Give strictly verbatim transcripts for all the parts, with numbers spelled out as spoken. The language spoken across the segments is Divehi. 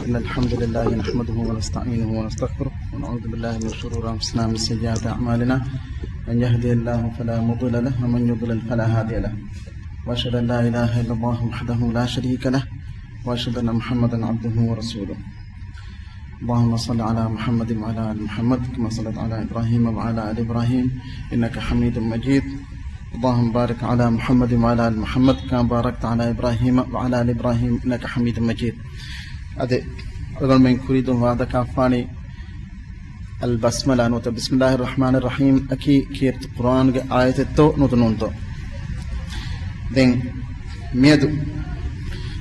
إن الحمد لله نحمده ونستعينه ونستغفره، ونعوذ بالله من شرور أنفسنا ومن سيئات أعمالنا. من يهده الله فلا مضل له، ومن يضلل فلا هادي له. وأشهد أن لا إله إلا الله وحده لا شريك له، وأشهد أن محمدا عبده ورسوله. اللهم صل على محمد وعلى آل محمد كما صليت على إبراهيم وعلى آل إبراهيم إنك حميد مجيد. اللهم بارك على محمد وعلى آل محمد كما باركت على إبراهيم وعلى آل إبراهيم إنك حميد مجيد. އަދި އަޅުގަނޑުމެން ކުރިދުން ވާދަކާފާނީ އަލްބަސްމަލާ ނުވަތަ ބިސްމިﷲިއްރަޙްމާނިއްރަޙީމް އަކީ ކީރިތި ޤުރްއާންގެ އާޔަތެއްތޯ ނުވަތަ ނޫންތޯ؟ ދެން މިއަދު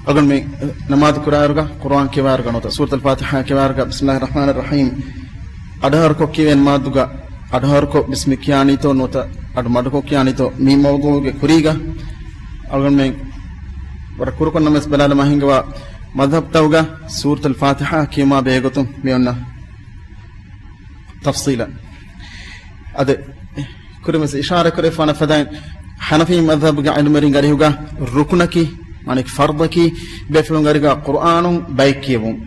އަޅުގަނޑުމެން ނަމާދު ކުރާއިރުގަ ޤުރްއާން ކިޔާއިރުގަ ނުވަތަ ސޫރަތުލް ފާތިޙާ ކިޔާއިރުގަ ބިސްމިﷲިއްރަޙްމާނިއްރަޙީމް އަޑުއަހަރުކޮށް ކިޔެވޭ ނަމާދުގަ އަޑުއަހަރުކޮށް ބިސްމި ކިޔާނީތޯ ނުވަތަ އަޑު މަޑުކޮށް ކިޔާނީތޯ؟ މި މައުޟޫޢުގެ ކުރީގަ އަޅުގަނޑުމެން ވަރަށް ކުރުކޮށް ނަމަވެސް ބަލާލަމާ ހިނގަވާ މަޛްހަބްތަކުގަ ސޫރަތުލް ފާތިޙާ ކިޔުމާ ބެހޭގޮތުން މި އޮންނަ ތަފްޞީލަށް. އަދި ކުރިންވެސް އިޝާރާތް ކުރެވިފާނަށް ފަދައިން، ޙަނަފީ މަޛްހަބުގެ ޢިލްމުވެރިންގެ އަރިހުގަ ރުކުނަކީ، މާނައަކީ ފަރްޟަކީ، އެބޭފުޅުންގެ އަރިހުގަ ޤުރްއާނުން ބައެއް ކިޔެވުން.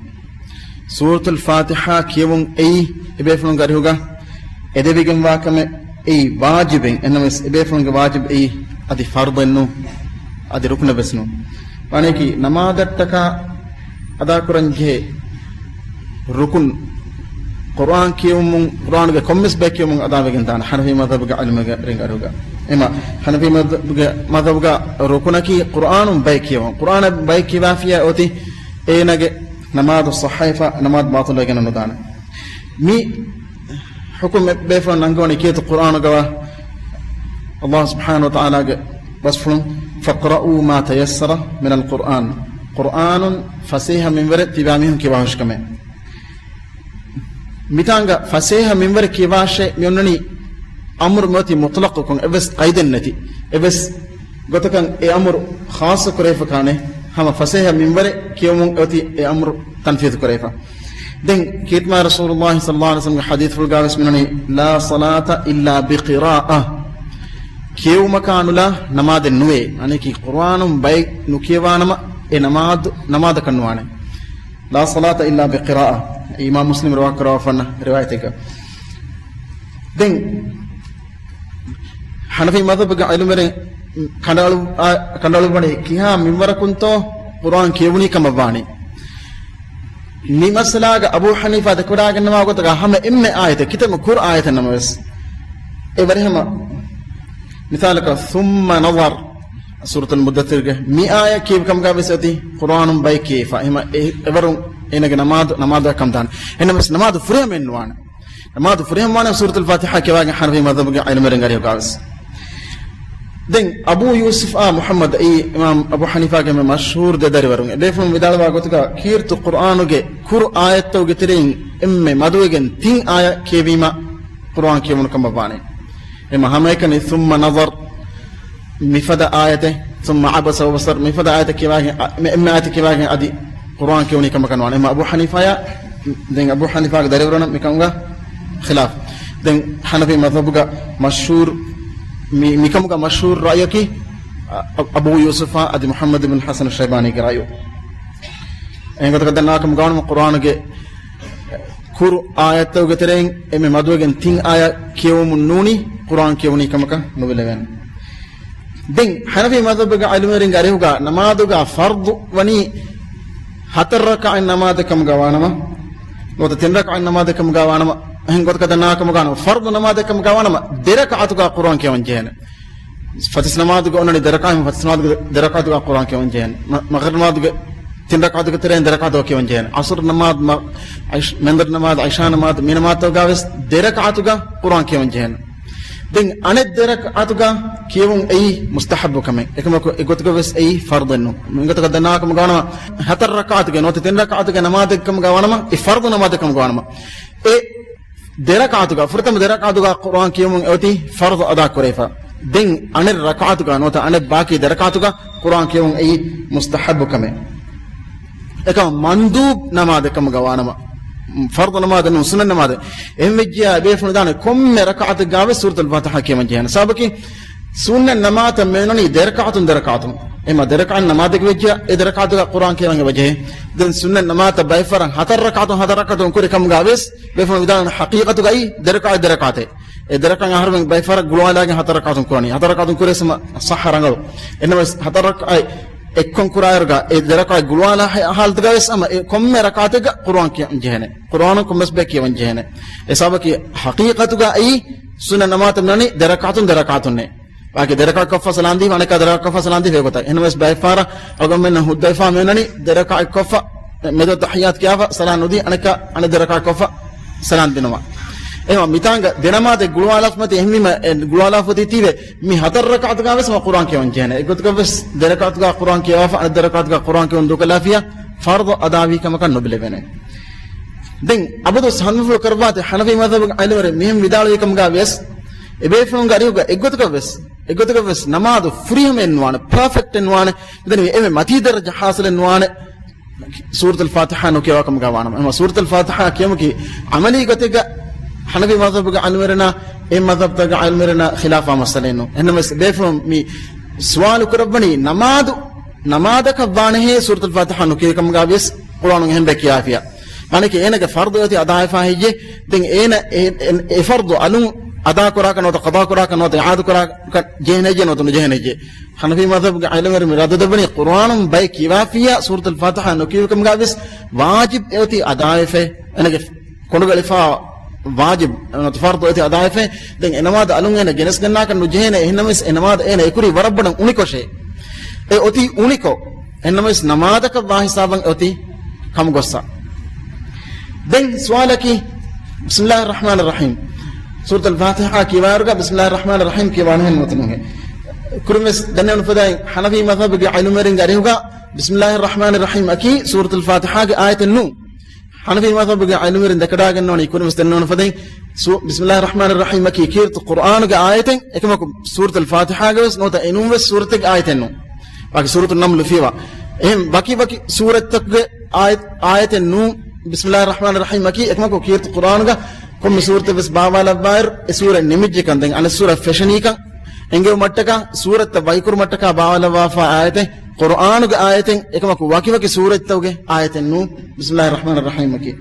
ސޫރަތުލް ފާތިޙާ ކިޔެވުން އެއީ އެބޭފުޅުންގެ އަރިހުގަ އެދެވިގެންވާ ކަމެއް އެއީ ވާޖިބެއް. އެހެންނަމަވެސް އެބޭފުޅުންގެ ވާޖިބު އެއީ އަދި ފަރްޟެއް ނޫން، އަދި ރުކުނެއް ވެސް ނޫން. މާނައަކީ ނަމާދަށްޓަކާ އަދާކުރަން ޖެހޭ ރުކުން ޤުރްއާން ކިޔެވުމުން، ޤުރްއާނުގެ ކޮންމެސް ބައެއް ކިޔެވުމުން އަދާވެގެން ދާނެ، ޙަނަފީ މަޛްހަބުގެ ޢިލްމުވެރިންގެ އަރިހުގަ. އެމަ ޙަނަފީ މަޛްހަބުގެ، މަޛްހަބުގަ ރުކުނަކީ ޤުރްއާނުން ބައެއް ކިޔެވުން. ޤުރްއާނަށް ބައެއް ކިޔަވާފިއްޔާ އޮތީ އޭނާގެ ނަމާދު ޞައްޙަވެފަ، ނަމާދު ބާޠިލުވެގެން ނުދާނެ. މި ޙުކުމް އެބޭފުޅުން ނަންގަވަނީ ކީރިތި ޤުރްއާނުގަވާ ﷲ ސުބްޙާނަހޫ ވަތަޢާލާގެ ބަސްފުޅުން، "فاقرؤوا ما تيسر من القرآن." ޤުރްއާނުން ފަސޭހަ މިންވަރެއް ތިބާމީހުން ކިޔަވާހުށިކަމެއް. މިތާނގަ ފަސޭހަ މިންވަރެއް ކިޔަވާށޭ މި އޮންނަނީ އަމުރު މިއޮތީ މުޠްލަޤުކޮށް، އެއްވެސް ޤައިދެއް ނެތި. އެއްވެސް ގޮތަކަށް އެ އަމުރު ޚާއްޞަ ކުރެވިފަ ކާނެ، ހަމަ ފަސޭހަ މިންވަރެއް ކިޔެވުމުން އޮތީ އެ އަމުރު ތަންފީޛު ކުރެވިފަ. ދެން ކީރިތި މާތް ރަސޫލުﷲ ޞައްލަﷲު ޢަލައިހި ވަސައްލަމްގެ ޙަދީޘްފުޅުގަވެސް މިނަނީ، "لا صلاة إلا بقراءة." ކިޔެވުމަކާ ނުލާ ނަމާދެއް ނުވޭ. އަނެކީ ޤުރްއާނުން ބައެއް ނުކިޔަވާނަމަ އެ ނަމާދު، ނަމާދަކަށް ނުވާނެ. "لا صلاة إلا بقراءة." އިމާމް މުސްލިމް ރިވާކުރައްވާފަ ވަންނަ ރިވާޔަތެއްގަ. ދެން ޙަނަފީ މަޛްހަބުގެ ޢިލްމުވެރިން ކަނޑައަޅު، އާ، ކަނޑައަޅުއްވަނީ ކިހާ މިންވަރަކުންތޯ ޤުރްއާން ކިޔެވުނީ ކަމަށްވާނީ. މި މައްސަލާގަ އަބޫ ޙަނީފާ ދެކެވަޑައިގަންނަވާ ގޮތަކަށް ހަމަ އެންމެ އާޔަތެއް، ކިތަންމެ ކުރު އާޔަތެއް ނަމަވެސް، އެވަރި ހަމަ މިސާލަކަށް، ثم نظر، ސޫރަތުލް މުއްދައްސިރުގެ މި އާޔަތް ކިޔެވި ކަމުގަ ވެސް އޮތީ ޤުރްއާނުން ބައެއް ކިޔެވިފަ. އެހެމަ އެ-، އެވަރުން އޭނަގެ ނަމާދު، ނަމާދަށް ކަން ދާނެ. އެހެންނަމަވެސް ނަމާދު ފުރިހަމައެއް ނުވާނެ. ނަމާދު ފުރިހަމަވާނެ ސޫރަތުލް ފާތިޙާ ކިޔަވާގެން، ޙަނަފީ މަޛްހަބުގެ ޢިލްމުވެރިންގެ އަރިހުގަވެސް. ދެން އަބޫ ޔޫސުފާ މުޙައްމަދު، އެއީ އިމާމް އަބޫ ޙަނީފާގެ މަޝްހޫރު ދެ ދަރިވަރުން، އެބޭފުޅުން ވިދާޅުވާ ގޮތުގަ ކީރިތި ޤުރްއާނުގެ ކުރު އާޔަތްތަކުގެ ތެރެއިން އެންމެ މަދުވެގެން ތިން އާޔަތް ކިޔެވީމަ ޤުރްއާން ކިޔެވުނު ކަމަށް ވާނެ. އެމަ ހަމައެކަނި ثم نظر މިފަދަ އާޔަތެއް، ثم عبس وبسر މިފަދަ އާޔަތެއް ކިޔަވާގެން، އަ، މި އެންމެ އާޔަތެއް ކިޔަވާގެން އަދި ޤުރްއާން ކިޔެވުނީ ކަމަކަށް ނުވާނެ. އެމަ އަބޫ ޙަނީފާޔާ، ދެން އަބޫ ޙަނީފާގެ ދަރިވަރުންނަށް މިކަމުގަ ޚިލާފް. ދެން ޙަނަފީ މަޛްހަބުގަ މަޝްހޫރު، މި، މިކަމުގަ މަޝްހޫރު ރައުޔަކީ، އަ، އަ، އަބޫ ޔޫސުފާ އަދި މުޙައްމަދު ބިން ޙަސަން ޝައިބާނީގެ ރައުޔު. އެހެން ގޮތަކަށް ދަންނަވާކަމުގަ ވާނަމަ ޤުރްއާނުގެ ކުރު އާޔަތްތަކުގެ ތެރެއިން އެންމެ މަދުވެގެން ތިން އާޔަތް ކިޔެވުމުން ނޫނީ ޤުރްއާން ކިޔެވުނީ ކަމަކަށް ނުބެލެވޭނެ. ދެން ޙަނަފީ މަޛްހަބުގެ ޢިލްމުވެރިންގެ އަރިހުގަ ނަމާދުގަ ފަރްޟު ވަނީ ހަތަރު ރަކަޢަތް ނަމާދެއް ކަމުގަ ވާނަމަ، ނުވަތަ ތިން ރަކަޢަތް ނަމާދެއް ކަމުގަ ވާނަމަ، އެހެން ގޮތަކަށް ދަންނަވާ ކަމުގަ ވާނަމަ، ފަރްޟު ނަމާދެއް ކަމުގަ ވާނަމަ، ދެ ރަކަޢަތުގަ ޤުރްއާން ކިޔަވަން ޖެހޭނެ. ފަތިސް ނަމާދުގަ އޮންނަނީ ދެ ރަކަޢަތް، ފަތިސް ނަމާދުގެ ދެ ރަކަޢަތުގަ ޤުރްއާން ކިޔަވަން ޖެހޭނެ. މަ-، މަޣްރިބު ނަމާދުގެ ތިން ރަކަޢަތުގެ ތެރެއިން ދެ ރަކަޢަތުގަ ކިޔަވަން ޖެހޭނެ. ޢަޞްރު ނަމާދު، މަ-، ޢިޝް-، މެންދަރު ނަމާދު، ޢިޝާ ނަމާދު، މި ނަމާދުތަކުގަ ވެސް ދެ ރަކަޢަތުގަ ޤުރްއާން ކިޔަވަން ޖެހޭނެ. ދެން އަނެއް ދެ ރަކަޢަތުގަ ކިޔެވުން އެއީ މުސްތަޙައްބު ކަމެއް. އެކަމަކު އެގޮތުގަ ވެސް އެއީ ފަރްޟެއް ނޫން. މިގޮތަކަށް ދަންނަވާކަމުގަ ވާނަމަ، ހަތަރު ރަކަޢަތުގެ ނުވަތަ ތިން ރަކަޢަތުގެ ނަމާދެއް ކަމުގަ ވާނަމަ، އެ ފަރްޟު ނަމާދެއް ކަމުގަ ވާނަމަ، އެ ދެ ރަކަޢަތުގަ، ފުރަތަމަ ދެ ރަކަޢަތުގަ ޤުރްއާން ކިޔެވުމުން އެއޮތީ ފަރްޟު އަދާ ކުރެވިފަ. ދެން އަނެއް ރަކަޢަތުގަ ނުވަތަ އަނެއް ބާކީ ދެ ރަކަޢަތުގަ ޤުރްއާން ކިޔެވުން އެއީ މުސްތަޙައްބު ކަމެއް. އެކަމަ މަންދޫބް ނަމާދެއް ކަމުގަ ވާނަމަ، ފަރްޟު ނަމާދެއް ނޫން، ސުންނަތް ނަމާދެއް. އެހެން ވެއްޖިއްޔާ އެބޭފުޅުން ދާނެ ކޮންމެ ރަކަޢަތެއްގަ ވެސް ސޫރަތުލް ފާތިޙާ ކިޔަވަން ޖެހޭނެ. ސަބަބަކީ ސުންނަތް ނަމާދަށް މިއުޅެނީ ދެރަކާތުން ދެރަކާތުން. އެމަ ދެރަކާތު ނަމާދެއް ވެއްޖެ، އެ ދެރަކާތުގަ ޤުރްއާން ކިޔަވަން އެބަޖެހޭ. ދެން ސުންނަތް ނަމާދަށް ބައެއް ފަހަރަށް ހަތަރު ރަކާތުން ހަތަރު ރަކާތުން ކުރި ކަމުގަ ވެސް ބޭފުޅުން ވިދާޅުވި ހަޤީޤަތުގައި ދެރަކާތް ދެރަކާތެއް. އެ ދެރަކާތް އަހަރުމެން ބައެއް ފަހަރަށް ގުޅުވާލާގެން ހަތަރު ރަކާތުން ކުރަނީ. ހަތަރު ރަކާތުން ކުރި ވެސް ހަމަ ޞައްޙަ ރަނގަޅު. އެންނަމަވެސް ހަތަރު ރަކާތް އެއްކޮން ކުރާއިރުގަ އެ ދެރަކާތް ގުޅުވާލާ ހަ-، ހާލަތުގަ ވެސް ހަމަ އެ ކޮންމެ ރަކާތެއްގަ ޤުރްއާން ކިޔަން ޖެހޭނެ. ޤުރްއާނު ކޮންމެސް ބައެއް ކިޔަވަން ޖެހޭނެ. އެ ސަބަބަކީ ހަޤީޤަތުގައި ސުންނަތް ނަމާދަށް މިއުޅެނީ ދެރަކާތުން ދެރަކާތުންނޭ. ވާގި ދެރަކާތް ކޮށްފަ ސަލާން ދީފަ، އަނެއްކާ ދެރަކާތް ކޮށްފަ ސަލާން ދީފަ އެގޮތަށް. އެހެންވެސް ބައެއް ފަހަރަށް އަޅުގަނޑުމެންނަށް ހުއްދަވެފަ މިއުޅެނީ ދެރަކާތް ކޮށްފަ، މެދު ތަޙިއްޔާތު ކިޔާފަ ސަލާން ނުދީ، އަނެއްކާ އަނެއް ދެރަކާތް ކޮށްފަ ސަލާން ދިނުމަށް. އެހެންވީމަ މިތާނގަ ދެ ނަމާދެއް ގުޅުވާލާފަ މަތި އެހެންވީމަ އެ ގުޅުވާލާފަ އޮތީ ތީވެ މި ހަތަރު ރަކާތުގަ ވެސް ހަމަ ޤުރްއާން ކިޔަވަން ޖެހޭނެ. އެގޮތުގަ ވެސް ދެ ރަކާތުގަ ޤުރްއާން ކިޔަވާފަ، އަނެއް ދެ ރަކާތުގަ ޤުރްއާން ކިޔަވަން ދޫކޮށްލާފިޔާ ފަރްޟު އަދާވީ ކަމަކަށް ނުބެލެވޭނެ. ދެން އަބަދުވެސް ހަންފުޅު ކުރައްވާތި ހަނަފީ މަޛްހަބުގެ ޢިލްމުވެރިން މިހެން ވިދާޅުވި ކަމުގަ ވިޔަސް، އެބޭފުޅުންގެ އަރިހުގަ އެއްގޮތަކަށް ވެސް، އެއްގޮތަކަށް ވެސް ނަމާދު ފުރިހަމައެއް ނުވާނެ، ޕާފެކްޓެއް ނުވާނެ، މިދަނީ އެންމެ މަތީ ދަރަޖަ ޙާޞިލެއް ނުވާނެ، ސޫރަތުލް ފާތިޙާ ނުކިޔަވާ ކަމުގަ ވާނަމަ. އެމަ ސޫރަތުލް ފާތިޙާ ކިޔަމަކީ ޢަމަލީ ގޮތެއްގަ ހަނަފީ މަޛްހަބުގެ ޢިލްމުވެރިންނާ އެ މަޛްހަބުތަކުގެ ޢިލްމުވެރިންނާ ޚިލާފާ މައްސަލައެއް ނޫން. އެހެންނަމަވެސް ބޭފުޅުން މި ސުވާލު ކުރައްވަނީ ނަމާދު، ނަމާދަކަށް ވާނެހޭ ސޫރަތުލް ފާތިޙާ ނުކިޔެވި ކަމުގަ ވިޔަސް ޤުރްއާނުން އެހެން ބައެއް ކިޔާފިޔާ. މާނައަކީ އޭނަގެ ފަރްޟު އޮތީ އަދާވެފަ ހެއްޔޭ؟ ދެން އޭނަ އެ، އެ، އެ ފަރްޟު އަލުން އަދާ ކުރާކަށް ނުވަތަ ޤަޟާ ކުރާކަށް ނުވަތަ އިޢާދަ ކުރާކަށް ޖެހެނެއްޔޭ ނުވަތަ ނުޖެހެނެއްޔޭ؟ ހަނަފީ މަޛްހަބުގެ ޢިލްމުވެރިން މި ރައްދު ދެއްވަނީ ޤުރްއާނުން ބައެއް ކިޔާފިޔާ ސޫރަތުލް ފާތިޙާ ނުކިޔެވި ކަމުގަ ވިޔަސް ވާޖިބު އެ އޮތީ އަދާވެފަ. އޭނަގެ ކޮނޑުގަ އެޅިފަ ވާޖިބު، ނުވަތަ ފަރްޟު އޮތީ އަދާވެފަ. ދެން އެ ނަމާދު އަލުން އޭނަ ގެނެސްގަންނާކަށް ނުޖެހޭނެ. އެހެންނަމަވެސް އެ ނަމާދު އޭނަ އެކުރީ ވަރަށް ބޮޑަށް އުނިކޮށޭ. އެ އޮތީ އުނިކޮށް. އެހެންނަމަވެސް ނަމާދަކަށް ވާ ހިސާބަށް އެ އޮތީ ކަމުގޮއްސަ. ދެން ސުވާލަކީ، ބިސްމިﷲިއްރަޙްމާނިއްރަޙީމް. ސޫރަތުލް ފާތިޙާ ކިޔަވާއިރުގަ ބިސްމިﷲިއްރަޙްމާނިއްރަޙީމް ކިޔަވާނެހެން ނުވަތަ ނުހޭ. ކުރިންވެސް ދެންނެވުނު ފަދައިން ހަނަފީ މަޛްހަބުގެ ޢިލްމުވެރިންގެ އަރިހުގަ ބިސްމިﷲިއްރަޙްމާނިއްރަޙީމް އަކީ ސޫރަތުލް ފާތިޙާގެ އާޔަތެއް ނޫން. ހަނަފީ މަޛްހަބުގެ ޢިލްމުވެރިން ދެކެޑާގަންނަވަނީ ކުރިންވެސް ދެންނެވުނު ފަދައިން ސޫ-، ބިސްމިﷲިއްރަޙްމާނިއްރަޙީމް އަކީ ކީރިތި ޤުރްއާނުގެ އާޔަތެއް، އެކަމަކު ސޫރަތުލް ފާތިޙާގެ ވެސް ނުވަތަ އެނޫން ވެސް ސޫރަތެއްގެ އާޔަތެއް ނޫން. ވަކި ސޫރަތު ނަމްލު ފިޔަވާ. އެހެން ވަކި ވަކި ސޫރަތްތަކުގެ އާޔަތް، އާޔަތެއް ނޫން ބިސްމިﷲިއްރަޙްމާނިއްރަޙީމް އަކީ، އެކަމަކު ކީރިތި ޤުރްއާނުގަ ކޮންމެ ސޫރަތެއް ވެސް ބާވާލައްވާއިރު އެ ސޫރަތް ނިމިއްޖެކަން ދެން އަނެއް ސޫރަތް ފެށެނީކަން އެނގެވުމަށްޓަކާ، ސޫރަތްތައް ވަކިކުރުމަށްޓަކާ ބާވާލައްވާފާ އާޔަތެއް، ޤުރްއާނުގެ އާޔަތެއް، އެކަމަކު ވަކިވަކި ސޫރަތްތަކުގެ އާޔަތެއް ނޫން ބިސްމިﷲިއްރަޙްމާނިއްރަޙީމް އަކީ.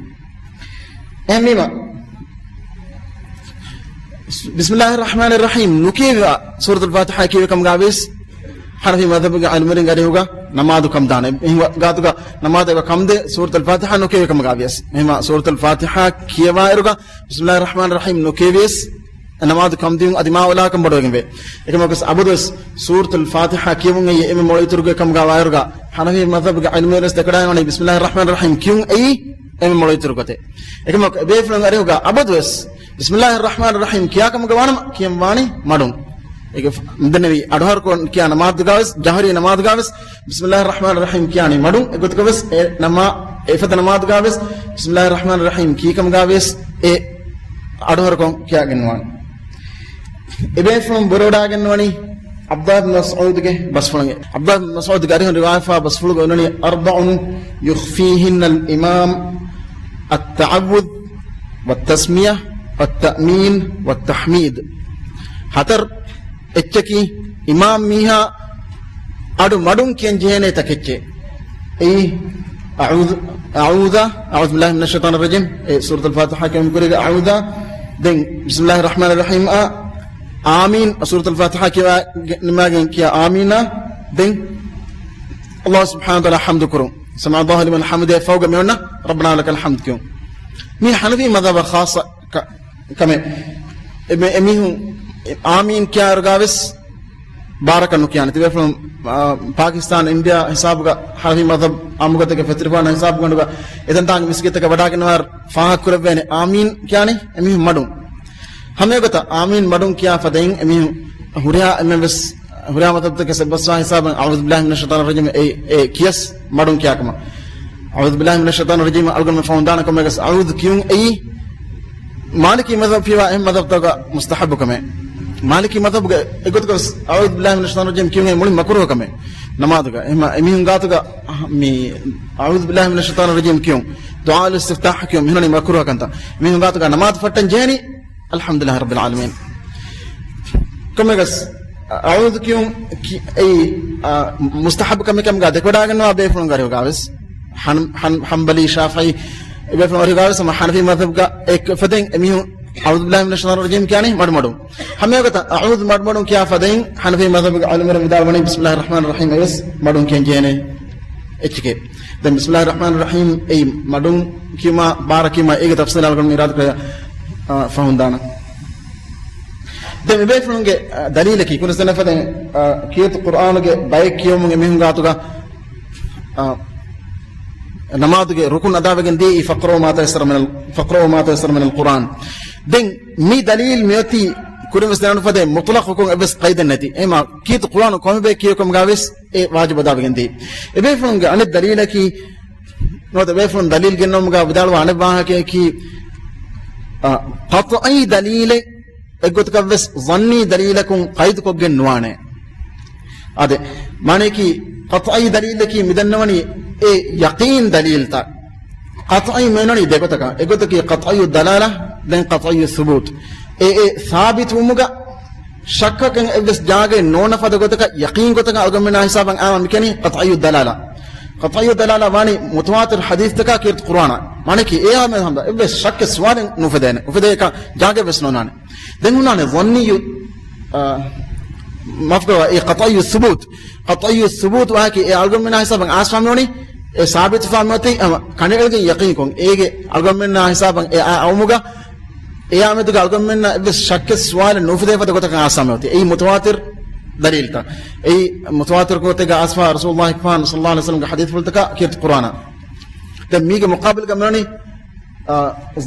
އެހެންވީމަ، ބިސްމިﷲިއްރަޙްމާނިއްރަޙީމް ނުކިޔެވި ސޫރަތުލް ފާތިޙާ ކިޔެވި ކަމުގަ ވިޔަސް، ހަނަފީ މަޛްހަބުގެ ޢިލްމުވެރިންގެ އަރިހުގަ ނަމާދު ކަމުދާނެ. އެހެން ގާތުގަ ނަމާދު އެބަ ކަމުދޭ ސޫރަތުލް ފާތިޙާ ނުކިޔެވި ކަމުގަ ވިޔަސް. އެހެންވީމަ ސޫރަތުލް ފާތިޙާ ކިޔަވާއިރުގަ ބިސްމިﷲިއްރަޙްމާނިއްރަޙީމް ނުކިޔެވިޔަސް، ނަމާދު ކަމުދިޔުން އަދި މާ އުލާކަން ބޮޑުވެގެންވޭ. އެކަމަކު އަބަދުވެސް ސޫރަތުލް ފާތިޙާ ކިޔެވުން އެއީ އެންމެ މޮޅު އިތުރުގެ ކަމުގަ ވާއިރުގަ، ހަނަފީ މަޛްހަބުގެ ޢިލްމުވެރިން ދެކެޑާގަންނަވަނީ ބިސްމިﷲިއްރަޙްމާނިއްރަޙީމް ކިޔުން އެއީ އެންމެ މޮޅު އިތުރު ގޮތެއް. އެކަމަކު އެބޭފުޅުން އަރިހުގަ އަބަދުވެސް ބިސްމިﷲިއްރަޙްމާނިއްރަޙީމް ކިޔާ ކަމުގަ ވާނަމަ ކިޔަން ވާނީ މަޑުން. އޭގެ ފަ-، މިދެންނެވި އަޑުހަރުކޮށް ކިޔާ ނަމާދުގަވެސް، ޖަހަރީ ނަމާދުގަވެސް ބިސްމިﷲިއްރަޙްމާނިއްރަޙީމް ކިޔާނީ މަޑުން. އެގޮތުގަވެސް އެ ނަމާ-، އެފަދަ ނަމާދުގަވެސް ބިސްމިﷲިއްރަޙްމާނިއްރަޙީމް ކީ ކަމުގަވެސް އެ އަޑުހަރުކޮށް ކިޔާގެން ވާނެ. އެބޭފުޅުން ބުރަވެޑާގަންނަވަނީ ޢަބްދުﷲ ބިން މަސްޢޫދުގެ ބަސްފުޅުން. ޢަބްދުﷲ ބިން މަސްޢޫދުގެ އަރިހުން ރިވާޔަތްވާ ބަސްފުޅުގަ އޮންނަނީ، أربع يخفيهن الإمام، التعوذ، والتسمية، والتأمين، والتحميد. ހަތަރު އެއްޗަކީ އިމާމް މީހާ އަޑު މަޑުން ކިޔަން ޖެހޭނޭ ތަކެއްޗެއް. އެއީ، أعوذ، أعوذ، أعوذ بالله من الشيطان الرجيم، އެ ސޫރަތުލް ފާތިޙާ ކިޔަމުން ކުރީގަ أعوذ، ދެން بسم الله الرحمن الرحيم، އާ، އާމީން، ސޫރަތުލް ފާތިޙާ ކިޔާ، ނިމާގެން ކިޔާ އާމީނާ، ދެން الله سبحانه وتعالى ޙަމްދު ކުރުން، سمع الله لمن حمده، ފަހުގަ މިއޮންނަ ربنا ولك الحمد ކިޔުން. މީ ޙަނަފީ މަޛްހަބަށް ޚާއްޞަ ކަ-، ކަމެއް. އެ-، އެމީހުން އާމީން ކިޔާއިރުގަ ވެސް ބާރަކަށް ނުކިޔާނެ. ތިބޭފުޅުން، އާ، ޕާކިސްތާން، އިންޑިޔާ ހިސާބުގަ ޙަނަފީ މަޛްހަބު އާއްމުގޮތެއްގެ ފެތުރިފާނު ހިސާބުގަނޑުގަ އެތަންތާނގެ މިސްކިތްތަކަށް ވަޑާގެންވާ ފާހަގަކުރެއްވޭނެ އާމީން ކިޔާނީ އެމީހުން މަޑުން. ހަމައެގޮތަށް އާމީން މަޑުން ކިޔާ ފަދައިން އެމީހުން ހުރިހާ އެންމެން ވެސް ހުރިހާ މަޛްހަބުތަކަށް އެއްބަސްވާ ހިސާބަށް أعوذ بالله من الشيطان الرجيم އެ، އެ ކިޔަސް މަޑުން ކިޔާކަމަށް. أعوذ بالله من الشيطان الرجيم އަޅުގަނޑުމެން ފަހުން ދާނެ ކޮންމެއަކަސް أعوذ ކިޔުން އެއީ މާލިކީ މަޛްހަބު ފިޔަވާ އެހެން މަޛްހަބުތަކުގަ މުސްތަޙައްބު ކަމެއް. މާލިކީ މަޛްހަބުގަ އެގޮތަކަށް أعوذ بالله من الشيطان الرجيم ކިޔުން އެއީ މުޅިން މަކުރޫހު ކަމެއް ނަމާދުގަ. އެހެންމަ އެމީހުން ގާތުގަ މި أعوذ بالله من الشيطان الرجيم ކިޔުން، ދުޢާ އިސްތިފްތާޙް ކިޔުން މިހުންނަނީ މަކުރޫހަކަންތައް. އެމީހުން ގާތުގަ ނަމާދު ފައްޓަން ޖެހެނީ الحمد لله رب العالمين. ކޮންމެއަކަސް އައޫޛު ކިޔުން ކި-، އެއީ، އާ، މުސްތަޙައްބު ކަމެއް ކަމުގަ ދެކެވަޑައިގަންނަވާ ބޭފުޅުންގެ އަރިހުގަ ވެސް. ޙަން-، ޙަން-، ޙަންބަލީ، ޝާފިޢީ އެ ބޭފުޅުން އަރިހުގަ ވެސް ހަމަ ޙަނަފީ މަޛްހަބުގަ އެ ފަދައިން އެމީހުން "أعوذ بالله من الشيطان الرجيم" ކިޔާނީ މަޑުމަޑުން. ހަމައެގޮތަށް "أعوذ" މަޑުމަޑުން ކިޔާ ފަދައިން ޙަނަފީ މަޛްހަބުގެ ޢާލިމުން ވިދާޅުވަނީ "بسم الله الرحمن الرحيم" އެވެސް މަޑުން ކިޔަން ޖެހޭނެ އެއްޗެކޭ. ދެން "بسم الله الرحمن الرحيم" އެއީ މަޑުން ކިޔުމާ ބާރަށް ކިޔުމާ އޭގެ ތަފްސީލް އަޅުގަނޑު އިރާދަކުރޭ، އާ، ފަހުން ދާނަން. ދެން އެބޭފުޅުންގެ، އާ، ދަލީލަކީ ކުރިން ފަދައިން، އާ، ކީރިތި ޤުރްއާނުގެ ބައެއް ކިޔަވަމުން އެމީހުން ގާތުގަ، އާ، ނަމާދުގެ ރުކުން އަދާވެގެން ދިޔައީ "فاقرؤوا ما تيسر من ال-، فاقرؤوا ما تيسر من القرآن". ދެން މި ދަލީލް މިއޮތީ ކުރިން ވެސް ދެނެވި ފަދައިން މުޠްލަޤުކޮށް އެއްވެސް ޤައިދެއް ނެތި. އެހެންމަ ކީރިތި ޤުރްއާނު ކޮންމެ ބައެއް ކިޔެވިކަމުގަ ވެސް އެ ވާޖިބު އަދާވެގެން ދިޔައީ. އެބޭފުޅުންގެ އަނެއް ދަލީލަކީ، ނުވަތަ ބޭފުޅުން ދަލީލް ގެންނަވުމުގަ ވިދާޅުވާ އަނެއް ވާހަކައަކީ، އާ، ޤަޠްޢީ ދަލީލެއް އެއްގޮތަކަށް ވެސް ޒަންނީ ދަލީލަކުން ޤައިދުކޮށްގެން ނުވާނެ. އާދެ، މާނަޔަކީ، ޤަޠްޢީ ދަލީލަކީ މިދަންނަވަނީ އެ ޔަޤީން ދަލީލްތައް. ޤަޠްޢީ މިއޮންނަނީ ދެގޮތަކަށް. އެއްގޮތަކީ ޤަޠްޢިއްޔު ދަލާލާ، ދެން ޤަޠްޢިއްޔު ޘުބޫތު. އެ، އެ ސާބިތުވުމުގަ ޝައްކަކަށް އެއްވެސް ޖާގައެއް ނޯންނަ ފަދަ ގޮތަކަށް ޔަޤީން ގޮތަކަށް އަޅުގަނޑުމެންނާ ހިސާބަށް އާމަ މިކަނީ ޤަޠްޢިއްޔު ދަލާލާ. ޤަޠްޢިއްޔު ދަލާލާ ވާނީ މުތަވާތިރު ޙަދީޘްތަކާ ކީރިތި ޤުރްއާނާ. މާނައަކީ އެއާ މެދު ހަމަ އެއްވެސް ޝައްކެއް ސުވާލެއް ނުފެދޭނެ. އުފެދޭ އެކަން ޖާގައެއްވެސް ނޯންނާނެ. ދެން ހުންނާނެ ޒަންނިއްޔު، އާ، މާފުކުރައްވާ، އެ ޤަޠްޢިއްޔު ޘުބޫތު. ޤަޠްޢިއްޔު ޘުބޫތު ވާހަކައި އެ އަޅުގަނޑުމެންނާ ހިސާބަށް އާސްފާ މިވަނީ، އެ ސާބިތުފާ މިއޮތީ ހަމަ ކަނޑައެޅިގެން ޔަޤީންކޮށް. އޭގެ އަޅުގަނޑުމެންނާ ހިސާބަށް އެ އާ އައުމުގަ އެއާ މެދުގަ އަޅުގަނޑުމެންނަށް އެއްވެސް ޝައްކެއް ސުވާލެއް ނުފެދޭ ފަދަ ގޮތަކަށް އާސްފާ މިއޮތީ. އެއީ މުތަވާތިރު ދަލީލްތައް. އެއީ މުތަވާތިރު ގޮތެއްގަ އާސްފާ ރަސޫލުﷲ ފާން ޞައްލަﷲ ޢަލައިހި ވަސައްލަމްގެ ޙަދީޘްފުޅުތަކާ ކީރިތި ޤުރްއާނާ. ދެން މީގެ މުޤާބިލުގަ މިވަނީ، އާ،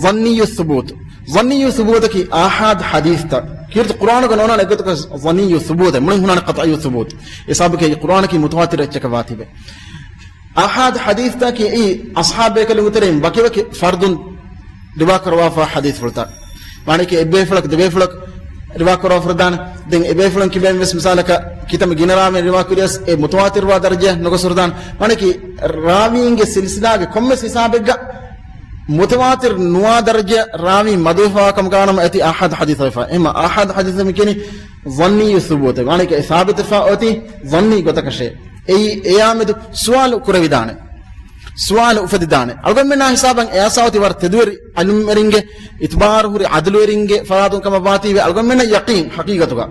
ޒަންނިއްޔު ޘުބޫތު. ޒަންނިއްޔު ޘުބޫތަކީ އާޙާދު ޙަދީޘްތައް. ކީރިތި ޤުރްއާނުގަ ނޯންނާނެ އެއްގޮތަކަށް ޒަންނިއްޔު ޘުބޫތެއް. މުޅިން ހުންނާނެ ޤަޠްޢިއްޔު ޘުބޫތު. އެ ސަބަބަކީ ޤުރްއާނަކީ މުތަވާތިރު އެއްޗަކަށް ވާތީވެ. އާޙާދު ޙަދީޘްތަކީ އެއީ އަޞްޙާބޭކަލުންގެ ތެރެއިން ވަކިވަކި ފަރްދުން ރިވާ ކުރައްވާފާ ޙަދީޘްފުޅުތައް. މާނައަކީ އެއްބޭފުޅަކު ދެބޭފުޅަކު ރިވާ ކުރައްވާފަ ހުރެދާނެ. ދެން އެބޭފުޅުން ކިބައިން ވެސް މިސާލަކަށް ކިތަންމެ ގިނަ ރާވީން ރިވާ ކުރިޔަސް އެ މުތަވާތިރުވާ ދަރަޖަޔަށް ނުގޮސް ހުރެދާނެ. މާނައަކީ ރާވީންގެ ސިލްސިލާގެ ކޮންމެސް ހިސާބެއްގަ މުތަވާތިރު ނުވާ ދަރަޖަޔަށް ރާވީން މަދުވެފައިވާ ކަމުގަ ވާނަމަ އޭތި އާޙާދު ޙަދީޘް ވެފަ. އެހެންމަ އާޙާދު ޙަދީޘް މިކިޔަނީ ޒަންނިއްޔު ޘުބޫތެއް. މާނައަކީ އެ ސާބިތުވެފަ އޮތީ ޒަންނީ ގޮތަކަށޭ. އެއީ އެއާ މެދު ސުވާލު ކުރެވިދާނެ. ސުވާލު އުފެދިދާނެ. އަޅުގަނޑުމެންނާ ހިސާބަށް އެއާސާ އޮތީ ވަރަށް ތެދުވެރި ޢިލްމުވެރިންގެ، އިތުބާރު ހުރި ޢަދުލުވެރިންގެ ފަރާތުން ކަމަށް ވާތީވެ އަޅުގަނޑުމެންނަށް ޔަޤީން ޙަޤީޤަތުގަ.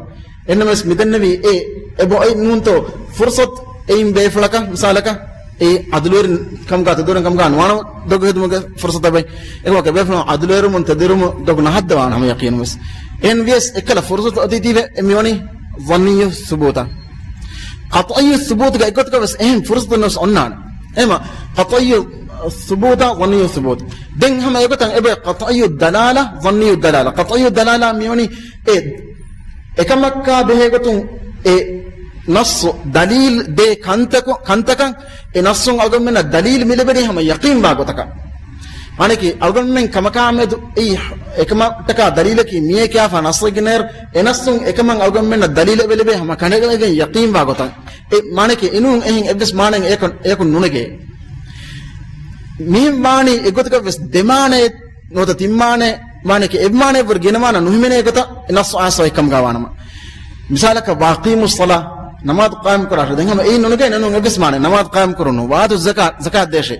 އެހެންނަމަވެސް މިދެންނެވީ އެ، އެބައޮތް ނޫންތޯ ފުރުޞަތު އެއިން ބޭފުޅަކަށް މިސާލަކަށް އެ ޢަދުލުވެރިން ކަމުގަ ތެދުވެރިން ކަމުގަ ނުވާނަމަ ދޮގު ހެދުމުގެ ފުރުޞަތު އެބައޮތް. އެކަމަކު އެބޭފުޅުން ޢަދުލުވެރިވުމުން ތެދުވެރިވުމުން ދޮގު ނަހައްދަވާނެ ހަމަ ޔަޤީނުންވެސް. އެހެން ވިޔަސް އެއްކަލަ ފުރުޞަތު އޮތީތީވެ އެ މިވަނީ ޒަންނިއްޔު ޘުބޫތަށް. ޤަޠްޢިއްޔު ޘުބޫތުގަ އެއްގޮތަކަށް ވެސް އެހެން ފުރުޞަތު ވެސް އޮންނާނެ. އެހެންމަ ޤަޠްޢިއްޔު ޘުބޫތާ ޒަންނިއްޔު ޘުބޫތު. ދެން ހަމަ އެގޮތަށް އެބައޮތް ޤަޠްޢިއްޔު ދަލާލާ، ޒަންނިއްޔު ދަލާލާ. ޤަޠްޢިއްޔު ދަލާލާ މިވަނީ އެ އެކަމަކާ ބެހޭގޮތުން އެ ނައްޞު ދަލީލް ދޭ ކަންތަކު-، ކަންތަކަށް އެ ނައްޞުން އަޅުގަނޑުމެންނަށް ދަލީލް މި ލިބެނީ ހަމަ ޔަޤީންވާ ގޮތަކަށް. މާނައަކީ އަޅުގަނޑުމެން ކަމަކާ މެދު އެއީ އެކަމަށްޓަކާ ދަލީލަކީ މިއޭ ކިޔާފާ ނައްޞެއްގެ ނޭރު އެ ނައްޞުން އެކަމަށް އަޅުގަނޑުމެންނަށް ދަލީލެއް އެބަ ލިބޭ ހަމަ ކަނޑައެޅިގެން ޔަޤީންވާ ގޮތަށް. އެ މާނައަކީ އެނޫން އެހެން އެއްވެސް މާނައެއް އެއަކު، އެއަކު ނުނެގޭ. މިހެން ވާނީ އެއްގޮތަކަށް ވެސް ދެ މާނައެއް ނުވަތަ ތިން މާނައެއް، މާނައަކީ އެއް މާނައެއްވުރެ ގިނަ މާނަ ނުހިމެނޭ ގޮތަށް އެ ނައްޞު އާސާ އެއްކަމުގަ ވާނަމަ. މިސާލަކަށް، "ވައަޤީމުއްޞަލާ"، ނަމާދު ޤާއިމް ކުރާށޭ. ދެން ހަމަ އެއީ ނުނެގޭ ނޫން އެއްވެސް މާނައެއް. ނަމާދު ޤާއިމް ކުރުނު. "ވައާތުއް ޒަކާ"، ޒަކާތް ދޭށޭ.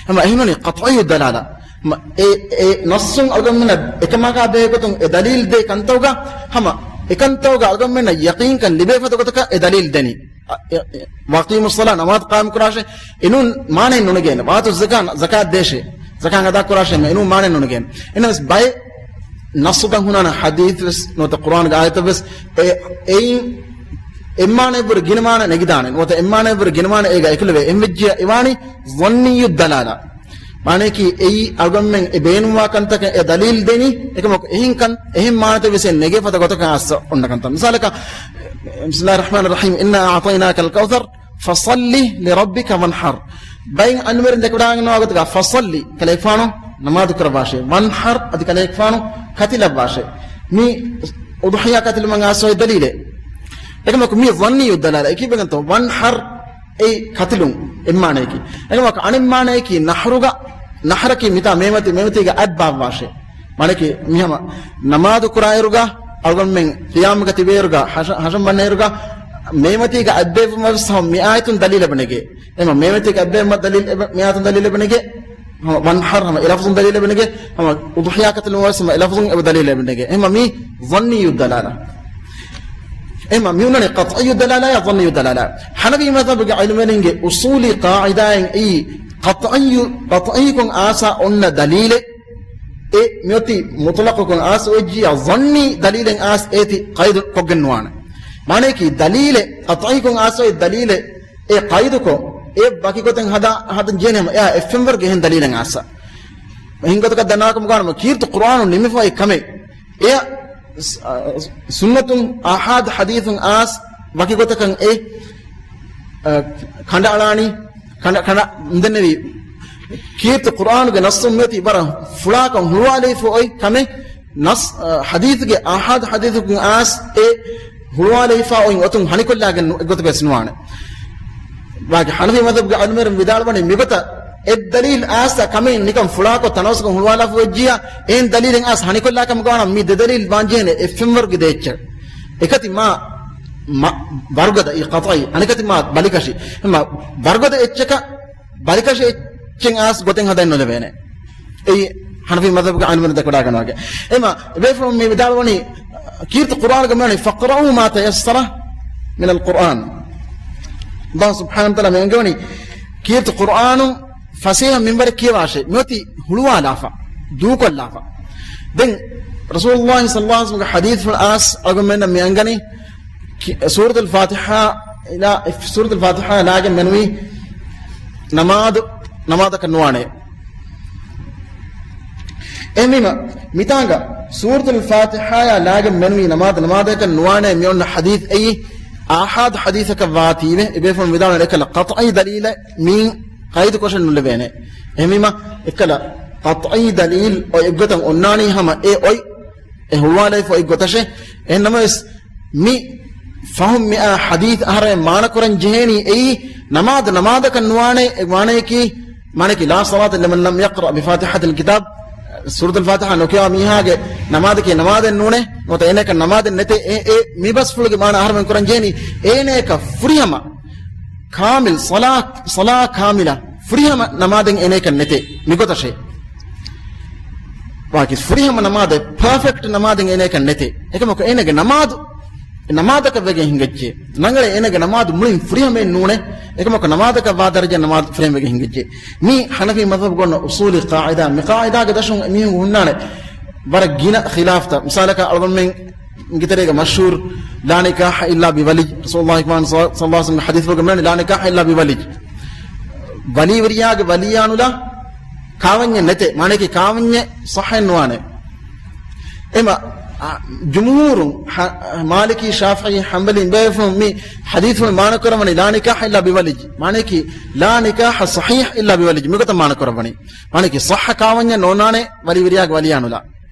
ހަމަ އެހެންވަނީ ޤަޠްޢިއްޔު ދަލާލާ. މަ-، އެ، އެ ނައްޞުން އަޅުގަނޑުމެންނަށް އެކަމަކާ ބެހޭގޮތުން އެ ދަލީލް ދޭ ކަންތައުގަ ހަމަ އެކަންތައުގަ އަޅުގަނޑުމެންނަށް ޔަޤީންކަން ލިބޭ ފަދަ ގޮތަކަށް އެ ދަލީލް ދެނީ. އަ، އެ، އެ، "ވައަޤީމުއްޞަލާ"، ނަމާދު ޤާއިމް ކުރާށޭ. އެނޫން މާނައެއް ނުނެގޭނެ. "ވައާތުއްޒަކާ"، ޒަކާތް ދޭށޭ. ޒަކާތް އަދާ ކުރާށޭ. އެނޫން މާނައެއް ނުނެގޭނެ. އެނަވެސް ބައެއް ނައްޞުތައް ހުންނާނެ، ޙަދީޘް ވެސް ނުވަތަ ޤުރްއާނުގެ އާޔަތަށް ވެސް އެ، އެއިން އެއްމާނައެއްވުރެ ގިނަ މާނަ ނެގިދާނެ. ނުވަތަ އެއްމާނައެއްވުރެ ގިނަ މާނަ އޭގަ އެކުލެވޭ. އެހެންވެއްޖިއްޔާ އެވާނީ ޒަންނިއްޔު ދަލާލާ. މާނައަކީ އެއީ އަޅުގަނޑުމެން އެ ބޭނުންވާ ކަންތަކެއް އެ ދަލީލް ދެނީ، އެކަމަކު އެހެން ކަން، އެހެން މާނަތައް ވެސް ނެގޭ ފަދަ ގޮތަކަށް އައްސަ އޮންނަ ކަންތައް. މިސާލަކަށް، بسم الله الرحمن الرحيم، "إنا أعطيناك الكوثر فصل لربك وانحر". ބައެއް އަންވެރިން ދެކެވަޑައިގަންނަވާ ގޮތުގަ، "ފަޞައްލި" ކަލޭގެފާނު ނަމާދު ކުރައްވާށޭ، "ވަންޙަރް" އަދި ކަލޭގެފާނު ކަތިލައްވާށޭ. މި އުޟުޙިޔާ ކަތިލުމަށް އައްސަ އޮތް ދަލީލެއް. އެކަމަކު މި ޒަންނިއްޔު ދަލާލާ. އެކީ ބެގަންތޯ؟ "ވަންޙަރް" އެއީ ކަތިލުން އެއްމާނައަކީ. އެކަމަކު އަނެއް މާނައަކީ ނަޙްރުގަ، ނަޙްރަކީ މިތާ މޭމަތި، މޭމަތީގަ އަތް ބާއްވާށޭ. މާނައަކީ މިހަމަ ނަމާދު ކުރާއިރުގަ އަޅުގަނޑުމެން ޤިޔާމުގަ ތިބޭއިރުގަ، ހަށަ-، ހަށަން ބަންނައިރުގަ، މޭމަތީގަ އަތްބޭއްވުމަށް ވެސް ހަމަ މި އާޔަތުން ދަލީލެއް ބުނެގެ. އެމަ މޭމަތީގަ އަތްބޭއްވުމަށް ދަލީލް އެބަ-، މި އާޔަތުން ދަލީލެއް ބުނެގެ. ހަމަ ވަންޙަރް ހަމަ އެ ލަފުޒުން ދަލީލެއް ބުނެގެ. ހަމަ އުޟުޙިޔާ ކަތިލުން ވެސް ހަމަ އެ ލަފުޒުން އެބަ ދަލީލެއް ބުނެގެ. އެމަ މި ޒަންނިއްޔު ދަލާލާ. އެމަ މި އޮންނަނީ ޤަޠްޢިއްޔު ދަލާލާޔާ ޒަންނިއްޔު ދަލާލާ. ޙަނަފީ މަޛްހަބުގެ ޢިލްމުވެރިންގެ އުޞޫލީ ޤާޢިދާއިން އެއީ ޤަޠްޢިއްޔު، ޤަޠްޢީކޮށް އާސާ އޮންނަ ދަލީލެއް. އެ މިއޮތީ މުޠުލަޤުކޮށް އާސް އޮތްޖިޔާ ޒަންނީ ދަލީލެއް އާސް އޭތި ޤައިދު ކޮށްގެން ނުވާނެ. މާނަޔަކީ ދަލީލެއް، ޤަޠްޢީކޮށް އާސް އޮތް ދަލީލެއް އެ ޤައިދުކޮށް، އެ ވަކި ގޮތެއް ހަދާ، ހަދަން ޖެހޭނެ ހަމަ އެއާ އެއްފެންވަރުގެ އެހެން ދަލީލެއް އާސް. އެހެން ގޮތަކަށް ދަންނާކަމުގަ ވަނީ ކީރިތި ޤުރްއާނުން ނިމިފައި ކަމެއް. އެ ސު-، ސުންނަތުން އަޙާދު ޙަދީޘުން އާސް ވަކި ގޮތަކަށް އެ، އަ، ކަނޑައަޅާނީ. ކަނޑަ، ކަނޑަ ދެންނެވި ކީރިތި ޤުރްއާނުގެ ނައްސުން މިއޮތީ ވަރަށް ފުޅާކޮށް ހުޅުވާލެވިފަ އޮތް ކަމެއް، ނައްސް، އަ، ޙަދީޘްގެ އަޙާދު ޙަދީޘުގެ އާސް އެ ހުޅުވާލެވިފަ އޮތް އޮތުން ހަނިކޮށްލާގެން އެއްގޮތަކަށް ވެސް ނުވާނެ. ވާގި ޙަނަފީ މަޛްހަބުގެ ޢިލްމުވެރިން ވިދާޅުވަނީ މިގޮތަށް އެއް ދަލީލް އާސް ކަމެއް ނިކަން ފުޅާކޮށް ތަނަވަސްކޮށް ހުޅުވާލާފަ އޮތްޖިޔާ އެހެން ދަލީލެއް އާސް ހަނިކޮށްލާ ކަމުގަ ވަނީ މި ދެ ދަލީލް ވާންޖެހޭނެ އެއްފެންވަރުގެ ދޭއްޗެއް. އެކަތި މާ މަ-، ވަރުގަދަ އީ ޤަޠްޢީ، އަނެކަތި މާ ބަލިކަށި. އެމަ ވަރުގަދަ އެއްޗަކަށް ބަލިކަށި އެއްޗެއް އާސް ގޮތެއް ހަދަން ނުލެވޭނެ. އެއީ ޙަނަފީ މަޛްހަބުގެ ޢިލްމުވެރިން ދެކެވަޑައިގަންނަވާގެ. އެމަ އެބޭފުޅުން މި ވިދާޅުވަނީ، ކީރިތި ޤުރްއާނުގަ މިވަނީ، "فاقرؤوا ما تيسر من القرآن." ﷲ ސުބްޙާނަހޫ ވަތަޢާލާ މި އަންގަވަނީ، ކީރިތި ޤުރްއާނު ފަސޭހަ މިންވަރެއް ކިޔަވާށޭ. މިއޮތީ ހުޅުވާލާފަ، ދޫކޮށްލާފަ. ދެން ރަސޫލުﷲ ޞައްލަﷲ ޢަލައިހި ވަސައްލަމްގެ ޙަދީޘްފުޅު އާސް އަޅުގަނޑުމެންނަށް މި އަންގަނީ، ކި-، ސޫރަތުލް ފާތިޙާ އިލާ، ސޫރަތުލް ފާތިޙާ ލާގެން މެނުވީ ނަމާދު، ނަމާދަކަށް ނުވާނެ. އެހެންވީމަ، މިތާނގަ ސޫރަތުލް ފާތިޙާޔާ ލާގެން މެނުވީ ނަމާދު، ނަމާދަކަށް ނުވާނެ މި އޮންނަ ޙަދީޘް އެއީ އާޙާދު ޙަދީޘަކަށް ވާތީވެ، އެބޭފުޅުން ވިދާޅުވަނީ އެކަލަ ޤަޠްޢީ ދަލީލެއް މިއިން ޤައިދުކޮށެއް ނުލެވޭނެ. އެހެންވީމަ، އެކަލަ ޤަޠްޢީ ދަލީލް އޮތް އެއްގޮތަށް އޮންނާނީ ހަމަ އެ އޮތް، އެ ހުޅުވާލައިފަ އޮތް ގޮތަށޭ. އެހެން ނަމަވެސް، މި ފަހުން މިއާ ޙަދީޘް އަހަރެން މާނަކުރަން ޖެހޭނީ އެއީ ނަމާދު ނަމާދަކަށް ނުވާނެ، އެ ވާނަޔަކީ، މާނަޔަކީ، "لا صلاة لمن لم يقرأ بفاتحة الكتاب." ސޫރަތުލް ފާތިޙާ ނުކިޔާ މީހާގެ ނަމާދަކީ ނަމާދެއް ނޫނޭ. ނުވަތަ އޭނައަކަށް ނަމާދެއް ނެތޭ. އެ، އެ މި ބަސްފުޅުގެ މާނަ އަހަރެމެން ކުރަން ޖެހޭނީ އޭނައަކަށް ފުރިހަމަ ކާމިލް ޞަލާ، ޞަލާ ކާމިލަ ފުރިހަމަ ނަމާދެއް އޭނައަކަށް ނެތޭ. މިގޮތަށޭ. ވާކި ފުރިހަމަ ނަމާދެއް، ޕާފެކްޓް ނަމާދެއް އޭނައަކަށް ނެތޭ. އެކަމަކު އޭނަގެ ނަމާދު، އެ ނަމާދަކަށް ވެގެން ހިނގައްޖެ. ރަނގަޅޭ އޭނަގެ ނަމާދު މުޅިން ފުރިހަމައެއް ނޫނޭ. އެކަމަކު ނަމާދަކަށް ވާ ދަރަޖަ ނަމާދު ފުރިހަމަ ވެގެން ހިނގައްޖެ. މީ ޙަނަފީ މަޛްހަބުގަ އޮންނަ އުޞޫލީ ޤާޢިދާ. މި ޤާޢިދާގެ ދަށުން މީހުން ހުންނާނެ ވަރަށް ގިނަ ޚިލާފްތައް. މިސާލަކަށް އަޅުގަނޑުމެން ގެތެރޭގަ މަޝްހޫރު، "لا نكاح إلا ببولي." ރަސޫލުﷲ މުޙައްމަދު ޞައްލަﷲ ޢަލައިހި ވަސައްލަމްގެ ޙަދީޘްފުޅުގަ މިވަނީ، "لا نكاح إلا بولي." ވަލީވެރިޔާގެ ވަލީއާނުލާ ކާވަންޏެއް ނެތޭ. މާނަޔަކީ ކާވަންޏެއް ޞައްޙައެއް ނުވާނެ. އެމަ، އާ، ޖުމްހޫރުން، ޙަ-، މާލިކީ، ޝާފިޢީ، ޙަންބަލީ ބޭފުޅުން މި ޙަދީޘްފުޅު މާނަކުރައްވަނީ، "لا نكاح إلا بولي." މާނަޔަކީ، "لا نكاح صحيح إلا بولي." މިގޮތަށް މާނަކުރައްވަނީ. މާނަޔަކީ، ޞައްޙަ ކާވަންޏެއް ނޯންނާނެ ވަލީވެރިޔާގެ ވަލީއާނުލާ.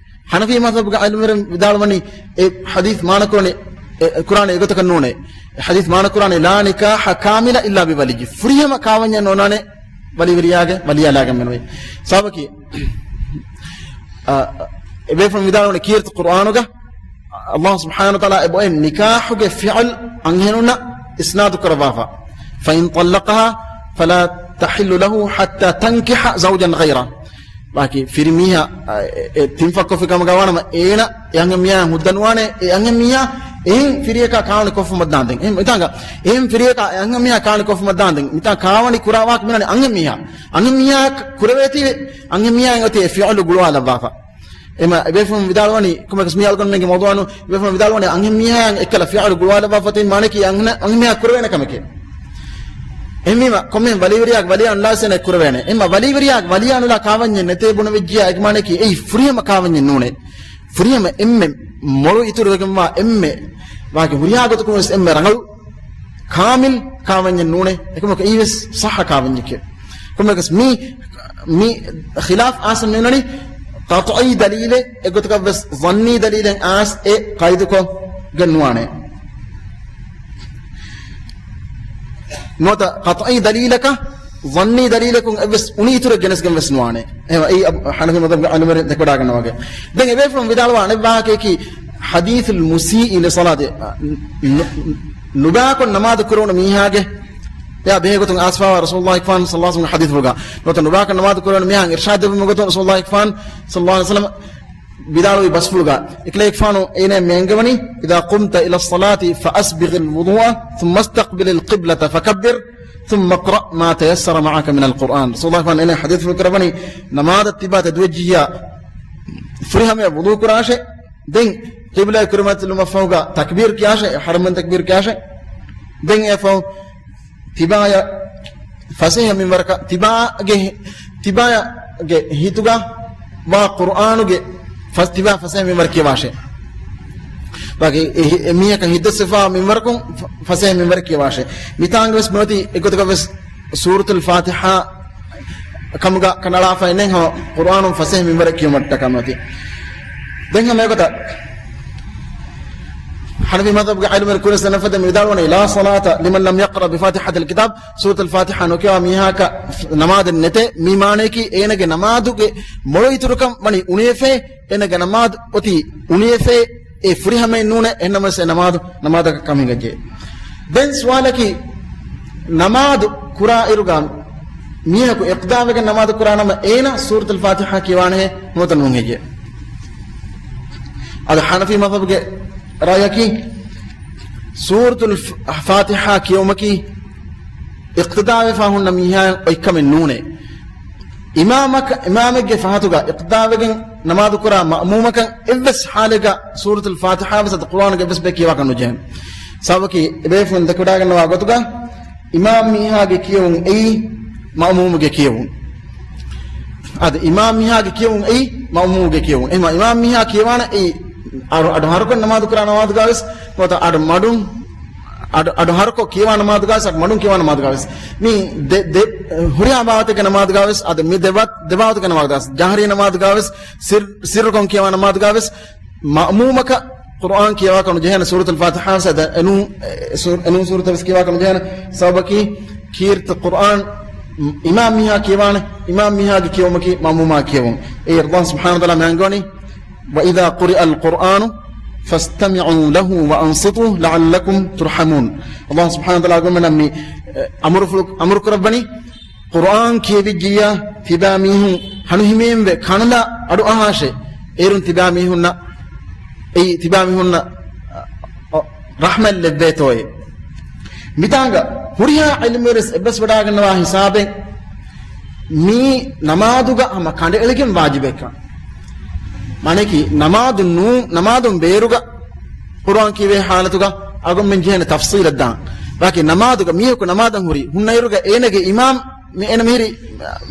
ޙަނަފީ މަޛްހަބުގެ ޢިލްމުވެރިން ވިދާޅުވަނީ، އެ ޙަދީޘް މާނަކުރަނީ، އެ، ކުރާނީ އެގޮތަކަށް ނޫނޭ. އެ ޙަދީޘް މާނަކުރާނީ، "لا نكاح كامل إلا بولي." ފުރިހަމަ ކާވަންޏެއް ނޯންނާނެ ވަލީވެރިޔާގެ ވަލީއާ ލާގެން މެނުވީ. ސަބަބަކީ، އަ، އެބޭފުޅުން ވިދާޅުވަނީ ކީރިތި ޤުރްއާނުގަ ﷲ ސުބްޙާނަހޫ ވަތަޢާލާ އެބައޮތް ނިކާޙުގެ ފިޢުލް އަންހެނުންނަށް އިސްނާދު ކުރައްވާފަ. "فإن طلقها فلا تحل له حتى تنكح زوجا غيره." ވާކި ފިރިމީހާ، އެ، އެ، ތިންފަކޮށްފި ކަމުގަ ވާނަމަ، އޭނަ އެ އަންހެން މީހާ ހުއްދަ ނުވާނެ، އެ އަންހެން މީހާ އެހެން ފިރިޔަކާ ކާވަނި ކޮށްފުމަށް ދާންދެން. އެހެން މިތާނގަ އެހެން ފިރިޔަކާ އެ އަންހެން މީހާ ކާވަނި ކޮށްފުމަށް ދާންދެން. މިތާ ކާވަނި ކުރާ ވާހަކަ މިނަނީ އަންހެން މީހާ. އަންހެން މީހާ ކުރެވޭތީވެ، އަންހެން މީހާ އޮތީ އެ ފިޢުލު ގުޅުވާލައްވާފަ. އެމަ އެބޭފުޅުން ވިދާޅުވަނީ، ކޮމެކަސް މީ އަޅުގަނޑުމެންގެ މައުޟޫޢު ނޫން، އެބޭފުޅުން ވިދާޅުވަނީ އަންހެން މީހާއަށް އެއްކަލަ ފިޢުލު ގުޅުވާލައްވާފަ ތިން މާނަޔަކީ އަންހެން، އަންހެން މީހާ ކުރެވޭނެ ކަމެކޭ. އެހެންވީމަ، ކޮންމެހެން ވަލީވެރިޔާގެ ވަލީއާނުލާ ސޭނެ ކުރެވޭނެ. އެމަ ވަލީވެރިޔާގެ ވަލީއާނުލާ ކާވަންޏެއް ނެތޭ ބުނެވިއްޖިޔާ، އޭގެ މާނަޔަކީ އެއީ ފުރިހަމަ ކާވަންޏެއް ނޫނޭ. ފުރިހަމަ އެންމެ މޮޅު އިތުރުވެގެންވާ އެންމެ ވާގެ ހުރިހާ ގޮތަކުން ވެސް އެންމެ ރަނގަޅު ކާމިލް ކާވަންޏެއް ނޫނޭ. އެކަމަކު އެއީވެސް ޞައްޙަ ކާވަންޏެކޭ. ކޮންމެކަސް މި، މި ޚިލާފް އާސަ މިއުނަނީ ޤަޠްޢީ ދަލީލެއް އެއްގޮތަކަށް ވެސް ޒަންނީ ދަލީލެއް އާސް އެ ޤައިދުކޮށްގެން ނުވާނެ. ނުވަތަ ޤަޠްޢީ ދަލީލަކަށް ޒަންނީ ދަލީލަކުން އެއްވެސް އުނި އިތުރެއް ގެނެސްގެން ވެސް ނުވާނެ. އެހެންވެ، އެއީ އަބް-، ޙަނަފީ މަޛްހަބުގެ ޢިލްމުވެރިން ދެކެވަޑައިގަންނަވާގެ. ދެން އެބޭފުޅުން ވިދާޅުވާ އަނެއް ވާހަކަޔަކީ، ޙަދީޘުލް މުސީއި ލިޞަލާތި، ނު-، ނުބާކޮށް ނަމާދު ކުރެވުނު މީހާގެ އެއާ ބެހޭގޮތުން އައިސްފާވާ ރަސޫލުﷲ ފާން ޞައްލަﷲ ޢަލައިހި ވަސައްލަމްގެ ޙަދީޘްފުޅުގަ. ނުވަތަ ނުބާކޮށް ނަމާދު ކުރެވުނު މީހާ އިރްޝާދު ދެއްވުމުގެ ގޮތުން ރަސޫލުﷲ ފާން ޞައްލަﷲ ޢަލައިހި ވަސައްލަމް ވިދާޅުވި ބަސްފުޅުގަ އެކަލޭގެފާނު އޭނަ މި އަންގަވަނީ، إذا قمت إلى الصلاة فأسبغ الوضوء ثم استقبل القبلة فكبر ثم اقرأ ما تيسر معك من القرآن. ރަސޫލުﷲ ފާން އޭނަ ޙަދީޘްފުޅު ކުރައްވަނީ، ނަމާދަށް ތިބާ ތެދުވެއްޖިއްޔާ ފުރިހަމަޔަށް ވުޟޫ ކުރާށޭ. ދެން ޤިބްލާއަށް ކުރިމަތިލުމަށްފަހުގަ ތަކްބީރު ކިޔާށޭ، ޙަރަމަން ތަކްބީރު ކިޔާށޭ. ދެން އެއަށްފަހު ތިބާޔަށް ފަސޭހަ މިންވަރަކަށް، ތިބާގެ، ތިބާޔަށް ގެ ހިތުގަ ވާ ޤުރްއާނުގެ ފަސް-، ތިބާ ފަސޭހަ މިންވަރަށް ކިޔަވާށޭ. ބާކީ އެ ހި-، އެ މީހަކަށް ހިތްދަސްވެފާ މިންވަރަކުން ފަ-، ފަސޭހަ މިންވަރަށް ކިޔަވާށޭ. މިތާނގަވެސް ނުވަތީ އެގޮތަކަށްވެސް ސޫރަތުލް ފާތިޙާ ކަމުގަ ކަނޑައަޅާފައި ނެތް ހަމަ ޤުރްއާނުން ފަސޭހަ މިންވަރަށް ކިޔުމަށްޓަކާ ނުވަތީ. ދެން ހަމަ އެގޮތަށް ޙަނަފީ މަޛްހަބުގެ ޢިލްމުވެރިން ކުރިން ސަނަފަދަ މި ވިދާޅުވަނީ، لا صلاة لمن لم يقرأ بفاتحة الكتاب، ސޫރަތުލް ފާތިޙާ ނުކިޔަވާ މީހާއަކަށް ނަމާދެއް ނެތޭ. މި މާނަޔަކީ އޭނަގެ ނަމާދުގެ މޮޅު އިތުރުކަން ވަނީ އުނިވެފޭ، އޭނަގެ ނަމާދު އޮތީ އުނިވެފޭ، އެ ފުރިހަމައެއް ނޫނޭ، އެހެންނަމަވެސް އެ ނަމާދު ނަމާދަކަށް ކަމަށް ހިނގައްޖެ. ދެން ސުވާލަކީ، ނަމާދު ކުރާ އިރުގަ މީހަކު އިޤްތިދާވެގެން ނަމާދު ކުރާ ނަމަ އޭނަ ސޫރަތުލް ފާތިޙާ ކިޔަވާނެހޭ ނުވަތަ ނޫން ހެއްޔޭ؟ އަދި ޙަނަފީ މަޛްހަބުގެ ރައްޔަކީ، ސޫރަތުލް ފާތިޙާ ކިޔެވުމަކީ އިޤްތިދާވެފާ ހުންނަ މީހާއަށް އޮތްކަމެއް ނޫނޭ. އިމާމަކަށް، އިމާމެއްގެ ފަހަތުގަ އިޤްތިދާވެގެން ނަމާދުކުރާ މައުމޫމަކަށް އެއްވެސް ޙާލެއްގަ ސޫރަތުލް ފާތިޙާވެސް އަދި ޤުރްއާނުގެ އެއްވެސް ބައެއް ކިޔަވާކަށް ނުޖެހޭނެ. ސަބަބަކީ އެބޭފުޅުން ދެކެވަޑައިގަންނަވާ ގޮތުގަ އިމާމް މީހާގެ ކިޔެވުން އެއީ މައުމޫމުގެ ކިޔެވުން. އަދި އިމާމް މީހާގެ ކިޔެވުން އެއީ މައުމޫމުގެ ކިޔެވުން. އެހެންވީމަ އިމާމް މީހާ ކިޔަވާނެ އެއީ އަޑު، އަޑު ހަރުކޮށް ނަމާދު ކުރާ ނަމާދުގަވެސް ނުވަތަ އަޑު މަޑުން، އަޑު، އަޑު ހަރުކޮށް ކިޔަވާ ނަމާދުގަވެސް، އަޑު މަޑުން ކިޔަވާ ނަމާދުގަވެސް. މި ދެ، ދެ، ހުރިހާ ބާވަތެއްގެ ނަމާދުގަވެސް އަދި މި ދެ ބާ، ދެ ބާވަތެއްގެ ނަމާދުގަވެސް، ޖަހްރީ ނަމާދުގަވެސް، ސިއްރު، ސިއްރުކޮށް ކިޔަވާ ނަމާދުގަވެސް، މައުމޫމަކަށް ޤުރްއާން ކިޔަވާކަށް ނުޖެހޭނެ، ސޫރަތުލް ފާތިޙާ ވެސް އެ ނޫ، އެ ސޫ، އެ ނޫން ސޫރަތެއް ވެސް ކިޔަވާކަށް ނުޖެހޭނެ. ސަބަބަކީ ކީރިތި ޤުރްއާން އިމާމް މީހާ ކިޔަވާނެ، އިމާމް މީހާގެ ކިޔެވުމަކީ މައުމޫމާ ކިޔެވުން. އެއީ ﷲ ސުބްޙާނަހޫ ވަތަޢާލާ މި އަންގަވަނީ، وإذا قرئ القرآن فاستمعوا له وأنصتوا لعلكم ترحمون. ﷲ ސުބްޙާނަހޫ ވަތަޢާލާ އަޅުގަނޑުމެންނަށް މި، އެ، އަމުރުފުޅު، އަމުރު ކުރައްވަނީ، ޤުރްއާން ކިޔެވިއްޖިއްޔާ ތިބާ މީހުން ހަނުހިމޭންވެ ކަނުލާ އަޑުއަހާށޭ. އޭރުން ތިބާ މީހުންނަށް، އެއީ ތިބާ މީހުންނަށް، އަ، އަ، ރަޙްމަތް ލެއްވޭތޯއޭ. މިތާނގަ ހުރިހާ ޢިލްމުވެރިން އެއްބަސްވެވަޑައިގަންނަވާ ހިސާބެއް މީ ނަމާދުގަ ހަމަ ކަނޑައެޅިގެން ވާޖިބެއްކަން. މާނައަކީ ނަމާދު ނޫ، ނަމާދުން ބޭރުގަ ޤުރްއާން ކިޔެވޭ ޙާލަތުގަ އަޅުގަނޑުމެން ޖެހޭނެ ތަފްޞީލަށް ދާން. ބާކީ ނަމާދުގަ މީހަކު ނަމާދަށް ހުރި ހުންނައިރުގަ އޭނަގެ އިމާމް މި އޭނަ މިހިރީ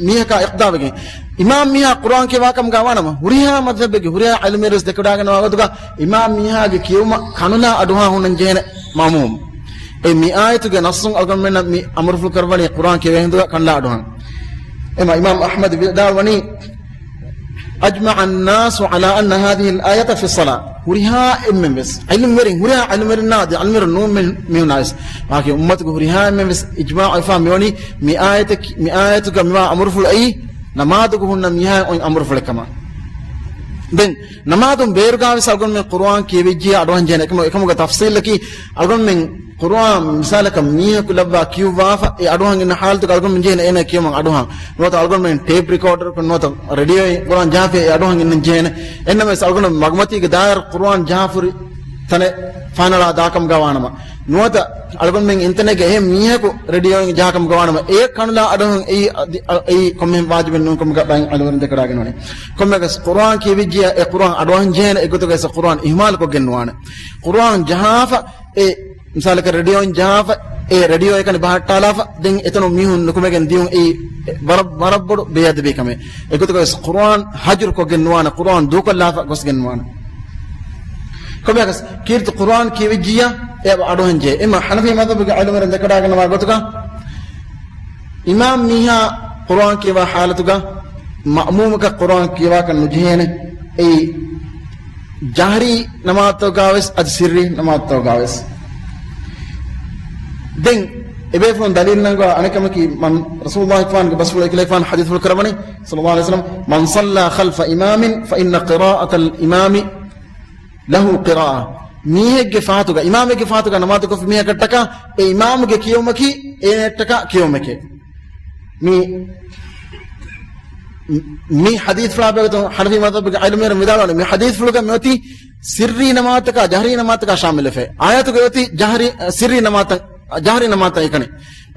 މީހަކާ އިޤްތިދާވެގެން. އިމާމް މީހާ ޤުރްއާން ކިޔަވާ ކަމުގަ ވާނަމަ، ހުރިހާ މަޛްހަބެއްގެ ހުރިހާ ޢިލްމުވެރިން ދެކެވަޑައިގަންނަވާ ގޮތުގަ އިމާމް މީހާގެ ކިޔެވުމަށް ކަނުލާ އަޑުއަހާ ހުންނަން ޖެހޭނެ މައުމޫމް. އެ މި އާޔަތުގެ ނައްޞުން އަޅުގަނޑުމެންނަށް މި އަމުރުފުޅު ކުރައްވަނީ ޤުރްއާން ކިޔެވޭ ހިނދުގަ ކަނުލާ އަޑުއަހަން. އެމަ އިމާމް އަޙްމަދު ވިދާޅުވަނީ، أجمع الناس على أن هذه الآية في الصلاة. ހުރިހާ އެންމެން ވެސް، ޢިލްމުވެރިން، ހުރިހާ ޢިލްމުވެރިންނާ އަދި ޢިލްމުވެރިން ނޫން މި-، މީހުންނާ ވެސް، ވާކި އުއްމަތުގެ ހުރިހާ އެންމެން ވެސް އިޖްމާޢުވެފާ މިވަނީ މި އާޔަތަކީ، މި އާޔަތުގަ މިވާ އަމުރުފުޅު އެއީ ނަމާދުގަ ހުންނަ މީހާ އޮތް އަމުރުފުޅެއް ކަމަށް. ދެން ނަމާދުން ބޭރުގަ ވެސް އަޅުގަނޑުމެން ޤުރްއާން ކިޔެވިއްޖިއްޔާ އަޑުއަހަން ޖެހޭނެ. އެކަމު، އެކަމުގެ ތަފްޞީލަކީ އަޅުގަނޑުމެން ޤުރްއާން މިސާލަކަށް މީހަކު ލައްވާ ކިޔުއްވާފަ އެ އަޑުއަހަން އިންނަ ޙާލަތުގަ އަޅުގަނޑުމެން ޖެހޭނެ އޭނަ ކިޔުމަށް އަޑުއަހަން. ނުވަތަ އަޅުގަނޑުމެން ޓޭޕް ރިކޯޑަރަކުން ނުވަތަ ރޭޑިއޯއިން ޤުރްއާން ޖަހާފަ އެ އަޑުއަހަން އިންނަން ޖެހޭނެ. އެހެންނަމަވެސް އަޅުގަނޑު މަގުމަތީގެ ދާއިރާ ޤުރްއާން ޖަހާފަ ހުރި ތަނެއް ފަހަނަޅާ ދާކަމުގަ ވާނަމަ، ނުވަތަ އަޅުގަނޑުމެން އިންތަނެއްގަ އެހެން މީހަކު ރޭޑިއޯއިން ޖަހާކަމުގަ ވާނަމަ، އެ ކަނުލާ އަޑުއަހަން އެއީ، އަދި، އަ، އެއީ ކޮންމެހެން ވާޖިބެއް ނޫންކަމުގަ ބައެއް ޢިލްމުވެރިން ދެކެވަޑައިގަންނަވަނީ. ކޮންމެއަކަސް ޤުރްއާން ކިޔެވިއްޖިއްޔާ އެ ޤުރްއާން އަޑުއަހަން ޖެހޭނެ، އެގޮތުގަ ވެސް ޤުރްއާން އިހުމާލުކޮށްގެން ނުވާނެ. ޤުރްއާން ޖަހާފަ އެ މިސާލަކަށް ރޭޑިއޯއިން ޖަހާފަ، އެ ރޭޑިއޯއެއް ކަނި ބަހައްޓާލާފަ، ދެން އެތަނުން މީހުން ނުކުމެގެން ދިޔުން އެއީ ވަރަށް، ވަރަށް ބޮޑު ބޭއަދަބީ ކަމެއް. އެގޮތުގަ ވެސް ޤުރްއާން ހަޖުރު ކޮށްގެން ނުވާނެ، ޤުރްއާން ދޫކޮށްލާފަ ގޮސްގެން ނުވާނެ. ކޮންމެއަކަސް ކީރިތި ޤުރްއާން ކިޔެވިއްޖިއްޔާ އެ އަޑުއަހަން ޖެހޭ. އެމަ ޙަނަފީ މަޛްހަބުގެ ޢިލްމުވެރިން ދެކެވަޑައިގަންނަވާ ގޮތުގަ އިމާމް މީހާ ޤުރްއާން ކިޔަވާ ޙާލަތުގަ މައުމޫމަކަށް ޤުރްއާން ކިޔަވާކަށް ނުޖެހޭނެ. އެއީ ޖަހްރީ ނަމާދުތަކުގަވެސް އަދި ސިއްރީ ނަމާދުތަކުގަވެސް. ދެން އެބޭފުޅުން ދަލީލު ނަންގަވާ އަނެއްކަމަކީ، މަން، ރަސޫލުﷲ ފާންގެ ބަސްފުޅު އެކަލޭފާން ޙަދީޘްފުޅު ކުރައްވަނީ، ޞައްލަﷲ ޢަލައިހި ވަސައްލަމް، من صلى خلف إمام فإن قراءة الإمام ލަހު ޤިރާއަ. މީހެއްގެ ފަހަތުގަ، އިމާމެއްގެ ފަހަތުގަ ނަމާދު ކޮށްފި މީހަކަށްޓަކާ އެ އިމާމުގެ ކިޔެވުމަކީ އޭނައަށްޓަކާ ކިޔެވުމެކޭ. މި، މި ޙަދީޘްފުޅާ ބެހޭގޮތުން ޙަނަފީ މަޛްހަބުގެ ޢިލްމުވެރިން ވިދާޅުވަނީ، މި ޙަދީޘްފުޅުގަ މިއޮތީ ސިއްރީ ނަމާދުތަކާ ޖަހްރީ ނަމާދުތަކާ ޝާމިލުވެފަ. އާޔަތުގަ އޮތީ ޖަހްރީ، ސިއްރީ ނަމާދުތައް، ޖަހްރީ ނަމާދުތައް އެކަނި.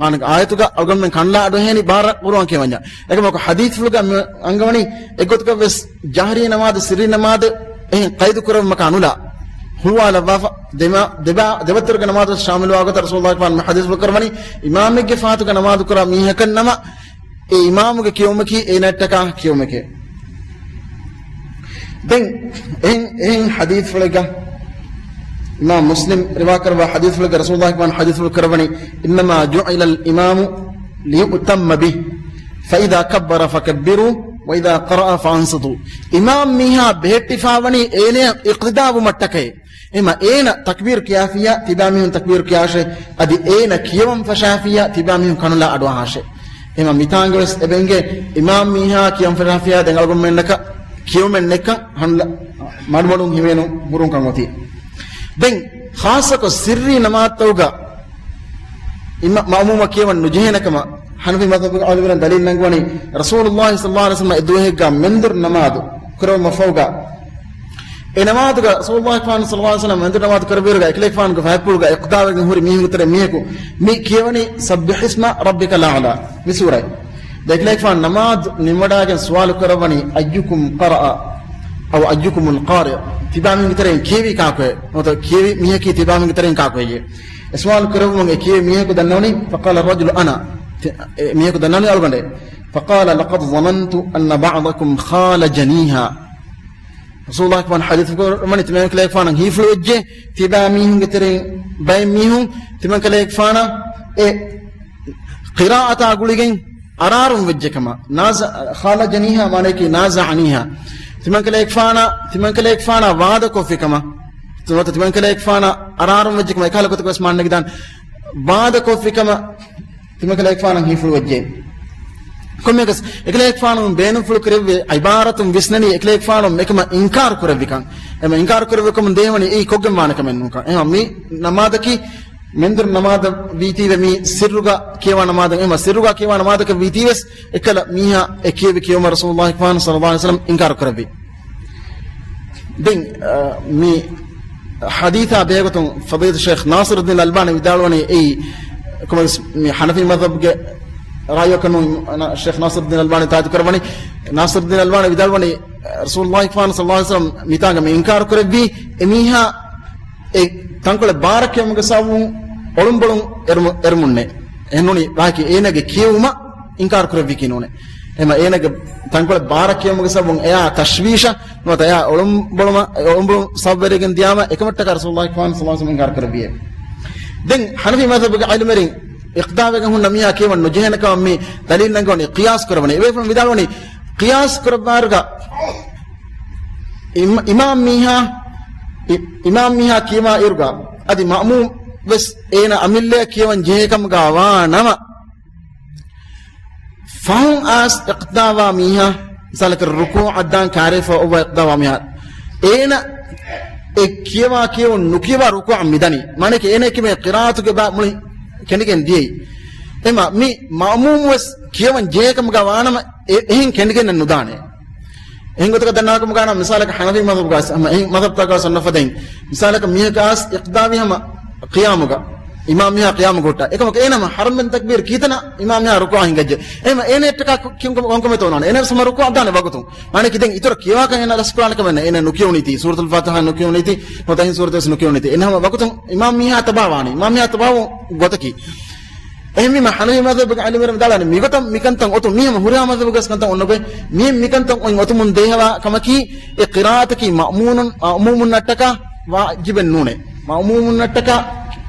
މާނަ އާޔަތުގަ އަޅުގަނޑުމެން ކަނުލާ އަޑުއެހޭނީ ބާރަށް ޤުރުއާން ކިޔަވަންޏާ. އެކަމަކު ޙަދީޘްފުޅުގަ މި އަންގަވަނީ އެއްގޮތަކަށް ވެސް ޖަހްރީ ނަމާދު، ސިއްރީ ނަމާދު އެހެން ޤައިދުކުރެއްވުމަކާ ނުލާ، ހުޅުވާލައްވާފަ، ދެމާ-، ދެބާ-، ދެބައްތަރުގެ ނަމާދު ޝާމިލުވާ ގޮތަށް ރަސޫލުﷲ ފާން ޙަދީޘްފުޅު ކުރައްވަނީ، އިމާމެއްގެ ފަހަތުގަ ނަމާދު ކުރާ މީހަކަށް ނަމަ، އެ އިމާމުގެ ކިޔެވުމަކީ އޭނައަށްޓަކާ ކިޔެވުމެކޭ. ދެން އެހެން، އެހެން ޙަދީޘްފުޅެއްގަ، އިމާމް މުސްލިމް ރިވާކުރައްވާ ޙަދީޘްފުޅެއްގަ ރަސޫލުﷲ ފާން ޙަދީޘްފުޅު ކުރައްވަނީ، إنما جعل الإمام ليؤتم به، فإذا كبر فكبروا، وإذا قرأ فأنصتوا. އިމާމް މީހާ ބެހެއްޓިފާވަނީ އޭނަޔަށް އިޤްތިދާވުމަށްޓަކައި. އެހެމަ އޭނަ ތަކްބީރު ކިޔާފިއްޔާ ތިބާމީހުން ތަކްބީރު ކިޔާށޭ، އަދި އޭނަ ކިޔަވަން ފަށާފިއްޔާ ތިބާމީހުން ކަނުލާ އަޑުއަހާށޭ. އެހެމަ މިތާނގަވެސް އެބައިނގޭ އިމާމް މީހާ ކިޔަން ފަށާފިއްޔާ ދެން އަޅުގަނޑުމެންނަކަށް ކިޔުމެއް ނެއްކަން ހަންލަ މަޑުމަޑުން ހިމޭނު ހުރުންކަން އޮތީ. ދެން ޚާއްޞަކޮށް ސިއްރީ ނަމާދުތަކުގަ އިމާ-، މައުމޫމަށް ކިޔަވަން ނުޖެހޭނެ ކަމަށް ޙަނަފީ މަޛްހަބުގެ ޢާލިމުން ދަލީލު ނަންގަވަނީ، ރަސޫލުﷲ ޞައްލަﷲ ޢަލައިހި ވަސައްލަމަ އެ ދުވަހެއްގަ މެންދުރު ނަމާދު ކުރެވުމަށްފަހުގަ، އެ ނަމާދުގަ ރަސޫލުﷲ ފާން ޞައްލަﷲ ޢަލައިހި ވަސައްލަމަ މެންދުރު ނަމާދު ކުރެއްވިއިރުގަ އެކަލޭގެފާނުގެ ފަހަތްޕުޅުގަ އިޤްތިދާވެގެން ހުރި މީހުންގެ ތެރެއިން މީހަކު މި ކިޔަވަނީ سبح اسم ربك الأعلى މި ސޫރަތް. ދެ އެކަލޭގެފާނު ނަމާދު ނިންމަވަޑައިގެން ސުވާލު ކުރައްވަނީ، أيكم قرأ أو أيكم القارئ؟ ތިބާމީހުންގެ ތެރެއިން ކިޔެވީ ކާކުހޭ؟ ނުވަތަ ކިޔެވި މީހަކީ ތިބާމީހުންގެ ތެރެއިން ކާކުހެއްޔޭ؟ އެ ސުވާލު ކުރެއްވުމުން އެ ކިޔެވި މީހަކު ދަންނަވަނީ، فقال الرجل أنا. ތި-، އެ މީހަކު ދަންނަވަނީ އަޅުގަނޑޭ. فقال لقد ظننت أن بعضكم خال جنيها. ރަސޫލުﷲ ފާން ޙަދީޘް ކުރައްވަނީ ތިމަންކަލޭގެފާނަށް ހީފުޅުވެއްޖެ، ތިބާމީހުންގެ ތެރެއިން ބައެއް މީހުން ތިމަންކަލޭގެފާނަށް އެ ޤިރާއަތާ ގުޅިގެން އަރާރުން ވެއްޖެ ކަމަށް. نازع، خال جنيها މާނައަކީ نازعنيها. ތިމަންކަލޭގެފާނާ، ތިމަންކަލޭގެފާނާ ވާދަކޮށްފި ކަމަށް. ނުވަތަ ތިމަންކަލޭގެފާނާ އަރާރުން ވެއްޖެ ކަމަށް އެކަހަލަ ގޮތަކަށް ވެސް މާނަ ނެގިދާނެ. ވާދަކޮށްފި ކަމަށް ތިމަންކަލޭގެފާނަށް ހީފުޅުވެއްޖެ. ކޮންމެއަކަސް އެކަލޭގެފާނު ބޭނުންފުޅު ކުރެއްވި ޢިބާރަތުން ވިސްނަނީ އެކަލޭގެފާނު އެކަމަށް އިންކާރު ކުރެއްވިކަން. އެމަ އިންކާރު ކުރެއްވި ކަމުން ދޭހަވަނީ އެއީ ކޮށްގެން ވާނެ ކަމެއް ނޫންކަން. އެހެން މި ނަމާދަކީ މެންދުރު ނަމާދަށް ވީތީވެ މީ ސިއްރުގަ ކިޔަވާ ނަމާދަށް. އެހެން ސިއްރުގަ ކިޔަވާ ނަމާދަކަށް ވީތީވެސް އެކަލަ މީހާ އެ ކިޔެވި ކިޔުމަށް ރަސޫލުﷲ ފާން ޞައްލަﷲ ޢަލައިހި ވަސައްލަމަ އިންކާރު ކުރެއްވި. ދެން، އަ، މި ޙަދީޘާ ބެހޭގޮތުން ފަޟީލަތު ޝޭޚް ނާޞިރުއްދީން އަލްބާނީ ވިދާޅުވަނީ އެއީ، ކޮމެސް މި ޙަނަފީ މަޛްހަބުގެ ރާއީއަކަށް ނޫން، ޝޭޚް ނާޞިރުއްދީން އަލްބާނީ ތާއީދު ކުރައްވަނީ، ނާޞިރުއްދީން އަލްބާނީ ވިދާޅުވަނީ، ރަސޫލުﷲ ފާން ޞައްލަﷲ ޢަލައިހި ވަސައްލަމަ މިތާނގަ މި އިންކާރު ކުރެއްވީ، އެމީހާ އެ ތަންކޮޅެއް ބާރަށް ކިޔުމުގެ ސަބަބުން އޮޅުންބޮޅުން އެރުމު-، އެރުމުންނޭ. އެހެންނޫނީ ވާހަކަ އޭނަގެ ކިޔެވުމަށް އިންކާރު ކުރެއްވީކީ ނޫނޭ. އެހެމަ އޭނަގެ ތަންކޮޅެއް ބާރަށް ކިޔުމުގެ ސަބަބުން އެއާ ތަޝްވީޝަށް ނުވަތަ އެއާ އޮޅުންބޮޅުމަށް، އެ އޮޅުންބޮޅުން ސަބަބުވެރިވެގެން ދިޔާމަ އެކަމަށްޓަކާ ރަސޫލުﷲ ފާން ޞައްލަﷲ ޢަލައިހި ވަސައްލަމަ އިންކާރު ކުރެއްވިއޭ. ދެން ޙަނަފީ މަޛްހަބުގެ ޢިލްމުވެރިން އިޤްތިދާވެގެން ހުންނަ މީހާ ކިޔަވަން ނުޖެހޭނެ ކަމަށް މި ދަލީލު ނަންގަވަނީ ޤިޔާސް ކުރައްވަނީ. އެބޭފުޅުން ވިދާޅުވަނީ ޤިޔާސް ކުރައްވާއިރުގަ އިމް-، އިމާމް މީހާ، އި-، އިމާމް މީހާ ކިޔަވާ އިރުގަ އަދި މައުމޫމް ވެސް އޭނަ އަމިއްލައަށް ކިޔަވަން ޖެހޭ ކަމުގަ ވާނަމަ، ފަހުން އައިސް އިޤްތިދާވާ މީހާ، މިސާލަކަށް ރުކޫޢަށް ދާން ކާރިފަ އޮއްވާ އިޤްތިދާވާ މީހާ، އޭނަ އެ ކިޔަވާ ކިޔެވުން ނުކިޔަވާ ރުކޫޢަށް މިދަނީ. މާނައަކީ އޭނަ ކިމޭ ޤިރާއަތުގެ ބާ މުޅި ކެނޑިގެން ދިޔައީ. އެމަ މި މައުމޫމު ވެސް ކިޔަވަން ޖެހޭ ކަމުގަ ވާނަމަ، އެ-، އެހެން ކެނޑިގެންނެއް ނުދާނެ. އެހެން ގޮތަކަށް ދަންނަވާކަމުގަ މިސާލަކަށް ޙަނަފީ މަޛްހަބުގަ، އެހެން މަޛްހަބުތަކަށް ސަންނަފަދެން. މިސާލަކަށް މީހަކަށް އައިސް އިޤްތިދާވީ ހަމަ ޤިޔާމުގަ، އިމާމް މީހާ ޤިޔާމުގަ ހުއްޓާ. އެކަމަކު އޭނަ ހަމަ ޙަރަމް ތަކްބީރު ކީތަނަށް އިމާމް މީހާ ރުކޫޢަށް ހިނގައްޖެ. އެހެމަ އޭނައަށްޓަކާ ކި-، ކި-، ކޮންކަމެއް ތޯނާނެ؟ އޭނަ ހަމަ ރުކޫޢަށް ދާނެ ވަގުތުން. މާނައަކީ ދެން އިތުރަށް ކިޔަވާކަށް އޭނަ ރަސްކުރާނެ ކަމެއް ނެތް. އޭނަ ނުކިޔުނީތީ، ސޫރަތުލް ފާތިޙާ ނުކިޔުނީތީ، ނުވަތަ އެހެން ސޫރަތެއް ނުކިޔުނީތީ. އޭނަ ހަމަ ވަގުތުން އިމާމް މީހާ ތަބާވާނީ. އިމާމް މީހާ ތަބާވުން ގޮތަކީ. އެހެންވީމަ ޙަނަފީ މަޛްހަބުގެ ޢިލްމުވެރިން ވިދާޅުވަނީ މިގޮތަށް މިކަންތައް އޮތުން މީ ހަމަ ހުރިހާ މަޛްހަބުގަސް ކަންތައް އޮންނަ ގޮތް. މި މިކަންތައް އޮތުމުން ދޭހަވާ ކަމަކީ އެ ޤިރާއަތަކީ މައުމޫނުން، މައުމޫމުންނަށްޓަކާ ވާޖިބެއް ނޫނޭ. މައުމޫމުންނަށްޓަކާ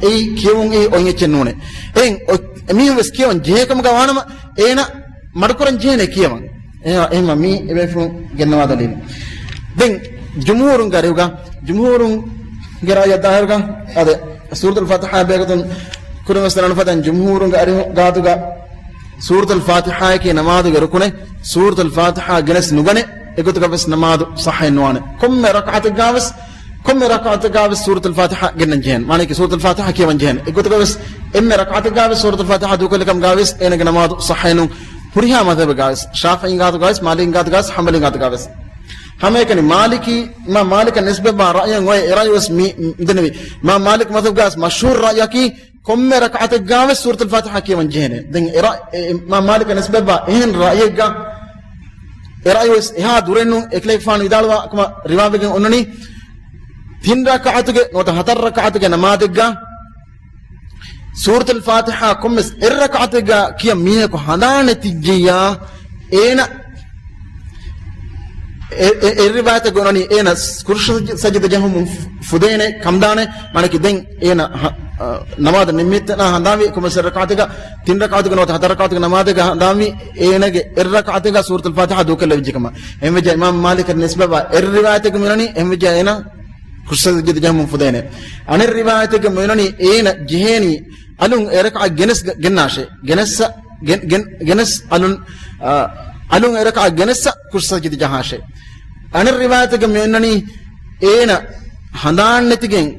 އެއީ ކިޔެވުން އެއީ އޮތް އެއްޗެއް ނޫނޭ. އެހެން އޮތް-، އެމީހުން ވެސް ކިޔަވަން ޖެހޭ ކަމުގަ ވާނަމަ އޭނަ މަޑުކުރަން ޖެހޭނެ ކިޔަވަން. އެހެ-، އެހެމަ މީ އެބޭފުޅުން ގެންނަވާ ދަލީލު. ދެން ޖުމްހޫރުންގެ އަރިހުގަ، ޖުމްހޫރުންގެ ރާއިއަށް ދާއިރުގަ، އަދެ ސޫރަތުލް ފާތިޙާ ބެހޭގޮތުން ކުރިންވެސް ދަންނަވަން ފަދައިން ޖުމްހޫރުންގެ އަރިހު ގާތުގަ ސޫރަތުލް ފާތިޙާއަކީ ނަމާދުގެ ރުކުނެއް، ސޫރަތުލް ފާތިޙާ ގެނެސް ނުގަނެ، އެގޮތުގަ ވެސް ނަމާދު ޞައްޙައެއް ނުވާނެ. ކޮންމެ ރަކަޢަތެއްގަ ވެސް ކޮންމެ ރަކާތެއްގާވެސް ސޫރަތުލް ފާތިޙާ ގެންނަން ޖެހޭނެ. މާނައަކީ ސޫރަތުލް ފާތިޙާ ކިޔަވަން ޖެހޭނެ. އެއްގޮތަކަށްވެސް އެންމެ ރަކާތެއްގާވެސް ސޫރަތުލް ފާތިޙާ ދޫކޮށްލިކަމުގާވެސް އޭނަގެ ނަމާދު ޞައްޙައެއް ނޫން. ހުރިހާ މަޛްހަބެއްގާވެސް، ޝާފިޢީން ގާތުގާވެސް، މާލިކީން ގާތުގާވެސް، ޙަންބަލީން ގާތުގާވެސް، ހަމައެކަނި މާލިކީ، އިމާމް މާލިކަށް ނިސްބަތްވާ ރައުޔެއް އޮތް އެ ރައުޔުވެސް މި، މި ދެންނެވި. އިމާމް މާލިކް މަޛްހަބުގާވެސް މަޝްހޫރު ރައުޔަކީ، ކޮންމެ ރަކާތެއްގާވެސް ސޫރަތުލް ފާތިޙާ ކިޔަވަން ޖެހޭނެ. ދެން އެ ރަ-، އެ، އިމާމް މާލިކަށް ނިސްބަތްވާ އެހެން ރައުޔެއްގަ، އެ ރައުޔުވެސް އެހާ ދުރެއް ނޫން. އެކަލޭގެފާނު ވިދާޅުވާ ކަމަށް ރިވާވެގެން އޮންނަނީ، ތިން ރަކާތުގެ ނުވަތަ ހަތަރު ރަކާތުގެ ނަމާދެއްގަ ސޫރަތުލް ފާތިޙާ ކޮންމެސް އެއް ރަކާތެއްގަ ކިޔަން މީހަކު ހަނދާން ނެތިއްޖިއްޔާ، އޭނަ އެ، އެ، އެއް ރިވާޔަތެއްގަ އޮންނަނީ އޭނަ ކުރުސި ސަޖިދަ ޖެހުމުން ފު-، ފުދޭނެ ކަމުދާނެ. މާނައަކީ ދެން އޭނަ ހަ-، އަ، ނަމާދަށް ނިންމިއްތަނާ ހަނދާންވީ ކޮންމެސް އެއް ރަކާތެއްގަ، ތިން ރަކާތުގެ ނުވަތަ ހަތަރު ރަކާތުގެ ނަމާދެއްގަ ހަނދާންވީ އޭނަގެ އެއް ރަކާތެއްގަ ސޫރަތުލް ފާތިޙާ ދޫކޮށްލެވިއްޖެ ކަމަށް. އެހެންވެއްޖެ އިމާމް މާލިކަށް ނިސްބަތްވާ އެއް ރިވާޔަތެއްގަ މިއޮންނަނީ، އެހެންވެއްޖެ އޭނަ ކުރުސި ސަޖިދަ ޖެހުމުން ފުދޭނެ. އަނެއް ރިވާޔަތެއްގަ މިއޮންނަނީ އޭނަ ޖެހޭނީ އަލުން އެ ރަކާތް ގެނެސް ގަ-، ގެންނާށޭ. ގެނެސް، ގެން، ގެން، ގެނެސް އަލުން، އަ، އަލުން އެ ރަކާތް ގެނެއްސަ ކުރުސި ސަޖިދަ ޖަހާށޭ. އަނެއް ރިވާޔަތެއްގަ މިއޮންނަނީ އޭނަ ހަނދާން ނެތިގެން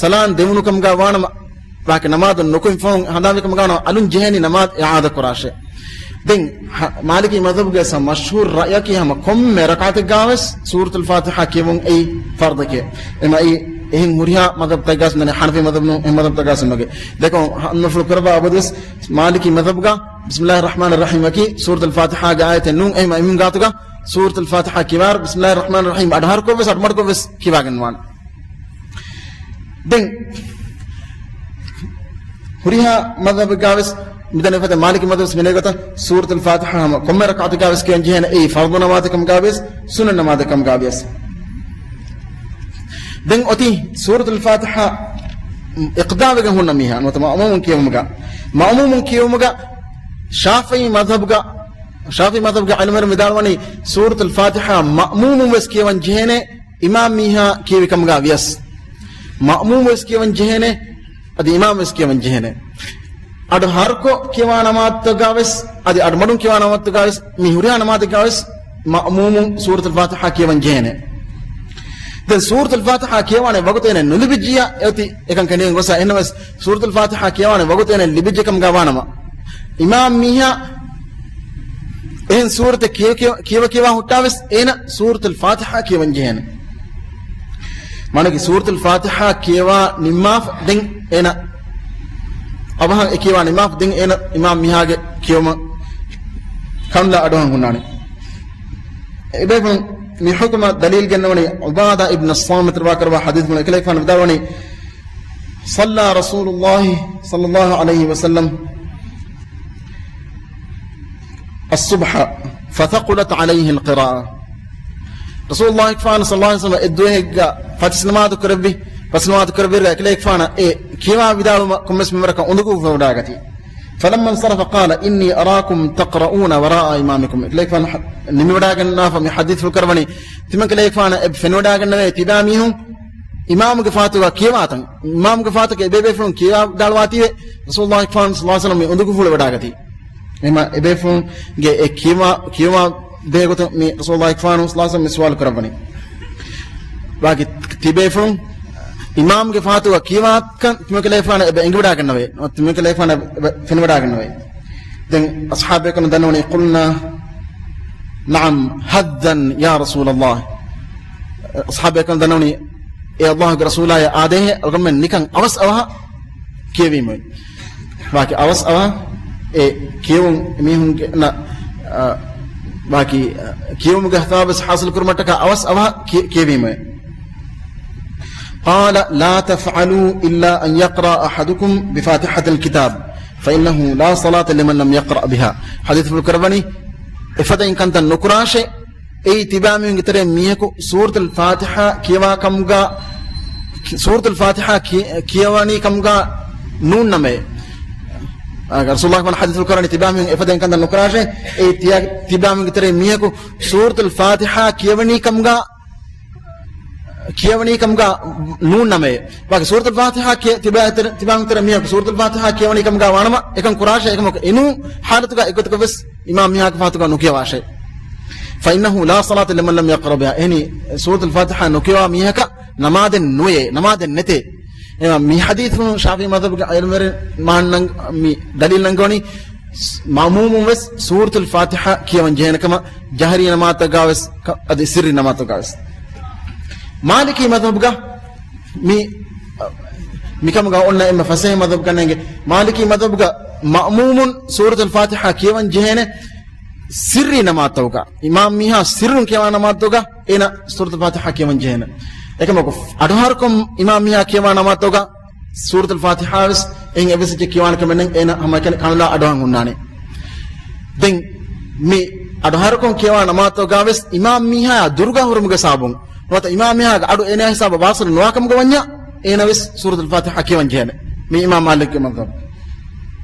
ސަލާން ދެވުނު ކަމުގަ ވާނަމަ، ވާކި ނަމާދު ނުކުތް ފަހުން ހަނދާންވި ކަމުގަ ވާނަމަ އަލުން ޖެހޭނީ ނަމާދު އިޢާދަ ކުރާށޭ. ދެން ހަ-، މާލިކީ މަޛްހަބުގެ ސަ-، މަޝްހޫރު ރައުޔަކީ ހަމަ ކޮންމެ ރަކާތެއްގަވެސް ސޫރަތުލް ފާތިޙާ ކިޔެވުން އެއީ ފަރުޟެކޭ. އެމައި އެހެން ހުރިހާ މަޛްހަބުތަކަށް ނަނެ، ޙަނަފީ މަޛްހަބު ނޫން، އެހެން މަޛްހަބުތަކަށް ނުގެ. ދެކޮން ހަ-، ނުފުޅު ކުރައްވާ އަބަދުވެސް މާލިކީ މަޛްހަބުގަ ބިސްމިﷲ ރަޙްމާނި ރަޙީމަކީ ސޫރަތުލް ފާތިޙާގެ އާޔަތެއް ނޫން. އެހެން އެމީހުން ގާތުގަ ސޫރަތުލް ފާތިޙާ ކިޔަވާއިރު ބިސްމިﷲ ރަޙްމާނި ރަޙީމް އަޑުހަރުކޮށްވެސް އަޑުމަޑުކޮށްވެސް ކިޔަވާގެން ނުވާނެ. ދެން ހުރިހާ މަޛްހަބެއްގަވެސް މިދަނީ ފަދަ މާލިކީ މަޛްހަބު މިނޭގޮތަށް ސޫރަތުލް ފާތިޙާ ހަމަ ކޮންމެ ރަކާތެއްގަވެސް ކިޔަން ޖެހޭނެ އެއީ ފަރުޟު ނަމާދެއް ކަމުގަވިޔަސް ސުންނަތް ނަމާދެއް ކަމުގަވިޔަސް. ދެން އޮތީ ސޫރަތުލް ފާތިޙާ އިޤްތިދާވެގެން ހުންނަ މީހާ ނުވަތަ މައުމޫމުން ކިޔެވުމުގަ، މައުމޫމުން ކިޔެވުމުގަ ޝާފިޢީ މަޛްހަބުގަ، ޝާފިޢީ މަޛްހަބުގެ ޢިލްމުވެރިން ވިދާޅުވަނީ ސޫރަތުލް ފާތިޙާ މައުމޫމުން ވެސް ކިޔަވަން ޖެހޭނެ، އިމާމް މީހާ ކިޔެވި ކަމުގަ ވިޔަސް، މައުމޫމް ވެސް ކިޔަވަން ޖެހޭނެ، އަދި އިމާމް ވެސް ކިޔަވަން ޖެހޭނެ. އަޑު ހަރުކޮށް ކިޔަވާ ނަމާދުތަކުގަ ވެސް، އަދި އަޑު މަޑުން ކިޔަވާ ނަމާދުތަކުގަ ވެސް، މި ހުރިހާ ނަމާދެއްގަ ވެސް މައުމޫމުން ސޫރަތުލް ފާތިޙާ ކިޔަވަން ޖެހޭނެ. ދެން ސޫރަތުލް ފާތިޙާ ކިޔަވާނެ ވަގުތު އޭނަ ނުލިބިއްޖިއްޔާ އެއޮތީ އެކަން ކެނޑިގެން ގޮސް. އެހެންނަމަވެސް ސޫރަތުލް ފާތިޙާ ކިޔަވާނެ ވަގުތު އޭނަ ލިބިއްޖެ ކަމުގަ ވާނަމަ، އިމާމް މީހާ އެހެން ސޫރަތެއް ކިޔަ-، ކިޔަ-، ކިޔަވަ ކިޔަވާ ހުއްޓާވެސް އޭނަ ސޫރަތުލް ފާތިޙާ ކިޔަވަން ޖެހޭނެ. މާނައަކީ ސޫރަތުލް ފާތިޙާ ކިޔަވާ ނިންމާފަ ދެން އޭނަ އަވަހަށް އެ ކިޔަވާ ނިންމާފަ ދެން އޭނަ އިމާމް މީހާގެ ކިޔަވުމަށް ކަނުލާ އަޑުއަހަން ހުންނާނެ. އެބޭފުޅުން މި ޙުކުމަށް ދަލީލް ގެންނަވަނީ ޢުބާދާ އިބްނު ޞާމިތު ރިވާކުރައްވާ ޙަދީޘްފުޅު. އެކަލޭގެފާނު ވިދާޅުވަނީ، صلى رسول الله صلى الله عليه وسلم الصبح فثقلت عليه القراءة. ރަސޫލުﷲ ފާނު ޞައްލަﷲ ޢަލައިހި ވަސައްލަމަ އެއްދުވަހެއްގަ ފަތިސް ނަމާދު ކުރެއްވި، ފަތިސް ނަމާދު ކުރެއްވިއިރުގަ އެކަލޭގެފާނަށް އެ ކިޔަވާ ވިދާޅުވުމަށް ކޮންމެސް މިންވަރަކަށް އުނދަގޫފަވަޑާގަތީ. فلما انصرف قال إني أراكم تقرؤون وراء إمامكم. އެކަލޭގެފާނު ނިމިވަޑާގަންނާފަ މި ޙަދީޘްފުޅު ކުރައްވަނީ، ތިމަން ކަލޭގެފާނަށް އެބަ ފެނިވަޑާގަންނަވޭ ތިބާ މީހުން އިމާމުގެ ފާތުގަ ކިޔަވާތަން. އިމާމުގެ ފާތުގަ އެބޭބޭފުޅުން ކިޔަވާ ވިދާޅުވާތީވެ، ރަސޫލުﷲ ފާނު ޞައްލަﷲ ޢަލައިހި ވަސައްލަމަ މި އުނދަގޫފުޅު ވަޑާގަތީ. އެހެންމަ އެބޭފުޅުންގެ އެ ކިޔަވާ، ކިޔަވާ ދޭ ގޮތުން މި ރަސޫލުﷲ ފާނު ޞައްލަﷲ ޢަލައިހި ވަސައްލަމަ މި ސުވާލު ކުރައްވަނީ. ވާގި ތިބޭފުޅުން އިމާމުގެ ފާތުގަ ކިޔަވާކަން ތިމަން ކަލޭގެފާނަށް އެބަ އެނގިވަޑާގަންނަވޭ. ތިމަން ކަލޭގެފާނަށް އެބަ ފެނިވަޑާގަންނަވޭ. ދެން އަޞްޙާބުބޭކަލުން ދަންނަވަނީ، قلنا نعم حظا يا رسول الله. އަޞްޙާބުބޭކަލުން ދަންނަވަނީ، އޭ ﷲގެ ރަސޫލާއޭ، އާދޭހޭ، އަޅުގަނޑުމެން ނިކަން އަވަސް އަވަހަށް ކިޔެވީމުވެ. ވާކި އަވަސް އަވަހަށް އެ ކިޔެވުން އެމީހުންގެ ނަ-، އަ، ވާކި، އަ، ކިޔެވުމުގެ ސަވާބުވެސް ޙާޞިލު ކުރުމަށްޓަކާ އަވަސް އަވަހަށް ކި-، ކިޔެވީމުވެ. قال لا تفعلوا إلا أن يقرأ أحدكم بفاتحة الكتاب فإنه لا صلاة لمن لم يقرأ بها. ޙަދީޘްފުޅު ކުރައްވަނީ، އެފަދައިން ކަންތައް ނުކުރާށޭ، އެއީ ތިބާމީހުންގެ ތެރެއިން މީހަކު ސޫރަތުލް ފާތިޙާ ކިޔަވާ ކަމުގަ، ސޫރަތުލް ފާތިޙާ ކި-، ކިޔަވަނީ ކަމުގަ ނޫން ނަމައޭ. އާ، ރަސޫލުﷲ ފާނު ޙަދީޘްފުޅު ކުރައްވަނީ ތިބާމީހުން އެފަދައިން ކަންތައް ނުކުރާށޭ، އެއީ ތިޔަ-، ތިބާމީހުންގެ ތެރެއިން މީހަކު ސޫރަތުލް ފާތިޙާ ކިޔަވަނީ ކަމުގަ ކިޔަވަނީ ކަމުގަ ނޫން ނަމައޭ. ވާގި ސޫރަތުލް ފާތިޙާ ކިޔަ-، ތިބާ-، ތިބާމީހުންގެ ތެރެއިން މީހަކު ސޫރަތުލް ފާތިޙާ ކިޔަވަނީ ކަމުގަ ވާނަމަ، އެކަން ކުރާށޭ، އެކަމަކު އެނޫން ޙާލަތުގަ އެގޮތަކަށް ވެސް އިމާމް މީހާގެ ފާތުގަ ނުކިޔަވާށޭ. فإنه لا صلاة لمن لم يقرأ بها. އެހެނީ، ސޫރަތުލް ފާތިޙާ ނުކިޔަވާ މީހަކަށް ނަމާދެއް ނުވޭ، ނަމާދެއް ނެތޭ. އެމަ މި ޙަދީޘުން ޝާފިޢީ މަޛްހަބުގެ ޢިލްމުވެރިން މާނަން-، މި ދަލީލް ނަންގަވަނީ، މައުމޫމުން ވެސް ސޫރަތުލް ފާތިޙާ ކިޔަވަން ޖެހޭނެ ކަމަށް، ޖަހްރީ ނަމާދުތަކުގަ ވެސް ކަ-، އަދި ސިއްރީ ނަމާދުތަކުގަ ވެސް. މާލިކީ މަޛްހަބުގަ މި، މިކަމުގަ އޮންނަ އެންމެ ފަސޭހަ މަޛްހަބު ކަންނޭނގެ، މާލިކީ މަޛްހަބުގަ މައުމޫމުން ސޫރަތުލް ފާތިޙާ ކިޔަވަން ޖެހޭނެ ސިއްރީ ނަމާދުތަކުގަ، އިމާމް މީހާ ސިއްރުން ކިޔަވާ ނަމާދުތަކުގަ އޭނަ ސޫރަތުލް ފާތިޙާ ކިޔަވަން ޖެހޭނެ. އެކަމަކު، އަޑުހާރަކޮށް އިމާމް މީހާ ކިޔަވާ ނަމާދުތަކުގަ ސޫރަތުލް ފާތިޙާ ވެސް އެހެން އެއްވެސް އެއްޗެއް ކިޔަވާނެ ކަމެއް ނެތް، އޭނަ ހަމައެކަނި ކަނުލާ އަޑުއަހަން ހުންނާނެ. ދެން މި އަޑުހާރަކޮށް ކިޔަވާ ނަމާދުތަކުގަ ވެސް އިމާމް މީހާ ދުރުގަ ހުރުމުގެ ސަބަބުން، ނުވަތަ އިމާމް މީހާގެ އަޑު އޭނަ ހިސާބަށް ވާސިލު ނުވާ ކަމުގަ ވަންޏާ، އޭނަ ވެސް ސޫރަތުލް ފާތިޙާ ކިޔަވަން ޖެހޭނެ. މި އިމާމް މާލިކްގެ މަޛްހަބު.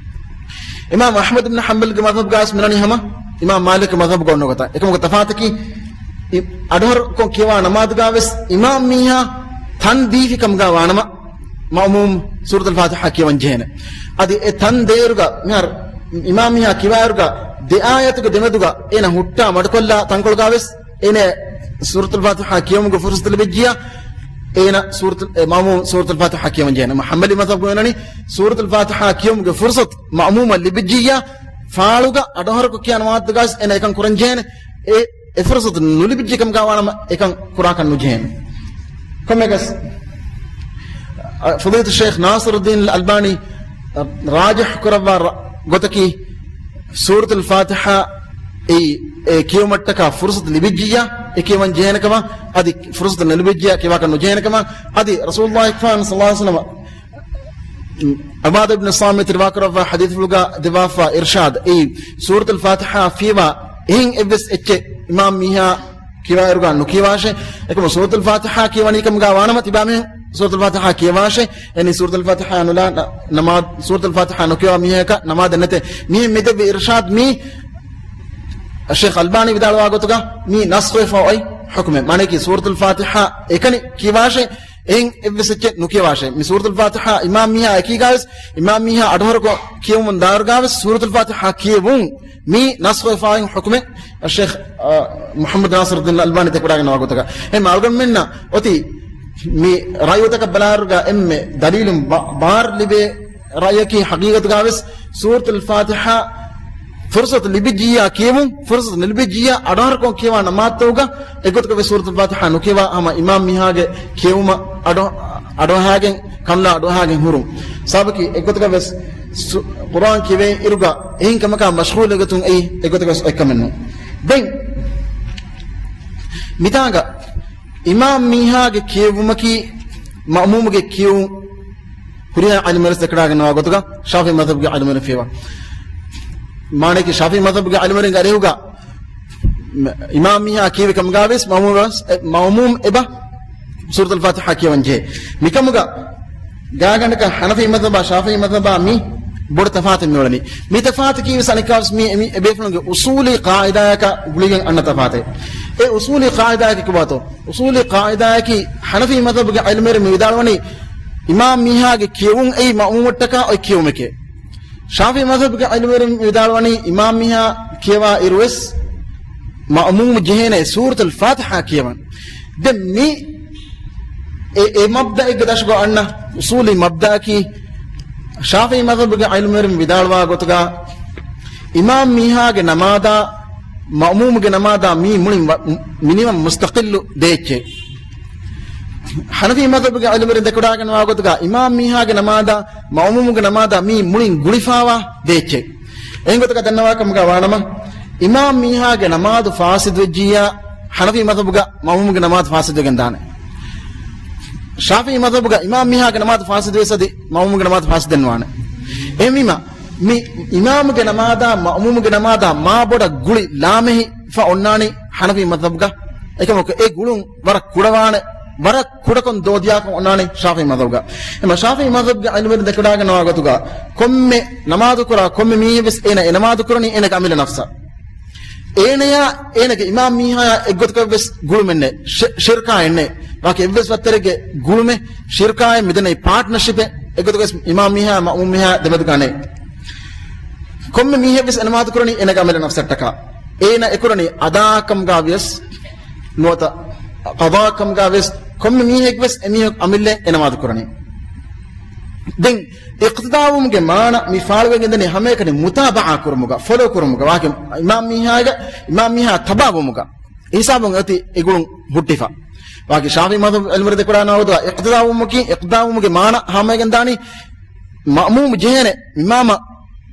އިމާމް އަޙްމަދު ބިން ޙަންބަލްގެ މަޛްހަބުގަ ވެސް މި ނަނީ ހަމަ އިމާމް މާލިކްގެ މަޛްހަބުގަ އޮންނަ ގޮތަށް. އެކަމަކު ތަފާތަކީ، އި-، އަޑުހަރުކޮށް ކިޔަވާ ނަމާދުގަ ވެސް އިމާމް މީހާ ތަން ދީފި ކަމުގަ ވާނަމަ، މައުމޫމް ސޫރަތުލް ފާތިޙާ ކިޔަވަން ޖެހޭނެ. އަދި އެ ތަން ދޭއިރުގަ، މިހާރު އިމާމް މީހާ ކިޔަވާއިރުގަ ދެ އާޔަތުގެ ދެމެދުގަ އޭނަ ހުއްޓާ މަޑުކޮށްލާ ތަންކޮޅުގަ ވެސް އޭނަ ސޫރަތުލް ފާތިޙާ ކިޔެވުމުގެ ފުރުޞަތު ލިބިއްޖިއްޔާ، އޭނަ ސޫރަތުލް، އެ މައުމޫމް ސޫރަތުލް ފާތިޙާ ކިޔަވަން ޖެހޭނެ. އަމާ ޙަންބަލީ މަޛްހަބުގަ އޮންނަނީ ސޫރަތުލް ފާތިޙާ ކިޔެވުމުގެ ފުރުޞަތު މައުމޫމަށް ލިބިއްޖިއްޔާ، ފާޅުގަ އަޑުހަރަކޮށް ކިޔާ ނަމާދުގަ ވެސް އޭނަ އެކަން ކުރަން ޖެހޭނެ. އެ، އެ ފުރުޞަތު ނުލިބިއްޖެ ކަމުގަ ވާނަމަ އެކަން ކުރާކަށް ނުޖެހޭނެ. ކޮންމެއަކަސް، އަ، ފަޟީލަތު ޝޭޚް ނާޞިރުއްދީން އަލް އަލްބާނީ، އަ، ރާޖިޙު ކުރައްވާ ރަ-، ގޮތަކީ، ސޫރަތުލް ފާތިޙާ އެއީ، އެ ކިޔުމަށްޓަކާ ފުރުޞަތު ލިބިއްޖިއްޔާ، އެ ކިޔަވަން ޖެހޭނެ ކަމަށް، އަދި ފުރުޞަތު ނުލިބިއްޖިއްޔާ، ކިޔަވާކަށް ނުޖެހޭނެ ކަމަށް، އަދި ރަސޫލުﷲ އަކްރަމް ޞައްލަﷲ ޢަލައިހި ވަސައްލަމަ ޢުބާދަ ބިން ޞާމިތު ރިވާކުރައްވާ ޙަދީޘްފުޅުގަ ދެއްވާފާ އިރްޝާދު، އެއީ، ސޫރަތުލް ފާތިޙާ ފިޔަވާ އެހެން އެއްވެސް އެއްޗެއް އިމާމް މީހާ ކިޔަވާއިރުގަ ނުކިޔަވާށޭ. އެކަމު ސޫރަތުލް ފާތިޙާ ކިޔަވަނީ ކަމުގަ ވާނަމަ ތިބާމީހުން ސޫރަތުލް ފާތިޙާ ކިޔަވާށޭ. އެނީ ސޫރަތުލް ފާތިޙާ ނުލާ ނަ-، ނަމާދު، ސޫރަތުލް ފާތިޙާ ނުކިޔަވާ މީހަކަށް ނަމާދެއް ނެތޭ. މިހެން މި ދެއްވި އިރްޝާދު މީ ޝޭޚް އަލްބާނީ ވިދާޅުވާ ގޮތުގަ މީ ނަސްޚުވެފަ އޮތް ޙުކުމެއް. މާނައަކީ ސޫރަތުލް ފާތިޙާ އެކަނި ކިޔަވާށޭ، އެހެން އެއްވެސް އެއްޗެއް ނުކިޔަވާށޭ. މި ސޫރަތުލް ފާތިޙާ އިމާމް މީހާ އެކީގަ ވެސް، އިމާމް މީހާ އަޑުހަރަކޮށް ކިޔެވުމުން ދާއިރުގަ ވެސް ސޫރަތުލް ފާތިޙާ ކިޔެވުން މީ ނަސްޚުވެފަ އޮތް ޙުކުމެއް. ޝޭޚް، އަ، މުޙައްމަދު ނާޞިރުއްދީން އަލްބާނީ ދެކެވަޑައިގަންނަވާ ގޮތަކަށް. އެހެން އަޅުގަނޑުމެންނަށް އޮތީ މި ރައްޔުތަކަށް ބަލާއިރުގަ އެންމެ ދަލީލުން ބާ-، ބާރު ލިބޭ ރައްޔަކީ ޙަޤީޤަތުގަ ވެސް ސޫރަތުލް ފާތިޙާ ފުރުޞަތު ލިބިއްޖިއްޔާ ކިޔެވުން، ފުރުޞަތު ނުލިބިއްޖިއްޔާ އަޑުހަރަކޮށް ކިޔަވާ ނަމާދުތަކުގަ އެއްގޮތަކަށް ވެސް ސޫރަތުލް ފާތިޙާ ނުކިޔަވާ ހަމަ އިމާމް މީހާގެ ކިޔެވުމަށް އަޑު-، އަޑުއަހާގެން، ކަނުލާ އަޑުއަހާގެން ހުރުން. ސަބަބަކީ އެއްގޮތަކަށް ވެސް ސު-، ޤުރްއާން ކިޔެވޭ އިރުގަ އެހެން ކަމަކާ މަޝްޣޫލުވެގަތުން އެއީ އެއްގޮތަކަށް ވެސް އޮތް ކަމެއް ނޫން. ދެން މިތާނގަ އިމާމް މީހާގެ ކިޔެވުމަކީ މައުމޫމުގެ ކިޔެވުން ހުރިހާ ޢިލްމުވެރިން ދެކެވަޑައިގަންނަވާ ގޮތުގަ ޝާފިޢީ މަޛްހަބުގެ ޢިލްމުވެރިން ފިޔަވާ. މާނައަކީ ޝާފިޢީ މަޛްހަބުގެ ޢިލްމުވެރިންގެ އަރިހުގަ އިމާމް މީހާ ކިޔެވި ކަމުގަ ވެސް މައުމޫމް ވެސް، އެ، މައުމޫމް އެބަ ސޫރަތުލް ފާތިޙާ ކިޔަވަން ޖެހޭ. މިކަމުގަ ގާތްގަނޑަކަށް ޙަނަފީ މަޛްހަބާ ޝާފިޢީ މަޛްހަބާ މީ ބޮޑު ތަފާތެއް މިއުޅެނީ. މި ތަފާތަކީ ވެސް އަނެއްކާވެސް މީ އެ-، މީ އެބޭފުޅުންގެ އުޞޫލީ ޤާޢިދާއަކާ ގުޅިގެން އަންނަ ތަފާތެއް. އެ އުޞޫލީ ޤާޢިދާއަކީ ކޮބާތޯ؟ އުޞޫލީ ޤާޢިދާއަކީ ޙަނަފީ މަޛްހަބުގެ ޢިލްމުވެރިން މި ވިދާޅުވަނީ އިމާމް މީހާގެ ކިޔެވުން އެއީ މައުމޫމަށްޓަކާ އޮތް ކިޔެވުމެކޭ. ޝާފިޢީ މަޛްހަބުގެ ޢިލްމުވެރިން މި ވިދާޅުވަނީ އިމާމް މީހާ ކިޔަވާ އިރުވެސް މައުމޫމު ޖެހޭނެ ސޫރަތުލް ފާތިޙާ ކިޔަވަން. ދެން މި އެ، އެ މަބްދައެއްގެ ދަށުގަ އަންނަ އުޞޫލީ މަބްދައަކީ، ޝާފިޢީ މަޛްހަބުގެ ޢިލްމުވެރިން ވިދާޅުވާ ގޮތުގަ، އިމާމް މީހާގެ ނަމާދާ މައުމޫމުގެ ނަމާދާ މީ މުޅިން ވަ-، މިނިވަން މުސްތަޤިއްލު ދެ އެއްޗެއް. ޙަނަފީ މަޛްހަބުގެ ޢިލްމުވެރިން ދެކެވަޑައިގަންނަވާ ގޮތުގަ، އިމާމް މީހާގެ ނަމާދާ މައުމޫމުގެ ނަމާދާ މީ މުޅިން ގުޅިފާވާ ދެ އެއްޗެއް. އެހެން ގޮތަކަށް ދަންނަވާ ކަމުގަ ވާނަމަ، އިމާމް މީހާގެ ނަމާދު ފާސިދުވެއްޖިއްޔާ، ޙަނަފީ މަޛްހަބުގަ މައުމޫމުގެ ނަމާދު ފާސިދުވެގެން ދާނެ. ޝާފިޢީ މަޛްހަބުގަ އިމާމް މީހާގެ ނަމާދު ފާސިދުވެސް އަދި މައުމޫމުގެ ނަމާދު ފާސިދެއް ނުވާނެ. އެހެންވީމަ، މި އިމާމުގެ ނަމާދާ މައުމޫމުގެ ނަމާދާ މާ ބޮޑަށް ގުޅި ލާމެހިފަ އޮންނާނީ ޙަނަފީ މަޛްހަބުގަ. އެކަމަކު އެ ގުޅުން ވަރަށް ކުޑަވާނެ، ވަރަށް ކުޑަކޮށް ދޯދިޔާކަން އޮންނާނީ ޝާފިޢީ މަޛްހަބުގަ. އެމަ ޝާފިޢީ މަޛްހަބުގެ ޢިލްމުވެރިން ދެކެވަޑައިގަންނަވާ ގޮތުގަ، ކޮންމެ ނަމާދުކުރާ ކޮންމެ މީހެއް ވެސް އޭނަ އެ ނަމާދު ކުރަނީ އޭނަގެ އަމިއްލަ ނަފްސަށް. އޭނަޔާ އޭނަގެ އިމާމް މީހާޔާ އެއްގޮތަކަށް ވެސް ގުޅުމެއް ނެތް. ޝި-، ޝިރްކާއެއް ނެތް. ވާކި އެއްވެސް ވައްތަރެއްގެ ގުޅުމެއް، ޝިރްކާއެއް މިދެންނެވި ޕާޓްނަޝިޕެއް އެއްގޮތަކަށް ވެސް އިމާމް މީހާ މައުމޫމް މީހާ ދެމެދުގަ ނެތް. ކޮންމެ މީހެއް ވެސް އެ ނަމާދު ކުރަނީ އޭނަގެ އަމިއްލަ ނަފްސަށްޓަކާ. އޭނަ އެކުރަނީ އަދާކަމުގަ ވިޔަސް ނުވަތަ ޤަޟާކަމުގަ ވިޔަސް ކޮންމެ މީހެއްވެސް އެމީހަކު އަމިއްލަ އެ ނަމާދު ކުރަނީ. ދެން އިޤްތިދާވުމުގެ މާނަ މި ފާޅުވެގެންދަނީ ހަމައެކަނި މުތާބަޢާ ކުރުމުގަ، ފޮލޯ ކުރުމުގަ، ވާކި އިމާމް މީހާގެ، އިމާމް މީހާ ތަބާވުމުގަ އެހިސާބުން އޮތީ އެ ގުޅުން ހުއްޓިފަ. ވާކި ޝާފިޢީ މަޛްހަބު ޢިލްމުވެރިން ދެކުރާ ނަމަވެސް އިޤްތިދާވުމަކީ، އިޤްތިދާވުމުގެ މާނަ ހަމައެކަނި ދާނީ މައުމޫމް ޖެހޭނެ އިމާމަށް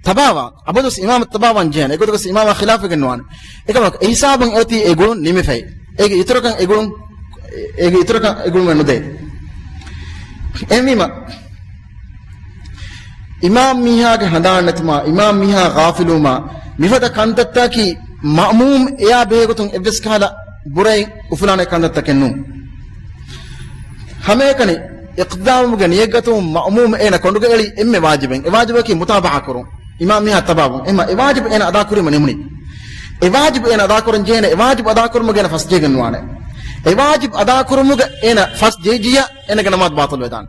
ތަބާވާ، އަބަދުވެސް އިމާމަށް ތަބާވާން ޖެހޭނެ. އެގޮތަކަށް އިމާމާ ޚިލާފްވެގެން ނުވާނެ. އެކަމަކު އެހިސާބުން އޮތީ އެ ގުޅުން ނިމިފައި. އޭގެ އިތުރަކަށް އެ ގުޅުން، އޭގެ އިތުރަކަށް އެ ގުޅުން ނުދޭ. އެހެންވީމަ، އިމާމް މީހާގެ ހަނދާން ނެތުމާ، އިމާމް މީހާ ޣާފިލުވުމާ، މިފަދަ ކަންތައްތަކީ މައުމޫމް އެޔާ ބެހޭގޮތުން އެއްވެސް ކަހަލަ ބުރައެއް އުފުލާނެ ކަންތައްތަކެއް ނޫން. ހަމައެކަނި އިޤްތިދާވުމުގެ ނިޔަތްގަތުމުން މައުމޫމް އޭނަ ކޮނޑުގަ އެޅި އެންމެ ވާޖިބެއް. އެ ވާޖިބަކީ މުތާބަޢާ ކުރުން. އިމާމް މީހާ ތަބާވުން. އެހެންމަ އެ ވާޖިބު އޭނަ އަދާކުރީމަ ނިމުނީ. އެ ވާޖިބު އޭނަ އަދާކުރަން ޖެހޭނެ، އެ ވާޖިބު އަދާކުރުމުގަ އޭނަ ފަސްޖެހިގެން ނުވާނެ. އެ ވާޖިބު އަދާކުރުމުގަ އޭނަ ފަސްޖެހިއްޖިއްޔާ އޭނަގެ ނަމާދު ބާޠިލް ވެދާނެ.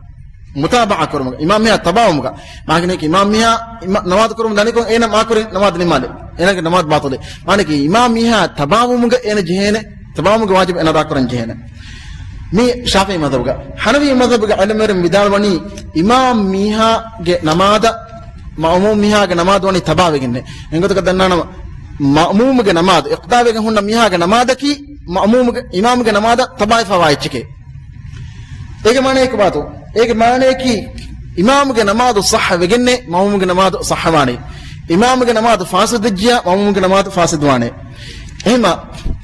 މުތާބަޢާ ކުރުމުގަ، އިމާމް މީހާ ތަބާވުމުގަ. މާނައަކީ އިމާމް މީހާ އިމާ-، ނަމާދު ކުރުމުން ދަނިކޮށް އޭނަ މާކުރިން ނަމާދު ނިމާލެ. އޭނަގެ ނަމާދު ބާޠިލެއް. މާނައަކީ އިމާމް މީހާ ތަބާވުމުގަ އޭނަ ޖެހޭނެ، ތަބާވުމުގެ ވާޖިބު އޭނަ އަދާކުރަން ޖެހޭނެ. މީ ޝާފިޢީ މަޛްހަބުގަ. ޙަނަފީ މަޛްހަބުގެ ޢިލްމުވެރިން ވިދާޅުވަނީ، އިމާމް މީހާގެ ނަމާދަށް މައުމޫމް މީހާގެ ނަމާދު ވަނީ ތަބާވެގެންނޭ. އެނގޮތަކަށް ދަންނާނަމަ، މައުމޫމުގެ ނަމާދު، އިޤްތިދާވެގެން ހުންނަ މީހާގެ ނަމާދަކީ، މައުމޫމުގެ، އިމާމުގެ ނަމާދަށް ތަބާވެފަވާ އެއްޗެކޭ. އޭގެ މާނަޔަކީ ކޮބާތޯ؟ އޭގެ މާނަޔަކީ، އިމާމުގެ ނަމާދު ޞައްޙަ ވެގެންނޭ، މައުމޫމުގެ ނަމާދު ޞައްޙަ ވާނީ. އިމާމުގެ ނަމާދު ފާސިދު ވެއްޖިޔާ، މައުމޫމުގެ ނަމާދު ފާސިދު ވާނެ. އެހެންމަ،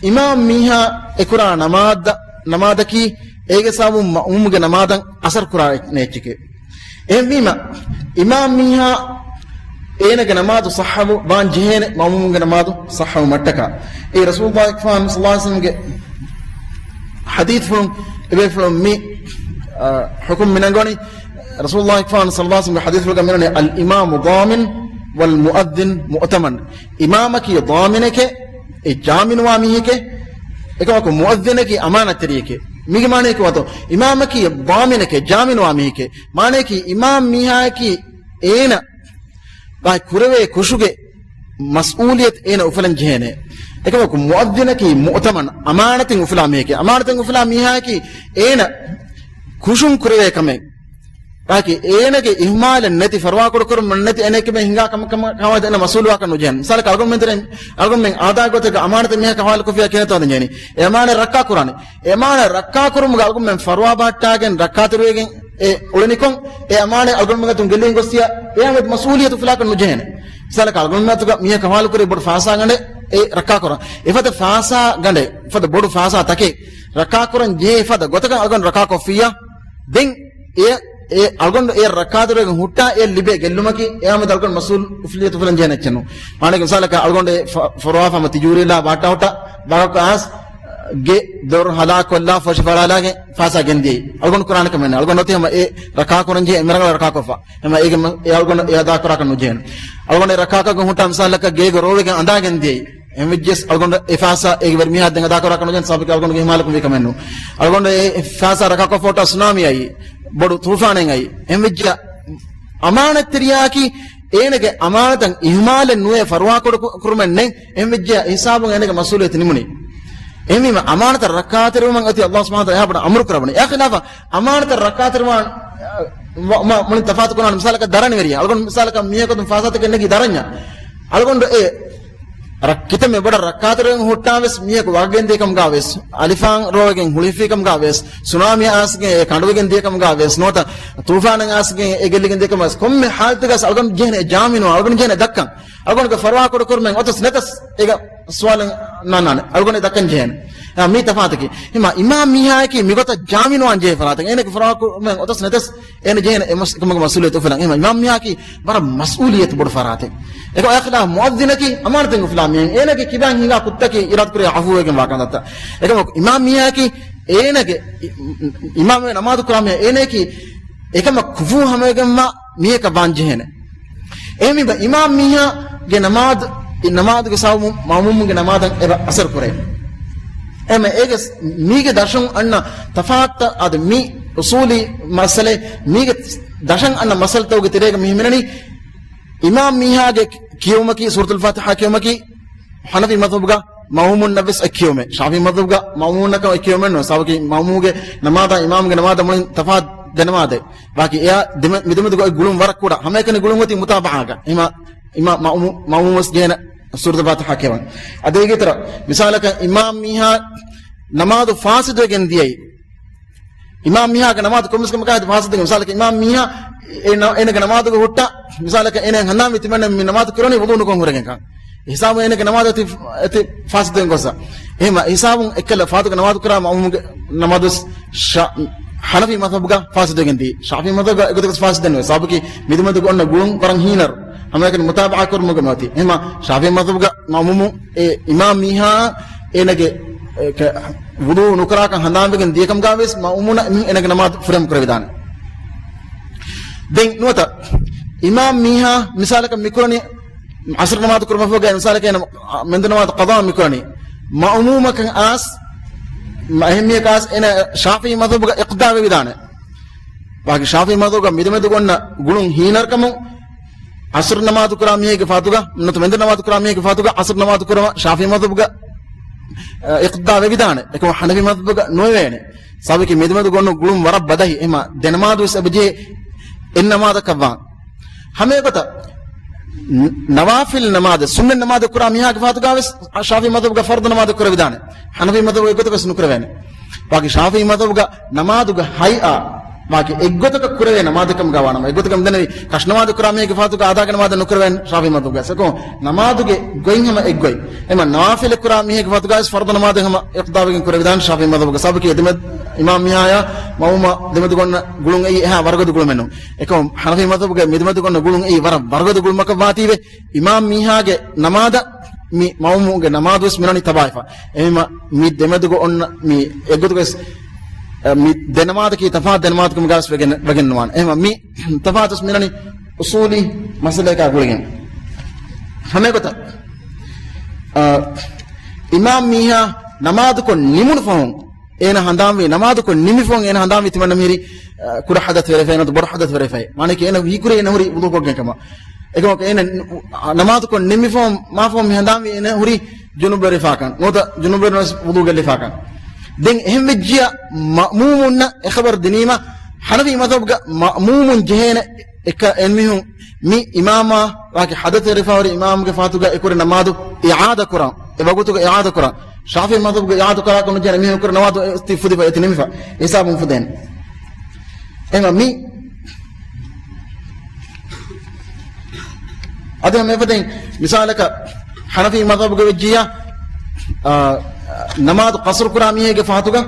އިމާމް މީހާ އެކުރާ ނަމާދަ-، ނަމާދަކީ، އޭގެ ސަބަބުން މައުމޫމުގެ ނަމާދަށް އަސަރު ކުރާ އެއްޗެކޭ. އެހެންވީމަ، އިމާމް މީހާ އޭނަގެ ނަމާދު ޞައްޙަވު ވާން ޖެހޭނެ، މައުމޫމުންގެ ނަމާދު ޞައްޙަވުމަށްޓަކާ. އެ ރަސޫލުﷲ ފާން ޞައްލަﷲ ޢަލައިހި ވަސައްލަމްގެ ޙަދީޘްފުޅުން، އެބޭފުޅުން މި، އަ، ޙުކުމް މިނަންގަވަނީ، ރަސޫލުﷲ ފާން ޞައްލަﷲ ޢަލައިހި ވަސައްލަމްގެ ޙަދީޘްފުޅުގަ މިނަނީ، "الإمام ضامن والمؤذن مؤتمن." އިމާމަކީ ޟާމިނެކޭ، އެ ޖާމިނުވާ މީހެކޭ، އެކަމަކު މުއައްޒިނަކީ އަމާނަތްތެރިއެކޭ. މީގެ މާނަޔަކީ ވަތޯ، އިމާމަކީ ޟާމިނެކޭ، ޖާމިނުވާ މީހެކޭ. މާނަޔަކީ އިމާމް މީހާއަކީ އޭނަ ބާ ކުރެވޭ ކުށުގެ މަސްއޫލިއްޔަތު އޭނަ އުފުލަން ޖެހޭނެ. އެކަމަކު މުއައްޒިނަކީ މުއުތަމަން، އަމާނަތެއް އުފުލާ މީހެކޭ. އަމާނަތެއް އުފުލާ މީހާއަކީ އޭނަ ކުށުން ކުރެވޭ ކަމެއް. ބާކީ އޭނަގެ އިހުމާލެއް ނެތި، ފަރުވާކުޑަކުރުމަށް ނެތި، އޭނައަކީ މެ ހިނގާ ކަމަކަށް ކަމަށް އޭނަ މަސްއޫލުވާކަށް ނުޖެހޭނެ. މިސާލަކަށް އަޅުގަނޑުމެން ތެރެއިން، އަޅުގަނޑުމެން އާދާ ގޮތެއްގަ އަމާނަތެއް މީހަކަށް ހަވާލުކޮށްފިއްޔާ ކިހިނެއްތޯ ދެން ޖެހެނީ؟ އެ އަމާނަތް ރައްކާކުރާނެ. އެ އަމާނަތް ރައްކާކުރުމުގަ އަޅުގަނޑުމެން ފަރުވާ ބަހައްޓާގެން ރައްކާތެރިވެގެން އެ އުޅެނިކޮށް، އެ އަމާނަތް އަޅުގަނޑުމެންގެ އަތުން ގެއްލިގެން ގޮސްފިއްޔާ، އެ އަމާނަތް މަސްއޫލިއްޔަތު އުފުލާކަށް ނުޖެހޭނެ. މިސާލަކަށް އަޅުގަނޑުމެން އަތުގަ މީހަކަށް ހަވާލުކުރި ބޮޑު ފާސާ ގަނޑެއް އެ ރައްކާކުރަން. އެފަދަ ފާސާ ގަނޑެއް، އެފަދަ ބޮޑު ފާސާ ތަކެއް ރައްކާކުރަން ޖެހޭ އެފަދަ ގޮތަކަށް އަޅުގަނޑު ރައްކާކޮށްފިއްޔާ، ދެން އެ، އެ އަޅުގަނޑު އެ ރައްކާތެރިވެގެން ހުއްޓާ އެ ލިބޭ ގެއްލުމަކީ އެ އަމާނަތް އަޅުގަނޑު މަސްއޫލު އުފުލިއްޔަތު އުފުލަން ޖެހޭނެ އެއްޗެއް ނޫން. މާނައަކީ މިސާލަކަށް އަޅުގަނޑު އެ ފަ-، ފަރުވާ ފަމަ ތިޖޫރީލާ ބާއްޓާ ހުއްޓާ ބާކަކަށް އައިސް ގެ ދޮރު ހަލާކޮށްލާ ފޮށި ފަޅާލާގެން ފާސާ ގެންދިޔައީ. އަޅުގަނޑު ކުރާނެ ކަމެއް ނެތް. އަޅުގަނޑު އޮތީ ހަމަ އެ ރައްކާކުރަން ޖެހޭ އެންމެ ރަނގަޅަށް ރައްކާކޮށްފަ. ހަމަ އޭގެ މަ-، އެ އަޅުގަނޑު އެ އަދާކުރާކަށް ނުޖެހޭނެ. އަޅުގަނޑު އެ ރައްކާކޮށްގެން ހުއްޓާ މިސާލަކަށް ގޭގަ ރޯވެގެން އަނދާގެން ދިޔައީ. އެހެންވެއްޖެސް އަޅުގަނޑު އެ ފާސާ އޭގެ ވަރު މީހާ ދެން އަދާކުރާކަށް ނުޖެހޭނެ، ސަބަބަކީ އަޅުގަނޑުގެ އިހުމާލަކުން ވީ ކަމެއް ނޫން. އަޅުގަނޑު އެ ފާސާ ރައްކާކޮށްފަ ހުއްޓާ ސުނާމީ އައީ، ބޮޑު ތޫފާނެއް އައީ. އެހެންވެއްޖެ އަމާނަތްތެރިޔާއަކީ އޭނަގެ އަމާނަތަށް އިހުމާލެއް ނުވޭ، ފަރުވާކުޑަ ކު-، ކުރުމެއް ނެތް. އެހެންވެއްޖެ އެ ހިސާބުން އޭނަގެ މަސްއޫލިއްޔަތު ނިމުނީ. އެހެންވީމަ އަމާނަތަށް ރައްކާތެރިވުމަށް އޮތީ ﷲ ސުބްޙާނަހޫ ވަތަޢާލާ އެހާ ބޮޑަށް އަމުރު ކުރައްވަނީ. އެއާ ޚިލާފަށް އަމާނަތަށް ރައްކާތެރިވާން މަ-، މަ-، މުޅިން ތަފާތު ކުރާނެ. މިސާލަކަށް ދަރަނިވެރިޔާ. އަޅުގަނޑު މިސާލަކަށް މީހަކު އަތުން ފާސާތަކެއް ނެގި ދަރަންޏާ. އަޅުގަނޑު އެ ރައް-، ކިތަންމެ ބޮޑަށް ރައްކާތެރިވެގެން ހުއްޓާ ވެސް މީހަކު ވަގަށް ގެންދިޔަ ކަމުގަ ވެސް، އަލިފާން ރޯވެގެން ހުޅުވިފި ކަމުގަ ވެސް، ސުނާމީ އައިސްގެން އެ ކަނޑުވެގެން ދިޔަ ކަމުގަ ވެސް، ނުވަތަ ތޫފާނެއް އައިސްގެން އެ ގެއްލިގެން ދިޔަ ކަމުގަ ވެސް، ކޮންމެ ހާލަތެއްގަ ވެސް އަޅުގަނޑު ޖެހޭނެ ޖާމިނުވާން، އަޅުގަނޑު ޖެހޭނެ ދައްކަން. އަޅުގަނޑުގެ ފަރުވާކުޑަކުރުމެއް އޮތަސް ނެތަސް އޭގަ ސުވާލެއް ނާންނާނެ. އަޅުގަނޑު ދައްކަން ޖެހޭނެ. އާ، މީ ތަފާތަކީ. އެހެންވީމަ އިމާމް މީހާއަކީ މިގޮތަށް ޖާމިނުވާން ޖެހޭ ފަރާތެއް. އޭނަގެ ފަރުވާކުރުމެއް އޮތަސް ނެތަސް އޭނަ ޖެހޭނެ އެ މަސް-، އެކަމުގެ މަސްއޫލިއްޔަތު އުފުލަން. އެހެންވީމަ އިމާމް މީހާއަކީ ވަރަށް މަސްއޫލިއްޔަތު ބޮޑު ފަރާތެއް. އެކަމަކު އެއާ ޚިލާފަށް މުއައްޒިނަކީ އަމާނަތެއް އުފުލާ މީހެއް. އޭނަގެ ކިބައިން ހިނގާ ކުށްތަކީ އިރާދަކުރިޔާ އަފޫވެގެންވާ ކަންތައްތައް. އެކަމަކު އިމާމް މީހާއަކީ އޭނަގެ އި-، އިމާމް ނަމާދު ކުރާ މީހާ އޭނައަކީ އެކަމަށް ކުފޫ ހަމަވެގެންވާ މީހަކަށް ވާން ޖެހޭނެ. އެހެންވީމަ އިމާމް މީހާގެ ނަމާދު، އެ ނަމާދުގެ ސަބަބުން މައުމޫމުންގެ ނަމާދަށް އެބަ އަސަރު ކުރޭ. އެހެންވީމަ އޭގެ މީގެ ދަށުން އަންނަ ތަފާތު އަދި މި އުސޫލީ މައްސަލައެއް، މީގެ ދަށަށް އަންނަ މައްސަލަތަކުގެ ތެރޭގަ މި ހިމެނެނީ އިމާމް މީހާގެ ކިޔެވުމަކީ، ސޫރަތުލް ފާތިޙާ ކިޔެވުމަކީ ޙަނަފީ މަޛްހަބުގަ މައުމޫމުންނަށް ވެސް އެއްކިޔުމެއް. ޝާފިޢީ މަޛްހަބުގަ މައުމޫމުންނަކަށް އެއްކިޔުމެއް ނޫން. ސަބަބަކީ މައުމޫމުގެ ނަމާދާ އިމާމުގެ ނަމާދާ މުޅިން ތަފާތު ދެނަމާދެއް. ބާކީ އެއާ ދެމެ-، މިދެމެދުގަ އޮތް ގުޅުން ވަރަށް ކުޑަ. ހަމައެކަނި ގުޅުން އޮތީ މުތާބަޢާގަ. އެހެމަ އިމާ މައުމޫ-، މައުމޫމުވެސް ޖެހޭނެ ސޫރަތުލް ފާތިޙާ ކިޔަވަން. އަދި އޭގެ އިތުރަށް މިސާލަކަށް އިމާމް މީހާ ނަމާދު ފާސިދުވެގެން ދިޔައީ. އިމާމް މީހާގެ ނަމާދު ކޮންމެސް ކަމަކާ އެތި ފާސިދުވެގެން. މިސާލަކަށް އިމާމް މީހާ އޭނަ-، އޭނަގެ ނަމާދުގެ ހުއްޓަށް މިސާލަކަށް އޭނަ ހަނދާންވީ ތިމަންނަ މި ނަމާދު ކުރަނީ ވުޟޫ ނުކޮށް ހުރެގެންކަން. އެ ހިސާބުން އޭނަގެ ނަމާދު އެތި، އެތި ފާސިދުވެގެން ގޮއްސަ. އެހެމަ އެ ހިސާބުން އެއްކަލަ ފާތުގެ ނަމާދު ކުރާ މައުމޫމުގެ ނަމާދު ޝާ-، ޙަނަފީ މަޛްހަބުގަ ފާސިދުވެގެން ދިޔައީ. ޝާފިޢީ މަޛްހަބުގަ އެގޮތަކަސް ފާސިދެއް ނުވޭ. ސަބަބަކީ މިދެމެދުގަ އޮންނަ ގުޅުން ވަރަށް ހީނަރު. ހަމައެކަނި މުތާބަޢާ ކުރުމުގެ މަތި. އެހެމަ ޝާފިޢީ މަޛްހަބުގަ މައުމޫމު އެ އިމާމް މީހާ އޭނަގެ، އެ، ކަ-، ވުޟޫ ނުކުރާކަން ހަނދާންވެގެން ދިޔަކަމުގަ ވެސް މައުމޫމުންނަށް އެމީހުން އޭނަގެ ނަމާދު ފުރިހަމަ ކުރެވިދާނެ. ދެން ނުވަތަ އިމާމް މީހާ މިސާލަކަށް މިކުރަނީ ޢަޞްރު ނަމާދު ކުރުމަށްފަހުގަ މިސާލަކަށް އޭނަ މެންދު ނަމާދު ޤަޟާ މިކުރަނީ. މައުމޫމަކަށް އާސް، އެހެން މީހަކަށް އާސް އޭނަ ޝާފިޢީ މަޛްހަބުގަ އިޤްތިދާ ވެވިދާނެ. ވާގި ޝާފިޢީ މަޛްހަބުގަ މިދެމެދުގަ އޮންނަ ގުޅުން ހީނަރުކަމުން ޢަޞްރު ނަމާދު ކުރާ މީހެއްގެ ފާތުގަ، ނުވަތަ މެންދު ނަމާދު ކުރާ މީހެއްގެ ފާތުގަ ޢަޞްރު ނަމާދު ކުރުމަށް ޝާފިޢީ މަޛްހަބުގަ، އަ، އިޤްތިދާ ވެވިދާނެ. އެކަމަކު ޙަނަފީ މަޛްހަބުގަ ނުވެވޭނެ. ސަބަބަކީ މިދެމެދުގަ އޮންނަ ގުޅުން ވަރަށް ބަދަހި. އެހެމަ ދެ ނަމާދު ވެސް އެބަޖެހޭ އެއް ނަމާދަކަށްވާން. ހަމައެގޮތަށް ނަ-، ނަވާފިލް ނަމާދެއް، ސުންނަތް ނަމާދެއް ކުރާ މީހާގެ ފާތުގަ ވެސް ޝާފިޢީ މަޛްހަބުގަ ފަރްޟު ނަމާދެއް ކުރެވިދާނެ. ޙަނަފީ މަޛްހަބު އެގޮތަކަށް ނުކުރެވޭނެ. ވާގި ޝާފިޢީ މަޛްހަބުގަ ނަމާދުގެ ހައިއާ ވާގި އެއްގޮތަކަށް ކުރެވޭ ނަމާދެއް ކަމުގަ ވާނަމަ، އެއްގޮތަކަށް މިދަނީ ކަށުނަމާދު ކުރާ މީހެއްގެ ފާތުގަ އަދާގެ ނަމާދެއް ނުކުރެވޭނެ ޝާފިޢީ މަޛްހަބުގަ. ސެކޯ ނަމާދުގެ ގޮތް ހަމަ އެއްގޮތް. އެމަ ނަވާފިލެއް ކުރާ މީހެއްގެ ފާތުގަ ވެސް ފަރްޟު ނަމާދެއް ހަމަ އިޤްތިދާވެގެން ކުރެވިދާނެ ޝާފިޢީ މަޛްހަބުގަ. ސަބަބަކީ އެދެމެ އިމާމް މީހާޔާ މައުމޫމާ ދެމެދުގަ އޮންނަ ގުޅުން އެއީ އެހާ ވަރުގަދަ ގުޅުމެއް ނޫން. އެކަމު ޙަނަފީ މަޛްހަބުގެ މިދެމެދުގަ އޮންނަ ގުޅުން އެއީ ވަރަށް ވަރުގަދަ ގުޅުމަކަށް ވާތީވެ، އިމާމް މީހާގެ ނަމާދަށް މި މައުމޫމުގެ ނަމާދު ވެސް މިނަނީ ތަބާވެފަ. އެހެމަ މި ދެމެދުގަ އޮންނަ މި އެއްގޮތުގަ ވެސް، އަ، މި ދެ ނަމާދަކީ ތަފާތު ދެ ނަމާދު ކަމުގަ ވެސް ވެގެން، ވެގެން ނުވާނެ. އެހެމަ މި ތަފާތު ވެސް މިނަނީ އުޞޫލީ މައްސަލައަކާ ގުޅިގެން. ހަމައެގޮތަށް، އަ، އިމާމް މީހާ ނަމާދުކޮށް ނިމުނު ފަހުން އޭނަ ހަނދާންވީ، ނަމާދުކޮށް ނިމި ފަހުން އޭނަ ހަނދާންވީ ތިމަންނަ މިހިރީ، އަ، ކުޑަ ޙަދަޘް ވެރިފައި ނުވަތަ ބޮޑު ޙަދަޘް ވެރިފައި. މާނައަކީ އޭނަ ހީކުރީ އޭނަ ހުރީ ވުޟޫ ކޮށްގެން ކަމަށް. އެކަމަކު އޭނަ ނަ-، ނަމާދުކޮށް ނިމި ފަހުން، މާ ފަހުން މި ހަނދާންވީ އޭނަ ހުރީ ޖުނުބު ވެރިފާކަން ނުވަތަ ޖުނުބު ވެރިނަމަވެސް ވުޟޫ ގެއްލިފާކަން. ދެން އެހެން ވެއްޖިއްޔާ މައުމޫމުންނަށް އެ ޚަބަރު ދިނީމަ، ޙަނަފީ މަޛްހަބުގަ މައުމޫމުން ޖެހޭނެ އެކަ-، އެންމީހުން މި އިމާމާ ވާގި ޙަދަޘް ވެރިފަ ހުރި އިމާމުގެ ފާތުގަ އެކުރި ނަމާދު އިޢާދަ ކުރަން، އެ ވަގުތުގަ އިޢާދަ ކުރަން. ޝާފިޢީ މަޛްހަބުގަ އިޢާދަ ކުރާކަށް ނުޖެހޭނެ، މީހުން ކުރި ނަމާދު އެ ތި ފުދިފަ އެތި ނިމިފަ. އެ ހިސާބުން ފުދޭނެ. އެހެމަ މި އަދި ހަމަ އެފަދައިން މިސާލަކަށް ޙަނަފީ މަޛްހަބުގަ ވެއްޖިއްޔާ، އާ، ނަމާދު ޤަޞްރު ކުރާ މީހެއްގެ ފަހަތުގަ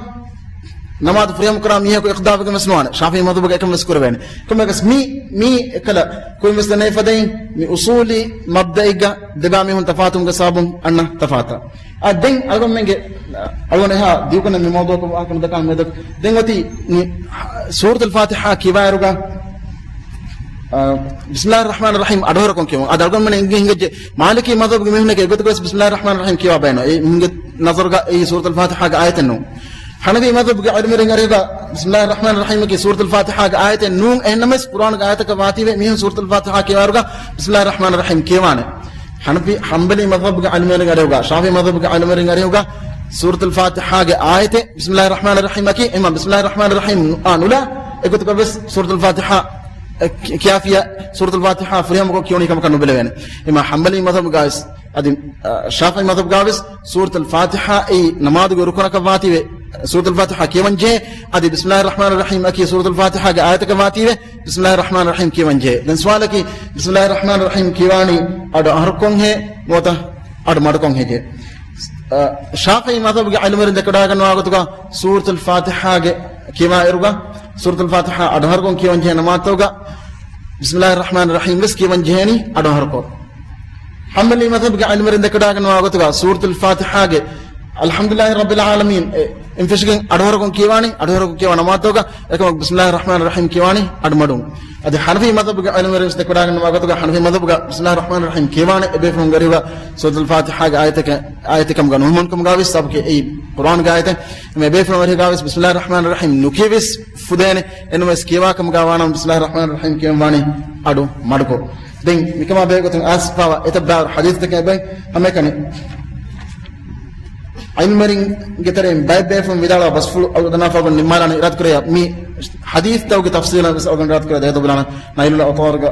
ނަމާދު ފުރިހަމަ ކުރާ މީހަކު އިޤްތިދާވެގެން ވެސް ނުވާނެ. ޝާފިޢީ މަޛްހަބުގަ އެކަން ވެސް ކުރެވޭނެ. ކޮންމެއަކަސް މި، މި އެކަލަ ކުރިން ވެސް ދަންނަވި ފަދައިން މި އުޞޫލީ މަބްދައެއްގަ ދެބާ މީހުން ތަފާތުވުމުގެ ސަބަބުން އަންނަ ތަފާތަށް. އާ، ދެން އަޅުގަނޑުމެންގެ، އަޅުގަނޑު އެހާ ދިޔުކަން މި މައުޟޫޢަކަށް ވާހަކަ ނުދައްކާ މެދު. ދެން އޮތީ މި ސޫރަތުލް ފާތިޙާ ކިޔަވާއިރުގަ، އާ، ބިސްމިﷲިއްރަޙްމާނިއްރަޙީމް އަޑުހަރަކުން ކިޔަވުން. އަދި އަޅުގަނޑުމެން އެނގި ހިނގައްޖެ، މާލިކީ މަޛްހަބުގެ މީހުންނަކީ އެގޮތަކަށް ވެސް ބިސްމިﷲިއްރަޙްމާނިއްރަޙީމް ކިޔަވާ ބަޔަން. އެ މީހުންގެ ނަޒަރުގަ އެއީ ސޫރަތުލް ފާތިޙާގެ އާޔަތެއް ނޫން. ޙަނަފީ މަޛްހަބުގެ ޢިލްމުވެރިން އަރިހުގަ ބިސްމިﷲިއްރަޙްމާނިއްރަޙީމަކީ ސޫރަތުލް ފާތިޙާގެ އާޔަތެއް ނޫން. އެހެންނަމަވެސް ޤުރުއާނުގެ އާޔަތަކަށް ވާތީވެ މީހުން ސޫރަތުލް ފާތިޙާ ކިޔަވާއިރުގަ ބިސްމިﷲިއްރަޙްމާނިއްރަޙީމް ކިޔަވާނެ. ޙަނަފީ، ޙަންބަލީ މަޛްހަބުގެ ޢިލްމުވެރިން އަރިހުގަ، ޝާފިޢީ މަޛްހަބުގެ ޢިލްމުވެރިން އަރިހުގަ ސޫރަތުލް ފާތިޙާގެ އާޔަތެއް ބިސްމިﷲިއްރަޙްމާނިއްރަޙީމަކީ، އެހެމަ ބިސްމިﷲިއްރަޙްމާނިއްރަޙީމް އާ ނުލާ އެގޮތަކަށް ވެސް ސޫރަތުލް ފާތިޙާ، އެ، ކި-، ކިޔާފިޔާ ސޫރަތުލް ފާތިޙާ ފުރިހަމަކޮށް ކިޔުނީ ކަމަކަށް ނުބެލެވޭނެ. އެހެމަ ޙަންބަލީ މަޛްހަބުގަ ވެސް އަދި، އަ، ޝާފިޢީ މަޛްހަބުގަ ވެސް ސޫރަތުލް ފާތިޙާ އެއީ ނަމާދުގެ ރުކުނަކަށް ވާތީވެ، ސޫރަތުލް ފާތިޙާ ކިޔަވަން ޖެހޭ. އަދި ބިސްމިﷲިއްރަޙްމާނިއްރަޙީމް އަކީ ސޫރަތުލް ފާތިޙާގެ އާޔަތަކަށް ވާތީވެ، ބިސްމިﷲިއްރަޙްމާނިއްރަޙީމް ކިޔަވަން ޖެހޭ. ދެން ސުވާލަކީ، ބިސްމިﷲިއްރަޙްމާނިއްރަޙީމް ކިޔަވާނީ އަޑު އަހަރުކޮށްހޭ ނުވަތަ އަޑު މަޑުކޮށްހޭ؟ އަ، ޝާފިޢީ މަޛްހަބުގެ ޢިލްމުވެރިން ދެކެވަޑައިގަންނަވާ ގޮތުގަ ސޫރަތުލް ފާތިޙާގެ ކިޔަވާއިރުގަ، ސޫރަތުލް ފާތިޙާ އަޑު އަހަރުކޮށް ކިޔަވަން ޖެހޭ ނަމާދުތަކުގަ ބިސްމިﷲިއްރަޙްމާނިއްރަޙީމް ވެސް ކިޔަވަން ޖެހޭނީ އަޑު އަހަރުކޮށް. ޙަންބަލީ މަޛްހަބުގެ ޢިލްމުވެރިން ދެކެވަޑައިގަންނަވާ ގޮތުގަ ސޫރަތުލް ފާތިޙާގެ އަލްޙަމްދުލިﷲި ރައްބިލް ޢާލަމީން އެ އިންފެށިގެން އަޑުއަހަރަކުން ކިޔަވާނީ، އަޑުއަހަރަކުން ކިޔަވާ ނަމާދުތަކުގަ އެކަމަކު ބިސްމިﷲިއްރަޙްމާނިއްރަޙީމް ކިޔަވާނީ އަޑު މަޑުން. އަދި ޙަނަފީ މަޛްހަބުގެ ޢިލްމުވެރިން ދެކެވަޑައިގަންނަވާ ގޮތުގަ ޙަނަފީ މަޛްހަބުގަ ބިސްމިﷲިއްރަޙްމާނިއްރަޙީމް ކިޔަވާނެ އެބޭފުޅުން ގަރިހުގަ ސޫރަތުލް ފާތިޙާގެ އާޔަތެއް، އާޔަތެއް ކަމުގަ ނުހަމަންކަމުގަ ވެސް ސަބަބަކީ އެއީ ޤުރުއާންގެ އާޔަތެއް. އެމެ އެބޭފުޅުން ވެރިހުގަ ވެސް ބިސްމިﷲިއްރަޙްމާނިއްރަޙީމް ނުކިޔަވިސް ފުދޭނެ. އެންމެސް ކިޔަވާ ކަމުގަ ވާނަމަ ބިސްމިﷲިއްރަޙްމާނިއްރަޙީމް ކިޔަން ވާނީ އަޑު މަޑުކޮށް. ދެން މިކަމާ ބެހޭ ގޮތުން އާސްފާވާ އެތައް ބާރު ޙަދީޘްތަކެއް އެބައި ހަމައެކަނި. ޢިލްމުވެރިންގެ ތެރެއިން ބައެއް ބޭފުޅުން ވިދާޅުވާ ބަސްފުޅު އަޅުގަނޑު ދަންނާފަ އަޅުގަނޑު ނިންމާލާނެ އިރާދަކުރެއްވިއްޔާ، މި ޙަދީޘްތަކުގެ ތަފްސީލަށް ވެސް އަޅުގަނޑު އިރާދަކުރެއްވިއްޔާ، ދޭދޯ ބުލާނަ ނައިލުލް އައުޠާރުގަ،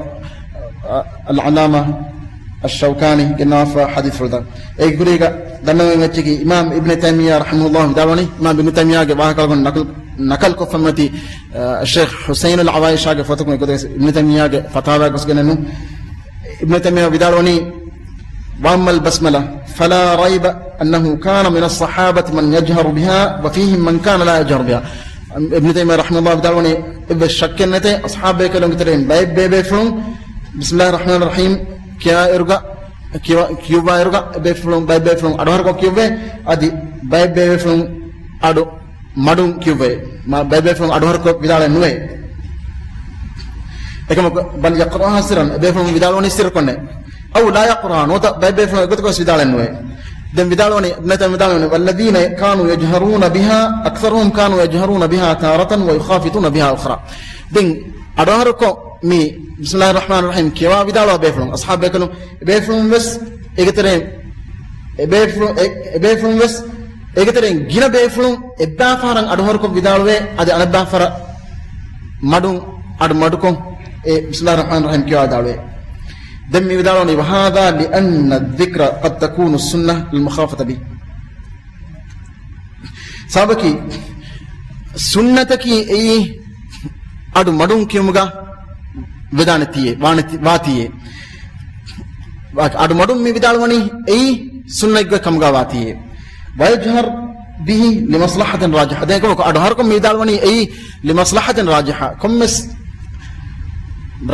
އަ، އަލްޢައްލާމާ އައްޝައުކާނީ ގެންނަވާފަ ޙަދީޘްފުޅުތައް. އޭގެ ކުރީގަ ދަންނަވަން އެއްޗަކީ، އިމާމް އިބްނު ތައިމިއްޔާ ރަޙިމަހުﷲ ވިދާޅުވަނީ، އިމާމް އިބްނު ތައިމިއްޔާގެ ވާހަކަ އަޅުގަނޑު ނަކަލް، ނަކަލް ކޮށްފަ މިއޮތީ، އަ، ޝޭޚް ޙުސައިނުލް ޢަވާއިޝާގެ ފޮތަކުން އެގޮތަށް އިބްނު ތައިމިއްޔާގެ ފަތާވާ ގޮސްގެނެއް ނޫން. އިބްނު ތައިމިއްޔާ ވިދާޅުވަނީ، وأما البسملة فلا ريب أنه كان من الصحابة من يجهر بها وفيهم من كان لا يجهر بها. އިބްނު ތައިމިއްޔާ ރަޙިމަހުﷲ ވިދާޅުވަނީ، އެއްވެސް ޝައްކެއް ނެތޭ، އަޞްޙާބު ބޭކަލުންގެ ތެރެއިން ބައެއް ބޭބޭފުޅުން، بسم الله الرحمن الرحيم ކިޔާއިރުގަ، ކިޔަ-، ކިޔުއްވާއިރުގަ، ބޭފުޅުން، ބައެއް ބޭފުޅުން އަޑުހަރުކޮށް ކިޔުއްވޭ، އަދި ބައެއް ބޭބޭފުޅުން އަޑު މަޑުން ކިޔުއްވޭ. މަ-، ބައެއް ބޭފުޅުން އަޑުހަރުކޮށް ވިދާޅެއް ނުވޭ. އެކަމަކު، بل يقرأها سرا، އެބޭފުޅުން ވިދާޅުވަނީ ސިއްރުކޮށްނޭ. أو لا يقرأها، ނުވަތަ ބައެއް ބޭފުޅުން އެގޮތަކަށް ވެސް ވިދާޅެއް ނުވޭ. ދެން ވިދާޅުވަނީ، ނެތަ ވިދާޅުވަނީ، والذين كانوا يجهرون بها أكثرهم كانوا يجهرون بها تارة ويخافتون بها أخرى. ދެން އަޑުހަރުކޮށް މި بسم الله الرحمن الرحيم ކިޔަވާ ވިދާޅުވާ ބޭފުޅުން، އަޞްޙާބު ބޭކަލުން، އެބޭފުޅުން ވެސް އޭގެ ތެރެއިން، އެބޭފުޅުން، އެ-، އެބޭފުޅުން ވެސް އޭގެ ތެރެއިން ގިނަ ބޭފުޅުން އެއްބާފަހަރަށް އަޑުހަރުކޮށް ވިދާޅުވޭ، އަދި އަނެއްބާފަހަރަށް މަޑުން އަޑު މަޑުކޮށް އެ بسم الله الرحمن الرحيم ކިޔަވާ ވިދާޅުވޭ. ދެން މި ވިދާޅުވަނީ، وهذا لأن الذكر قد تكون السنة المخافة به. ސަބަބަކީ، ސުންނަތަކީ އެއީ އަޑު މަޑުން ކިޔުމުގަ ވެދާނެތީއޭ، ވާނެތި-، ވާތީއޭ. ވާ-، އަޑު މަޑުން މި ވިދާޅުވަނީ އެއީ ސުންނަތްގެ ކަމުގަ ވާތީއޭ. ويجهر به لمصلحة راجحة. ދެން ކޮ-، އަޑު ހަރުކޮށް މި ވިދާޅުވަނީ އެއީ لمصلحة راجحة. ކޮންމެސް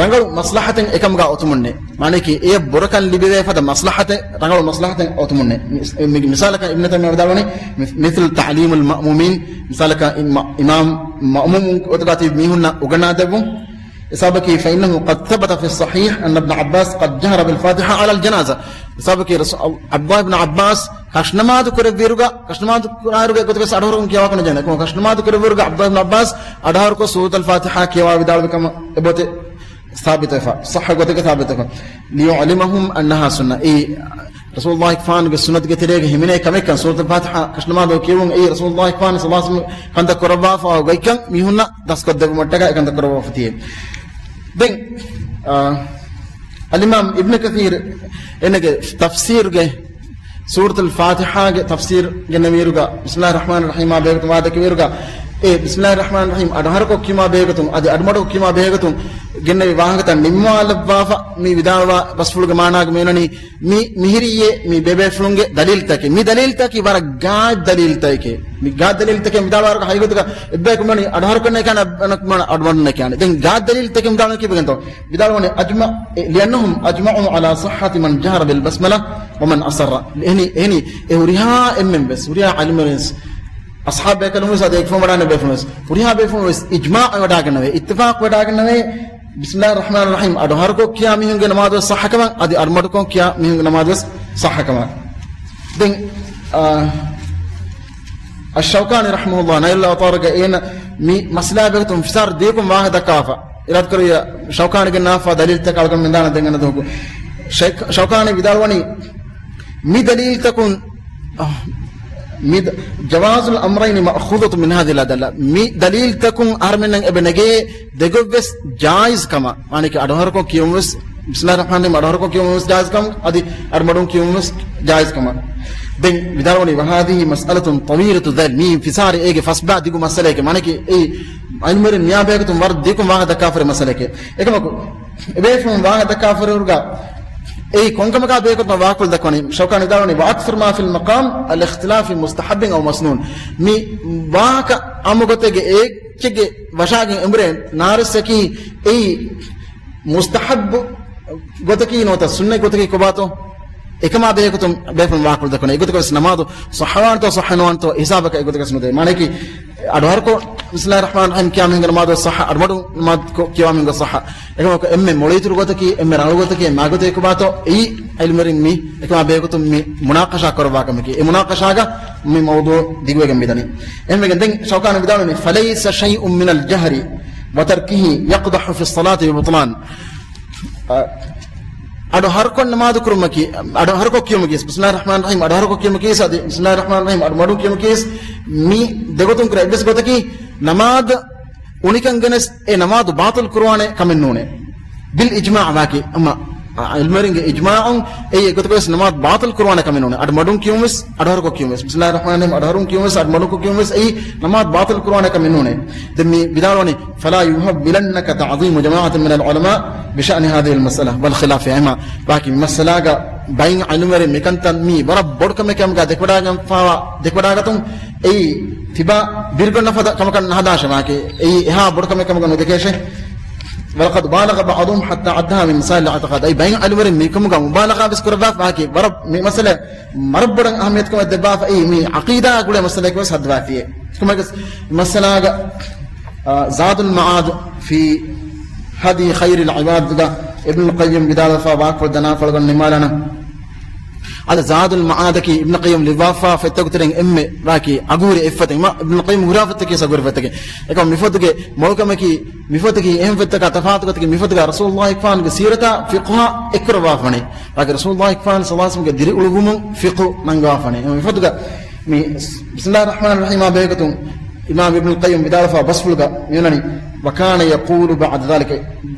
ރަނގަޅު މަސްލަހަތެއް އެކަމުގަ އޮތުމުންނޭ. މާނައަކީ، އެޔަށް ބުރަކަން ލިބިވޭ ފަދަ މަސްލަހަތެއް، ރަނގަޅު މަސްލަހަތެއް އޮތުމުންނޭ. މި-، މި-، މިސާލަކަށް އިބްނު ތައިމިއްޔާ ވިދާޅުވަނީ، މި-، مثل تعليم المأمومين، މިސާލަކަށް އި-، މަ-، އިމާމް މައުމޫމުން ގޮތުގަ ތިބި މީހުންނަށް އުގަންނާދެއްވުން. އެ ސަބަބަކީ، فإنه قد ثبت في الصحيح أن ابن عباس قد جهر بالفاتحة على الجنازة. އެ ސަބަބަކީ، ރަސޫ-، ޢަބްދުﷲ ބިން ޢައްބާސް ކަށްނަމާދު ކުރެއްވިއިރުގަ، ކަށްނަމާދު ކުރާއިރުގެ ގޮތުގަސް އަޑުހަރުކޮށް ކިޔަވާކަށް ނުޖެހޭނެ. ކަށްނަމާދު ކުރެއްވިއިރުގަ ޢަބްދުﷲ ބިން ޢައްބާސް އަޑުހަރުކޮށް ސޫރަތުލް ފާތިޙާ ކިޔަވާ ވިދާޅުވި ކަމަށް އެބޮތެއް ސާބިތުވެފަ، ޞައްޙަ ގޮތެއްގަ ސާބިތުވެފަ. ليعلمهم أنها سنة. އެއީ، ރަސޫލުﷲ ގެފާނުގެ ސުންނަތުގެ ތެރޭގަ ހިމެނޭ ކަމެއްކަން، ސޫރަތުލް ފާތިޙާ ކަށްނަމާދު ކިޔެވުން އެއީ ރަސޫލުﷲ ގެފާނު ޞައްލަﷲ ޢަލައިހި ވަސައްލަމަ ކަންތައް ކުރައްވާފަ ގޮތްކަން މީހުންނަށް ދަސްކޮށްދެއްވުމަށްޓަކާ އެ ކަންތައް ކުރައްވާފަ ތިޔޭ. ދެން، އާ، އަލްއިމާމް އިބްނު ކަޘީރު އޭނަގެ ތަފްސީރުގެ ސޫރަތުލް ފާތިޙާގެ ތަފްސީރު ގެންނެވިއިރުގަ، بسم الله الرحمن الرحيم އާ ބެހޭގޮތުން ވާހަކަ ދެއްކެވިއިރުގަ، އެ بسم الله الرحمن الرحيم އަޑުހަރުކޮށް ކިޔުމާ ބެހޭގޮތުން، އަދި އަޑުމަޑުކޮށް ކިޔުމާ ބެހޭގޮތުން ގެންނެވި ވާހަކަތައް ނިންމާލައްވާފަ، މި ވިދާޅުވާ ބަސްފުޅުގެ މާނާގަ މިއޮންނަނީ، މި މިހިރީއޭ މި ބޭބޭފުޅުންގެ ދަލީލްތަކެއް. މި ދަލީލްތަކީ ވަރަށް ގާތް ދަލީލްތަކެއް. މި ގާތް ދަލީލްތަކެއް ވިދާޅުވާއިރުގަ ހަގީގަތުގަ އެއްބަޔަކު މިއޮންނަނީ އަޑުހަރުކޮށް ނެތް ކިޔާނެ، އަޑުމަޑުން ނެތް ކިޔާނެ. ދެން ގާތް ދަލީލްތަކެއް ވިދާޅުވަނީ ކީއްވެގެންތޯ؟ ވިދާޅުވަނީ، أجمع، لأنهم أجمعوا على صحة من جهر بالبسملة ومن أسر. އެހެނީ، އެހެނީ، އެ ހުރިހާ އެންމެން ވެސް، ހުރިހާ ޢިލްމުވެރިން ވެސް، އަޞްޙާބު ބޭކަލުން ވެސް، އަދި އެކަށް ވަޑާނެ ބޭފުޅުން ވެސް، ހުރިހާ ބޭފުޅުން ވެސް އިޖްމާޢު ވެވަޑާގަންނަވޭ، އިއްތިފާޤު ވެވަޑާގަންނަވޭ، بسم الله الرحمن الرحيم އަޑު ހަރުކޮށް ކިޔާ މީހުންގެ ނަމާދު ވެސް ޞައްޙަކަމަށް، އަދި އަޑުމަޑުކޮށް ކިޔާ މީހުންގެ ނަމާދު ވެސް ޞައްޙަކަމަށް. ދެން، އާ، އައްޝައުކާނީ ރަޙިމަހުﷲ ނައިލުލް އައުޠާރުގަ އޭނަ މި މައްސަލާ ބެހުތުން ފިސާރަ ދިޔަކުން ވާހަކަ ދައްކާފަ. އިރާދަކުރިޔަ ޝައުކާނީގެ ނާފާ ދަލީލްތަކާ އަޅުގަނޑު މިދާނަ ދެން އަންނަ ދުވަހު. ޝައި-، ޝައުކާނީ ވިދާޅުވަނީ، މި ދަލީލްތަކުން، މި ދ-، جواز الأمرين مأخوذة من هذه الأدلة. މި ދަލީލްތަކުން އަހަރުމެންނަށް އެބަ ނެގޭ ދެގޮތްވެސް ޖާއިޒް ކަމަށް. މާނައަކީ އަޑުހަރުކޮށް ކިޔުން ވެސް، بسم الله الرحمن الرحيم އަޑުހަރުކޮށް ކިޔުން ވެސް ޖާއިޒް ކަމަށް، އަދި އަޑުމަޑުން ކިޔުން ވެސް ޖާއިޒް ކަމަށް. ދެން ވިދާޅުވަނީ، وهذه مسألة طويلة الذيل. މީ ފިސާރި އޭގެ ފަސްބާ ދިގު މައްސަލައެކޭ. މާނައަކީ އެއީ ޢިލްމުވެރިން މިއާ ބެހޭގޮތުން ވަރަށް ދިގު ވާހަކަ ދައްކާފައި މައްސަލައެކޭ. އެކަމަކު، އެބޭފުޅުން ވާހަކަ ދައްކާފައިރުގަ އެއީ ކޮންކަމަކާ ބެހޭގޮތުން ވާހަކަފުޅު ދައްކަވަނީ؟ ޝައުކާނީ ވިދާޅުވަނީ، وأكثر ما في المقام الاختلاف في مستحب أو مسنون. މި ވާހަކަ އާއްމު ގޮތެއްގެ އެއްޗެއްގެ ވަށާގެން އެނބުރޭ ނާރެއްސަކީ އެއީ މުސްތަޙައްބު ގޮތަކީ ނުވަތަ ސުންނަތް ގޮތަކީ ކޮބާތޯ؟ އެކަމާ ބެހޭގޮތުން ބޭފުޅުން ވާހަކަފުޅު ދައްކަވަނީ. އެގޮތަކަށް ވެސް ނަމާދު ޞައްޙަވާންތޯ ޞައްޙަނުވާންތޯ ހިސާބަކަށް އެގޮތަކަށް ވެސް ނުދޭ. މާނައަކީ، އަޑުހަރުކޮށް، بسم الله الرحمن الرحيم ކިޔާ މީހުންގެ ނަމާދު ވެސް ޞައްޙަ، އަޑުމަޑުން ނަމާދު ކިޔާ މީހުންގެ ޞައްޙަ. އެކަމަކު އެންމެ މޮޅު އިތުރު ގޮތަކީ، އެންމެ ރަނގަޅު ގޮތަކީ، މާ ގޮތަކީ ކޮބާތޯ؟ އެއީ ޢިލްމުވެރިން މި އެކަމާ ބެހޭގޮތުން މި މުނާޤަޝާ ކުރައްވާ ކަމަކީ. އެ މުނާޤަޝާގަ މި މައުޟޫޢު ދިގުވެގެން މިދަނީ. އެހެންވެގެން ދެން ޝައުކާނީ ވިދާޅުވަނީ، فليس شيء من الجهر وتركه يقدح في الصلاة ببطلان. އަ، އަޑު ހަރުކޮށް ނަމާދު ކުރުމަކީ، އަޑު ހަރުކޮށް ކިޔުމަކީ، بسم الله الرحمن الرحيم އަޑު ހަރުކޮށް ކިޔުމަކީ، އަދި بسم الله الرحمن الرحيم އަޑު މަޑުން ކިޔުމަކީ، މި ދެގޮތުން ކުރާ އެއްވެސް ގޮތަކީ، ނަމާދު އުނިކަން ގެނެސް އެ ނަމާދު ބާޠިލް ކުރުވާނެ ކަމެއް ނޫނޭ. ބިލް އިޖްމާޢު ވާކި، އަމަ ޢިލްމުވެރިންގެ އިޖްމާޢުން އެއީ އެގޮތަކަށް ވެސް ނަމާދު ބާޠިލް ކުރުވާނެ ކަމެއް ނޫނޭ. އަޑު މަޑުން ކިޔުމަސް، އަޑު ހަރުކޮށް ކިޔުމަސް، بسم الله الرحمن الرحيم އަޑު ހަރުކޮށް ކިޔުމަސް، އަޑު މަޑުން ކިޔުމަސް އެއީ ނަމާދު ބާޠިލް ކުރުވާނެ ކަމެއް ނޫނޭ. ދެން މި ވިދާޅުވަނީ، فلا يهولنك تعظيم جماعة من العلماء بشأن هذه المسألة والخلاف އެހެމާ. ވާކި މި މައްސަލާގަ ބައިން ޢިލްމުވެރިން މިކަންތައް މީ ވަރަށް ބޮޑު ކަމެއް ކަމުގަ ދެކެވަޑާގެންފާވާ، ދެކެވަޑާގަތުން އެއީ ތިބާ ބިރުގަންނަ ފަދަ ކަމަކަށް ނަހަދާށެވާކި، އެއީ އެހާ ބޮޑު ކަމެއް ކަމަކަށް ނުދެކޭށޭ. ولقد بالغ بعضهم حتى عدها من مسائل الاعتقاد. އެއީ ބައިން ޢިލްމުވެރިން މިކަމުގަ މުބާލަޣާ ވެސް ކުރައްވާފަ ވާކި، ވަރަށް މި މައްސަލަ ވަރަށް ބޮޑަށް އަހައްމިޔަތުކަމަށް ދެއްވާފައި މި ޢަޤީދާ ގުޅޭ މައްސަލައެއް ވެސް ހައްދަވާފިއޭ. ކޮންމެސް މައްސަލާގަ، އާ، ޒާދުލް މަޢާދު ފީ ހަދީ ޚައިރިލް ޢިބާދުގަ އިބްނުލް ޤައްޔިމް ވިދާޅުވެފަ ވާކޮޅު ދަނާފަޅުގަ ނިމާލަނަ. އަދި ޒާދުލް މަޢާދަކީ އިބްނު ޤައްޔިމް ލިޔުއްވާފާ ފޮތްތަކު ތެރެއިން އެންމެ ވާކީ އަގުހުރި އެއް ފޮތެއް، އިބްނުލް ޤައްޔިމް ހުރާ ފޮތްތަކީ އަގުހުރި ފޮތެއް. އެކަމަ މި ފޮތުގެ މޮޅުކަމަކީ، މި ފޮތަކީ އެހެން ފޮތްތަކާ ތަފާތު ގޮތަކީ، މި ފޮތުގަ ރަސޫލުﷲ ފާންގެ ސީރަތާ ފިޤުހާ އެއްކުރައްވާފަނޭ. ވާކި ރަސޫލުﷲ ފާން ޞައްލަﷲ ޢަލައިހި ވަސައްލަމްގެ ދިރިއުޅުއްވުމުން ފިޤުހު ނަންގަވާފަނޭ. އެ މި ފޮތުގަ މި بسم الله الرحمن الرحيم އާ ބެހޭގޮތުން އިމާމް އިބްނުލް ޤައްޔިމް ވިދާޅުވާ ބަސްފުޅުގަ މިއޮންނަނީ، وكان يقول بعد ذلك،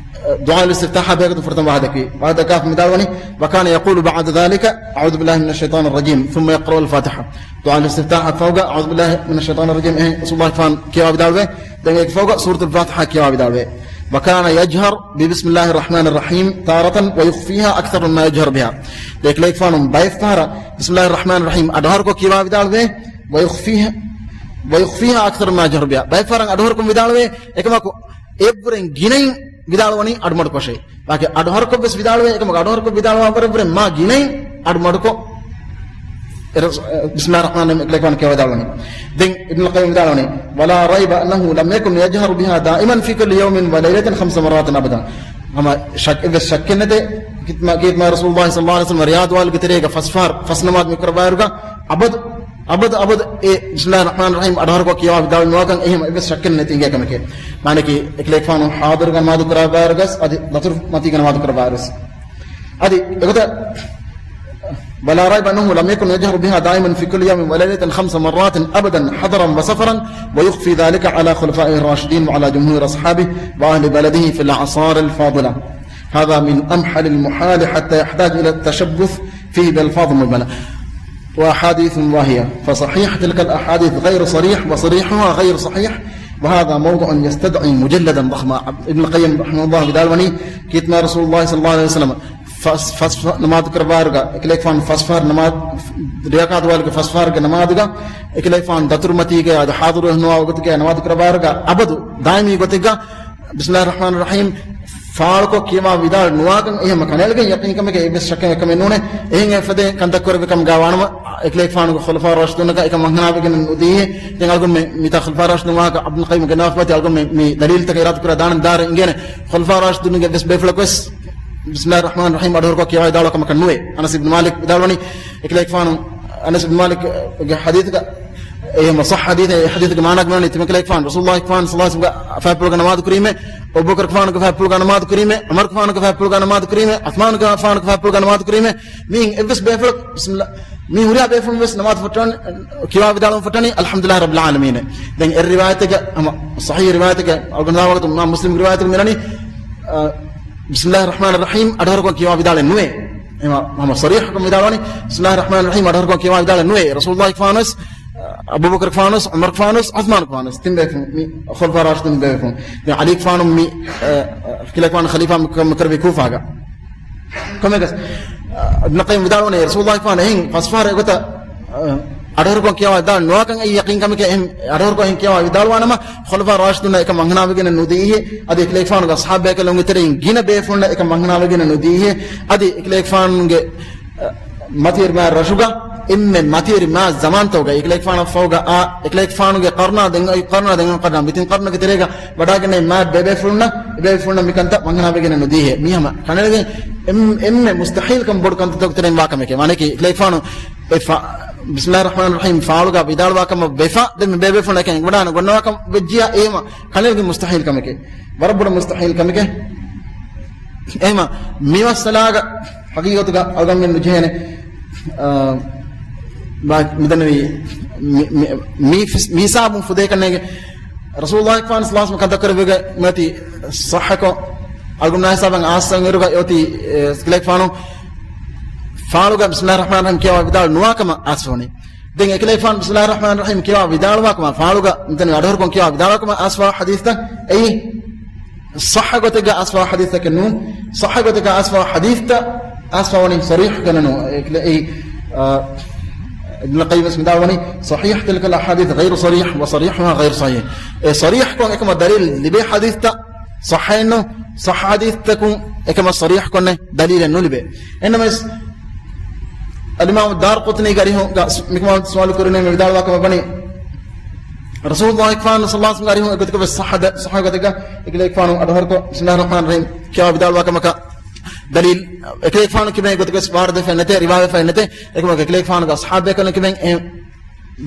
ދުޢާ އިސްތިފްތާޙާ ބެހޭގޮތުން ފުރަތަމަ ވާހަކަ ދެއްކެވި. ވާހަކަ ދެއްކާފަ ވިދާޅުވަނީ، وكان يقول بعد ذلك أعوذ بالله من الشيطان الرجيم ثم يقرأ الفاتحة. ދުޢާ އިސްތިފްތާޙާ ފަހުގަ أعوذ بالله من الشيطان الرجيم އެ ރަސޫލުﷲ ފާން ކިޔަވާ ވިދާޅުވޭ. ދެން އޭގެ ފަހުގަ ސޫރަތުލް ފާތިޙާ ކިޔަވާ ވިދާޅުވޭ. وكان يجهر ببسم الله الرحمن الرحيم تارة ويخفيها أكثر مما يجهر بها. އެކަލޭގެފާނު ބައެއްފަހަރަށް بسم الله الرحمن الرحيم އަޑުހަރުކޮށް ކިޔަވާ ވިދާޅުވޭ، ويخفيها، ويخفيها أكثر مما يجهر بها. ބައެއްފަހަރަށް އަޑުހަރުކޮށް ވިދާޅުވޭ، އެކަމަކު އެއްވުރެން ގިނައިން ވިދާޅުވަނީ އަޑުމަޑުކޮށޭ. ވާކި އަޑުހަރުކޮށް ވެސް ވިދާޅުވޭ، އެކަމަކު އަޑުހަރުކޮށް ވިދާޅުވާ ވަރަށްވުރެން މާ ގިނައިން އަޑުމަޑުކޮށް އެ ރަސް-، އެ، بسم الله الرحمن الرحيم އެކަލޭގެފާނު ކިޔަވާ ވިދާޅުވަނީ. ދެން އިބްނުލް ޤައްޔިމް ވިދާޅުވަނީ، ولا ريب أنه لم يكن يجهر بها دائما في كل يوم وليلة خمس مرات أبدا. ހަމަ ޝައް-، އެއްވެސް ޝައްކެއް ނެތޭ. ކީއްމަ، ކީއްމަ ރަސޫލުﷲ ޞައްލަﷲ ޢަލައިހި ވަސައްލަމް ރިޔާޟު ވާލުގެ ތެރޭގަ ފަސް ފަހަރު ފަސް ނަމާދު މި ކުރައްވާއިރުގަ އަބަދު، އަބަދު، އަބަދު އެ بسم الله الرحمن الرحيم އަޑުހަރުކޮށް ކިޔަވާ ވިދާޅުވި ނުވާކަން އެހެން އެއްވެސް ޝައްކެއް ނެތި އިނގޭ ކަމެކޭ. މާނައަކީ، އެކަލޭގެފާނު ޙާޟިރުގަ ނަމާދު ކުރައްވާއިރުގަސް އަދި ދަތުރު މަތީގަ ނަމާދު ކުރައްވާއިރުސް. އަދި އެގޮތަށް، ولا ريب أنه لم يكن يجهر بها دائما في كل يوم وليلة خمس مرات أبدا حضرا وسفرا، ويخفي ذلك على خلفائه الراشدين وعلى جمهور أصحابه وأهل بلده في الأعصار الفاضلة. هذا من أمحل المحال حتى يحتاج إلى التشبث فيه بألفاظ مجملة وأحاديث واهية، فصحيح تلك الأحاديث غير صريح، وصريحها غير صحيح، وهذا موضوع يستدعي مجلدا ضخما. އިބްނުލް ޤައްޔިމް ރަޙިމަހުﷲ ވިދާޅުވަނީ، ކީއްމަ ރަސޫލުﷲ ޞައްލަﷲ ޢަލައިހި ވަސައްލަމަ ފަސް، ފަސް ފަ-، ނަމާދު ކުރައްވާއިރުގަ، އެކަލޭގެފާނު ފަސް ފަހަރު ނަމާދު، ރިޔާ ޤަޟާ ވާލުގެ ފަސް ފަހަރުގެ ނަމާދުގަ، އެކަލޭގެފާނު ދަތުރުމަތީގަ އަދި ޙާޟިރު ނުވާ ވަގުތުގެ ނަމާދު ކުރައްވާއިރުގަ، އަބަދު ދާއިމީ ގޮތެއްގަ، بسم الله الرحمن الرحيم ފާޅުކޮށް ކިޔަވާ ވިދާޅު ނުވާކަން އެހެމަ ކަނެލްގެ ޔަޤީންކަމެކޭ އެއްވެސް ޝައްކެއް ކަމެއް ނޫނޭ. އެހެން އެފަދަ ކަންތައް ކުރެއްވި ކަމުގަ ވާނަމަ، އެކަލޭގެފާނުގެ ޚުލަފާ ރާޝިދުންނަކަށް އެކަން ވަންހަނާވެގެން ނުދީހޭ. ދެން އަޅުގަނޑު މި، މިތާ ޚުލަފާ ރާޝިދުން ވާހަކަ އިބްނުލް ޤައްޔިމްގެ ނަވާފަތި އަޅުގަނޑު މި، މި ދަލީލްތަކަށް އިރާދަ ކުރާ ދާނަން ދާރެ އިނގޭނެ. ޚުލަފާ ރާޝިދުންގެ ވެސް ބޭފުޅަކު ވެސް بسم الله الرحمن الرحيم އަޑުހަރުކޮށް ކިޔަވާ ވިދާޅުވާ ކަމަކަށް ނުވޭ. އަނަސް އިބްނު މާލިކް ވިދާޅުވަނީ، އެކަލޭގެފާނު އަނަސް އިބްނު މާލިކްގެ ޙަދީޘްގަ، އެ މަ-، ޞައްޙަ ޙަދީޘް، އެ ޙަދީޘްގެ މާނާގަ މިވަނީ، ތިމަން ކަލޭގެފާނު ރަސޫލުﷲ ފާން ޞައްލަﷲ ޢަލައިހި ވަސައްލަމްގެ ފައިޕުޅުގަ ނަމާދު ކުރީމޭ، އަބޫބަކަރު ފާނުގެ ފައިޕުޅުގަ ނަމާދު ކުރީމޭ، ޢުމަރު ފާނުގެ ފައިޕުޅުގަ ނަމާދު ކުރީމޭ، ޢުޘްމާނު ފާނުގެ ފައިޕުޅުގަ ނަމާދު ކުރީމޭ، މިއިން އެއްވެސް ބޭފުޅަކު، ބިސްމިއްލާ، މި ހުރިހާ ބޭފުޅުން ވެސް ނަމާދު ފޮއްޓަން، ކިޔަވާ ވިދާޅުވަން ފޮއްޓަނީ، الحمد لله رب العالمين. ދެން އެ ރިވާޔަތެއްގަ، ހަމަ ޞަޙީޙު ރިވާޔަތެއްގަ، އަޅުގަނޑު ވަގުތު އިމާމް މުސްލިމް ރިވާޔަތެއް މިނަނީ، އަ، بسم الله الرحمن الرحيم އަޑުހަރުކޮށް ކިޔަވާ ވިދާޅެއް ނުވޭ. އެމަ-، ހަމަ ޞަރީޙަކޮށް ވިދާޅުވަނީ، بسم الله الرحمن الرحيم އަޑުހަރުކޮށް ކިޔަވާ ވިދާޅެއް ނުވޭ. ރަސޫލުﷲ ފާނުވެސް، އަ، އަބޫބަކަރު ފާނުވެސް، ޢުމަރު ފާނުވެސް، ޢުޘްމާނު ފާނުވެސް، ތިން ބޭފުޅުން، މި ޚުލަފާ ރާޝިދުން ބޭފުޅުން. ދެން ޢަލީ ފާނު މި، އަ، އަ، ކިލޭގެފާނު ޚަލީފާ މި ކަ-، މި ކުރެއްވީ ކޫފާގަ. ކޮންމެއަކަސް، އަ، އިބްނު ޤައްޔިމް ވިދާޅުވަނީ، ރަސޫލުﷲ ފާނު އެހެން ފަސް ފަހަރު އެގޮތަށް، އަ، އަޑުހަރުކޮށް ކިޔަވާ ވިދާޅު ނުވާކަން އެއީ ޔަޤީން ކަމެކޭ. އެހެން އަޑުހަރުކޮށް އެހެން ކިޔަވާ ވިދާޅުވާނަމަ، ޚުލަފާ ރާޝިދުންނަށް އެކަން ވަންހަނާވެގެން ނުދީހޭ. އަދި އެކަލޭގެފާނުގެ އަޞްޙާބު ބޭކަލުންގެ ތެރެއިން ގިނަ ބޭފުޅުންނަށް އެކަން ވަންހަނާވެގެން ނުދީހޭ. އަދި އެކަލޭގެފާނުގެ، އަ، މަތިވެރި މާތް ރަށުގަ އެންމެ މަތިވެރި މާ ޒަމާންތަކުގަ އެކަލޭގެފާނަށް ފަހުގަ އާ، އެކަލޭގެފާނުގެ ޤަރުނާ ދެން އޮތް ޤަރުނާ ދެން އޮތް ޤަރުނާ މި ތިން ޤަރުނުގެ ތެރޭގަ ވަޑާގެންނެވި މާތް ބޭބޭފުޅުންނަށް، އެބޭފުޅުންނަށް މިކަންތައް ވަންހަނާވެގެން ނުދީހޭ. މީ ހަމަ ކަނެލިގެން އެން-، އެންމެ މުސްތަޙީލްކަން ބޮޑު ކަންތައްތަކުގެ ތެރެއިން ވާ ކަމެކޭ. މާނައަކީ އެކަލޭގެފާނު އެ ފާ-، بسم الله الرحمن الرحيم ފާޅުގަ ވިދާޅުވާ ކަމަށް ވެފަ، ދެން މި ބޭބޭފުޅުން އެކަން އެނގިވަޑާނަ ގޮންނަވާ ކަމަށް ވެއްޖިޔާ، އެ ހަމަ ކަނެލިގެން މުސްތަޙީލް ކަމެކޭ. ވަރަށް ބޮޑު މުސްތަޙީލް ކަމެކޭ. އެހެމަ މި މައްސަލާގަ ޙަޤީޤަތުގަ އަޅުގަނޑުމެން ނުޖެހޭނެ، އާ، މިދަނީ މި، މި، މި ހިސާބުން ފުދޭކަންނޭގެ. ރަސޫލުﷲ ފާން ސަލާސް ކަންތައްކުރެއްވިގެ މަތި ސައްޙަކޮށް، އަޅުގަނޑުމެން ހިސާބަށް އާސްވަން އިރުގަ އޮތީ، އެ، އެކަލޭގެފާނު ފާޅުގަ ބިސްމިﷲ ރަޙްމާން ރަޙީމް ކިޔަވާ ވިދާޅު ނުވާ ކަމަށް އާސްވަނީ. ދެން އެކަލޭގެފާނު ބިސްމިﷲ ރަޙްމާން ރަޙީމް ކިޔަވާ ވިދާޅުވާ ކަމަށް ފާޅުގަ މިތަނު އަޑުހަރުކޮށް ކިޔަވާ ވިދާޅުވާ ކަމަށް އާސްވާ ޙަދީޘްތައް އެއީ ޞައްޙަ ގޮތެއްގަ އާސްވާ ޙަދީޘްތަކެއް ނޫން. ޞައްޙަ ގޮތެއްގަ އާސްވާ ޙަދީޘްތައް އާސްވާވަނީ ޞަރީޙު ކަންނެއް ނޫން. އެ، އެ، އާ، އިބްނުލް ޤައްޔިމް ވެސް ވިދާޅުވަނީ، "صحيح تلك الأحاديث غير صريح وصريحها غير صحيح." އެ ޞަރީޙުކޮށް އެކަމަށް ދަލީލު ލިބޭ ޙަދީޘްތައް ޞައްޙައެއް ނޫން، ޞައްޙަ ޙަދީޘްތަކުން އެކަމަށް ޞަރީޙުކޮށް ދަލީލެއް ނުލިބޭ. އެހެންނަމަވެސް، އަލްއިމާމު ދާރަޤުޠުނީގެ އަރިހުގަ މިކަމާ ސުވާލު ކުރުނީމަ ވިދާޅުވާ ކަމަށް ވަނީ، ރަސޫލުﷲ ފާން ޞައްލަﷲ ޢަލައިހި ވަސައްލަމްގެ އަރިހުން އެގޮތަކަށް ވެސް ޞައްޙަ ދަ-، ޞައްޙަ ގޮތެއްގަ އެކަލޭގެފާނު އަޑުހަރުކޮށް ބިސްމިﷲ ރަޙްމާން ރަޙީމް ކިޔަވާ ވިދާޅުވާ ކަމަކަށް ދަލީލު، އެކަލޭގެފާނު ކިބެން އެގޮތަކަށް ވެސް ވާރިދުވެފަ ނެތޭ، ރިވާވެފަ ނެތޭ. އެކަމަކު އެކަލޭގެފާނުގެ އަޞްޙާބޭކަލުން ކިބެން އެ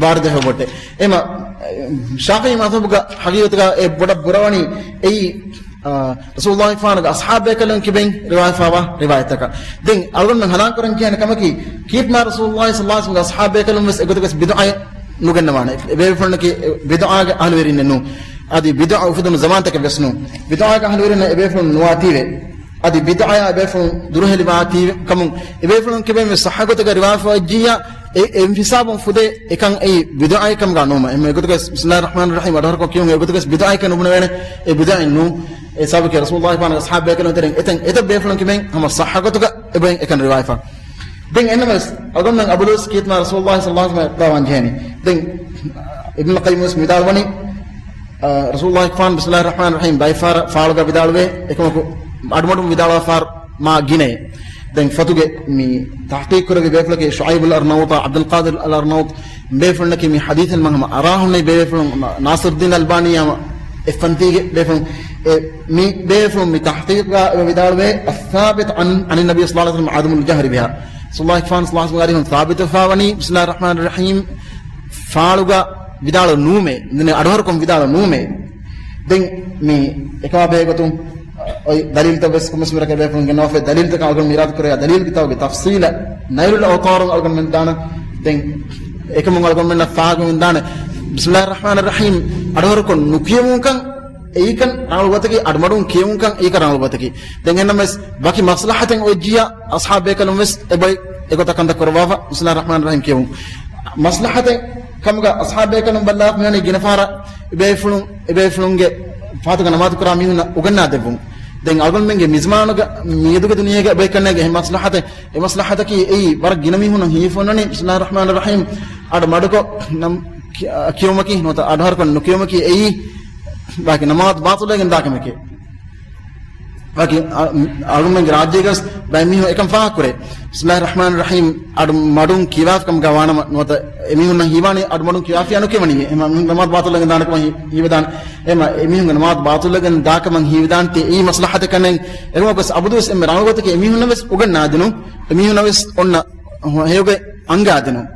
ވާރިދުވެފަ ބޮއްޓޭ. އެމަ، ޝާފިޢީ މަޛްހަބުގަ ޙަޤީޤަތުގަ އެ ބޮޑަށް ބުރަވަނީ އެއީ، އާ، ރަސޫލުﷲ ފާނުގެ އަޞްޙާބޭކަލުން ކިބެން ރިވާވެފަވާ ރިވާޔަތަކަށް. ދެން އަޅުގަނޑުމެން ހަނދާން ކުރަން ޖެހޭނެ ކަމަކީ، ކީރިތި މާ ރަސޫލުﷲ ޞައްލަﷲ ޢަލައިހި ވަސައްލަމްގެ އަޞްޙާބޭކަލުން ވެސް އެގޮތަކަށް ބިދުޢައެއް ނުގަންނަވާނެ. އެބޭފުޅުންނަކީ ބިދުޢާގެ އަހުލުވެރިންނެއް ނޫން. އަދި ބިދުޢަ އުފެދުނު ޒަމާންތަކެއް ވެސް ނޫން. ބިދުޢާގެ އަހުލުވެރިންނަށް އެބޭފުޅުން ނުވާތީވެ. އަދި ބިދުޢަޔާ އެބޭފުޅުން ދުރުހެލިވާތީވެ ކަމުން އެބޭފުޅުން ކިބެން ވެސް ޞައްޙަ ގޮތަކަށް ރިވާވެފަ ވެއްޖިއްޔާ، އެ، އެ ހިސާބުން ފުދޭ އެކަން އެއީ ބިދުޢައެއް ކަމުގަ ނުވުމަށް. އެހެން އެގޮތަކަށް ބިސްމިﷲ ރަޙްމާން ރަޙީމް އަޑުހަރުކޮށް ކިޔުން އެގޮތަކަށް ބިދުޢައެއް ނުބުނެވޭނެ. އެ ބިދުޢައެއް ނޫން. އެ ސަބަބަކީ ރަސޫލުﷲ ފާނުގެ އަޞްޙާބޭކަލުން ތެރެއިން އެތަން އެތައް ބޭފުޅުން ކިބެން ހަމަ ޞައްޙަ ގޮތުގަ އެބައިން އެކަން ރިވާވެފަ. ދެން އެންނަމަވެސް އަޅުގަނޑުމެން އަބުލުވެސް ކީރިތި މާ ރަސޫލުﷲ ޞައްލަﷲ ޢަލައިހި ވަސައްލަމް އެއްބަވާން ޖެހެނީ. ދެން އިބްނުލް ޤައްޔިމް ވެސް ވިދާޅުވަނީ، އާ، ރަސޫލުﷲ ފާން ބިސްމިﷲ ރަޙްމާން ރަޙީމް ބައެއް ފަހަރަށް ފާޅުގަ ވިދާޅުވޭ، އެކަމަކު އަޑުމަޑުން ވިދާޅުވާ ފަހަރު މާ ގިނައޭ. ދެން ފޮތުގެ މި ތަޙްޤީޤު ކުރެއްވި ބޭފުޅަކީ ޝުޢައިބުލް އަރްނައޫޠާ، ޢަބްދުލް ޤާދިރު އަލް އަރްނައޫޠް، މި ބޭފުޅުންނަކީ މި ޙަދީޘް އިލްމަށް ހަމަ އަރާހުންނެވި ބޭފުޅުން، ނާޞިރުއްދީން އަލްބާނީ ހަމަ އެއްފަންތީގެ ބޭފުޅުން. އެ، މި ބޭފުޅުން މި ތަޙްޤީޤުގަ އެބަ ވިދާޅުވޭ، الثابت عن، عن النبي صلى الله عليه وسلم عدم الجهر بها. ރަސޫލުﷲ ފާން ޞައްލަﷲ ޢަލައިހި ވަސައްލަމް ވިދާޅުވީ، ރަސޫލުﷲ ފާނުގެ އަރިހުން ސާބިތުވެފަ ވަނީ ބިސްމިﷲ ރަޙްމާން ރަޙީމް ފާޅުގަ ވިދާޅު ނުވުމޭ، ދެން އަޑުހަރުކޮށް ވިދާޅު ނުވުމޭ. ދެން މި އެކަމާ ބެހޭގޮތުން އޮތް ދަލީލުތައް ވެސް ކޮންމެސް މިރަކަށް ބޭފުޅުން ގެންނަވާފައި، ދަލީލުތަކަށް އަޅުގަނޑު މި އިރާދަ ކުރެއްވި ދަލީލު ކިތާބުގެ ތަފްޞީލަށް ނައިލުލް އަވްޠާރުން އަޅުގަނޑުމެން ދާނަން. ދެން އެކަމުން އަޅުގަނޑުމެންނަށް ފާހަގަވެގެން ދާނެ، ބިސްމިﷲ ރަޙްމާން ރަޙީމް އަޑުހަރުކޮށް ނުކިޔެވުންކަން، އެއީކަން ރަނގަޅު ގޮތަކީ، އަޑުމަޑުން ކިޔެވުންކަން އެއީކަން ރަނގަޅު ގޮތަކީ. ދެން އެހެންނަމަވެސް، ވަކި މަސްލަހަތެއް އޮތްޖިޔާ، އަޞްޙާބޭކަލުން ވެސް އެބައި އެގޮތަށް ކަންތައް ކުރައްވާފަ، ބިސްމިﷲ ރަޙްމާން ރަޙީމް ކިޔެވުން. މަސްލަހަތެއް ކަމުގަ އަޞްޙާބޭކަލުން ބައްލާފަ މިވަނީ ގިނަ ފަހަރަށް އެބޭފުޅުން، އެބޭފުޅުންގެ ފަހަތުގަ ނަމާދު ކުރާ މީހުންނަށް އުގަންނާ ދެއްވުން. ދެން އަޅުގަނޑުމެންގެ މިޒްމާނުގަ މިއަދުގެ ދުނިޔޭގަ އެބައިކަންނޭގެ އެހެން މަސްލަހަތެއް، އެ މަސްލަހަތަކީ އެއީ ވަރަށް ގިނަ މީހުންނަށް ހީފޮންނަނީ، ބިސްމިﷲ ރަޙްމާން ރަޙީމް އަޑު މަޑުކޮށް ނަމް ކި-، ކިޔުމަކީ ނުވަތަ އަޑުހަރުކޮށް ނުކިޔުމަކީ އެއީ ވަކި ނަމާދު ބާޠިލުވެގެން ދާ ކަމެކޭ. ވަކި އަ-، އަޅުގަނޑުމެންގެ ރާއްޖޭގަސް ބައެއް މީހުން އެކަން ފާހަގަ ކުރޭ. ބިސްމިﷲ ރަޙްމާން ރަޙީމް އަޑު މަޑުން ކިޔާފަ ކަމުގަ ވާނަމަ ނުވަތަ އެމީހުންނަށް ހީވާނީ އަޑު މަޑުން ކިޔާފިޔާ ނުކިޔަވަނީ. އެހެން މީހުން ނަމާދު ބާޠިލުވެގެން ދާނެ ކަމަށް ހީ-، ހީވެދާނެ. އެހެން އެމީހުންގެ ނަމާދު ބާޠިލުވެގެން ދާ ކަމަށް ހީވެދާނެތީ އެއީ މަސްލަހަތެއް ކަންނޭނގެ. އެކަމަކުވެސް އަބަދުވެސް އެންމެ ރަނގަޅު ގޮތަކީ އެމީހުންނަށް ވެސް އުގަންނާދިނުން. އެމީހުންނަށް ވެސް އޮންނަ ހެޔޮގޮތް އަންގާދިނުން.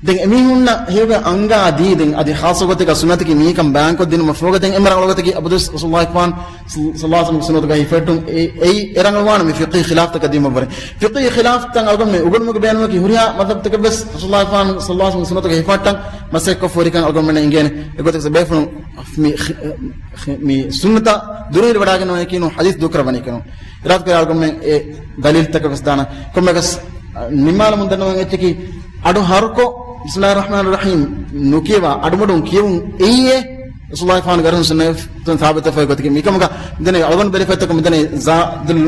ދެން އެމީހުންނަށް ހެޔޮގޮތް އަންގާ ދީ، ދެން އަދި ޚާއްޞަ ގޮތެއްގަ ސުންނަތަކީ މީހަކަށް ބަޔާންކޮށްދިނުމަށް ފަހުގަ ދެން އެންމެ ރަނގަޅު ގޮތަކީ އަބަދުވެސް ރަސޫލުﷲ ފާން ޞައްލަﷲ ޢަލައިހި ވަސައްލަމްގެ ސުންނަތުގައި ހިފެހެއްޓުން. އެ-، އެއީ އެ ރަނގަޅުވާނަމޭ ފިޤްހީ ޚިލާފްތަކަށް ދިޔުމަށްވުރެ. ފިޤްހީ ޚިލާފްތައް އަޅުގަނޑުމެން އުގަނުމުގެ ބޭނުމަކީ ހުރިހާ މަޛްހަބްތަކަށްވެސް ރަސޫލުﷲ ފާން ޞައްލަﷲ ޢަލައިހި ވަސައްލަމްގެ ސުންނަތުގައި ހިފަހައްޓަން މަސައްކަތް ކޮށްފަ ހުރިކަން އަޅުގަނޑުމެންނަށް އެނގޭނެ. އެގޮތަކަށް ބޭފުޅުން މި ޚި-، ޚި-، މި ސުންނަތަށް ދުރުހެލިވަޑައިގަންނަވަނީކީ ނޫން، ޙަދީޘް ދޫކުރައްވަނީކީ ނޫން. އިރާދަކުރޭ އަޅުގަނޑުމެން އެ ދަލީލްތަކަށް ވެސް ދާނަން. ކޮންމެއަކަސް، އަ، ނިންމާލަމުން ދަންނަވަން އެއްޗަކީ، އަޑު ހަރުކޮށް، بسم الله الرحمن الرحيم، ނުކިޔަވާ، އަޑުމަޑުން ކިޔެވުން އެއީ އެ ރަސޫލުﷲ ފާނުގެ އަރިހުން ސުންނަތުން ސާބިތުވެފައި ގޮތަކީ. މިކަމުގަ މިދަނީ އަޅުގަނޑު ބެލިފަތްތަކުން މިދަނީ ޒާދުލް،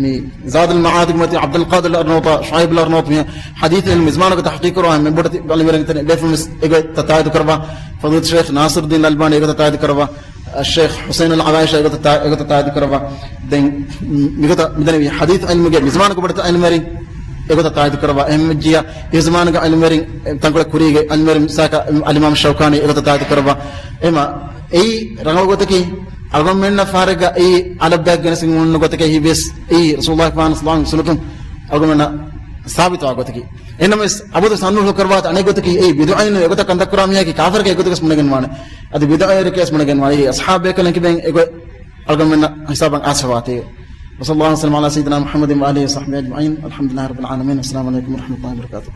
މި ޒާދުލް މަޢާދުގެ މަތި ޢަބްދުލް ޤާދިރު އަރްނައޫތާ، ޝުޢައިބުލް އަރްނައޫތު މި ޙަދީޘް އިލްމު މިޒްމާނުގެ ތަޙްޤީޤު ކުރާ މެންބަރު ތި ބަލިވެރިން ތެނެ ބޭފުޅުން ވެސް އެގޮތަށް ތާއީދު ކުރައްވާ. ފަޟީލަތު ޝޭޚް ނާޞިރުއްދީން އަލްބާނީ އެގޮތަށް ތާއީދު ކުރައްވާ. ޝޭޚް ޙުސައިނުލް ޢަވާއިޝާ އެގޮތަށް ތާ-، އެގޮތަށް ތާއީދު ކުރައްވާ. ދެން މިގޮތަށް މިދަނީ ޙަދީޘް ޢިލްމުގެ މިޒްމާނުގެ ބޮޑެތި ޢިލްމުވެރިން އެގޮތަށް ތާއީދު ކުރައްވާ. އެހެންވެއްޖިއްޔާ އެ ޒަމާނުގެ ޢިލްމުވެރިން، ތަންކޮޅެއް ކުރީގެ ޢިލްމުވެރިން މިސާލަކަށް އަލްއިމާމް ޝައުކާނީ އެގޮތަށް ތާއީދު ކުރައްވާ. އެމަ އެއީ ރަނގަޅު ގޮތަކީ އަޅުގަނޑުމެންނަށް ފަހަރެއްގަ އެއީ އަލަށް ބަޔަކަށް ގެނެސްގެން އުޅުނު ގޮތަކަށް ހީވެސް އެއީ ރަސޫލުﷲ ފާނު ޞައްލަﷲ ޢަލައިހި ވަސައްލަމްގެ ސުންނަތުން އަޅުގަނޑުމެންނަށް ސާބިތުވާ ގޮތަކީ. އެހެންނަމަވެސް އަބަދު ސަންނުހުޅު ކުރައްވާތީ އަނެއް ގޮތަކީ އެއީ ބިދުޢައެއް ނޫން، އެގޮތަށް ކަންތައް ކުރާ މީހަކީ ކާފަރެކޭ އެގޮތަކަސް މުނެގެންވާނެ. އަދި ބިދުޢައެއް ކަސް މުނެގެންވާނެ. އެއީ އަޞްޙާބޭކަލުން ކިބެން އެގޮތް އަޅުގަނޑުމެންނަށް ހިސާބަށް އާސަވާތީ. وصلى الله وسلم على سيدنا محمد وآله وصحبه أجمعين. الحمد لله رب العالمين. السلام عليكم ورحمة الله وبركاته.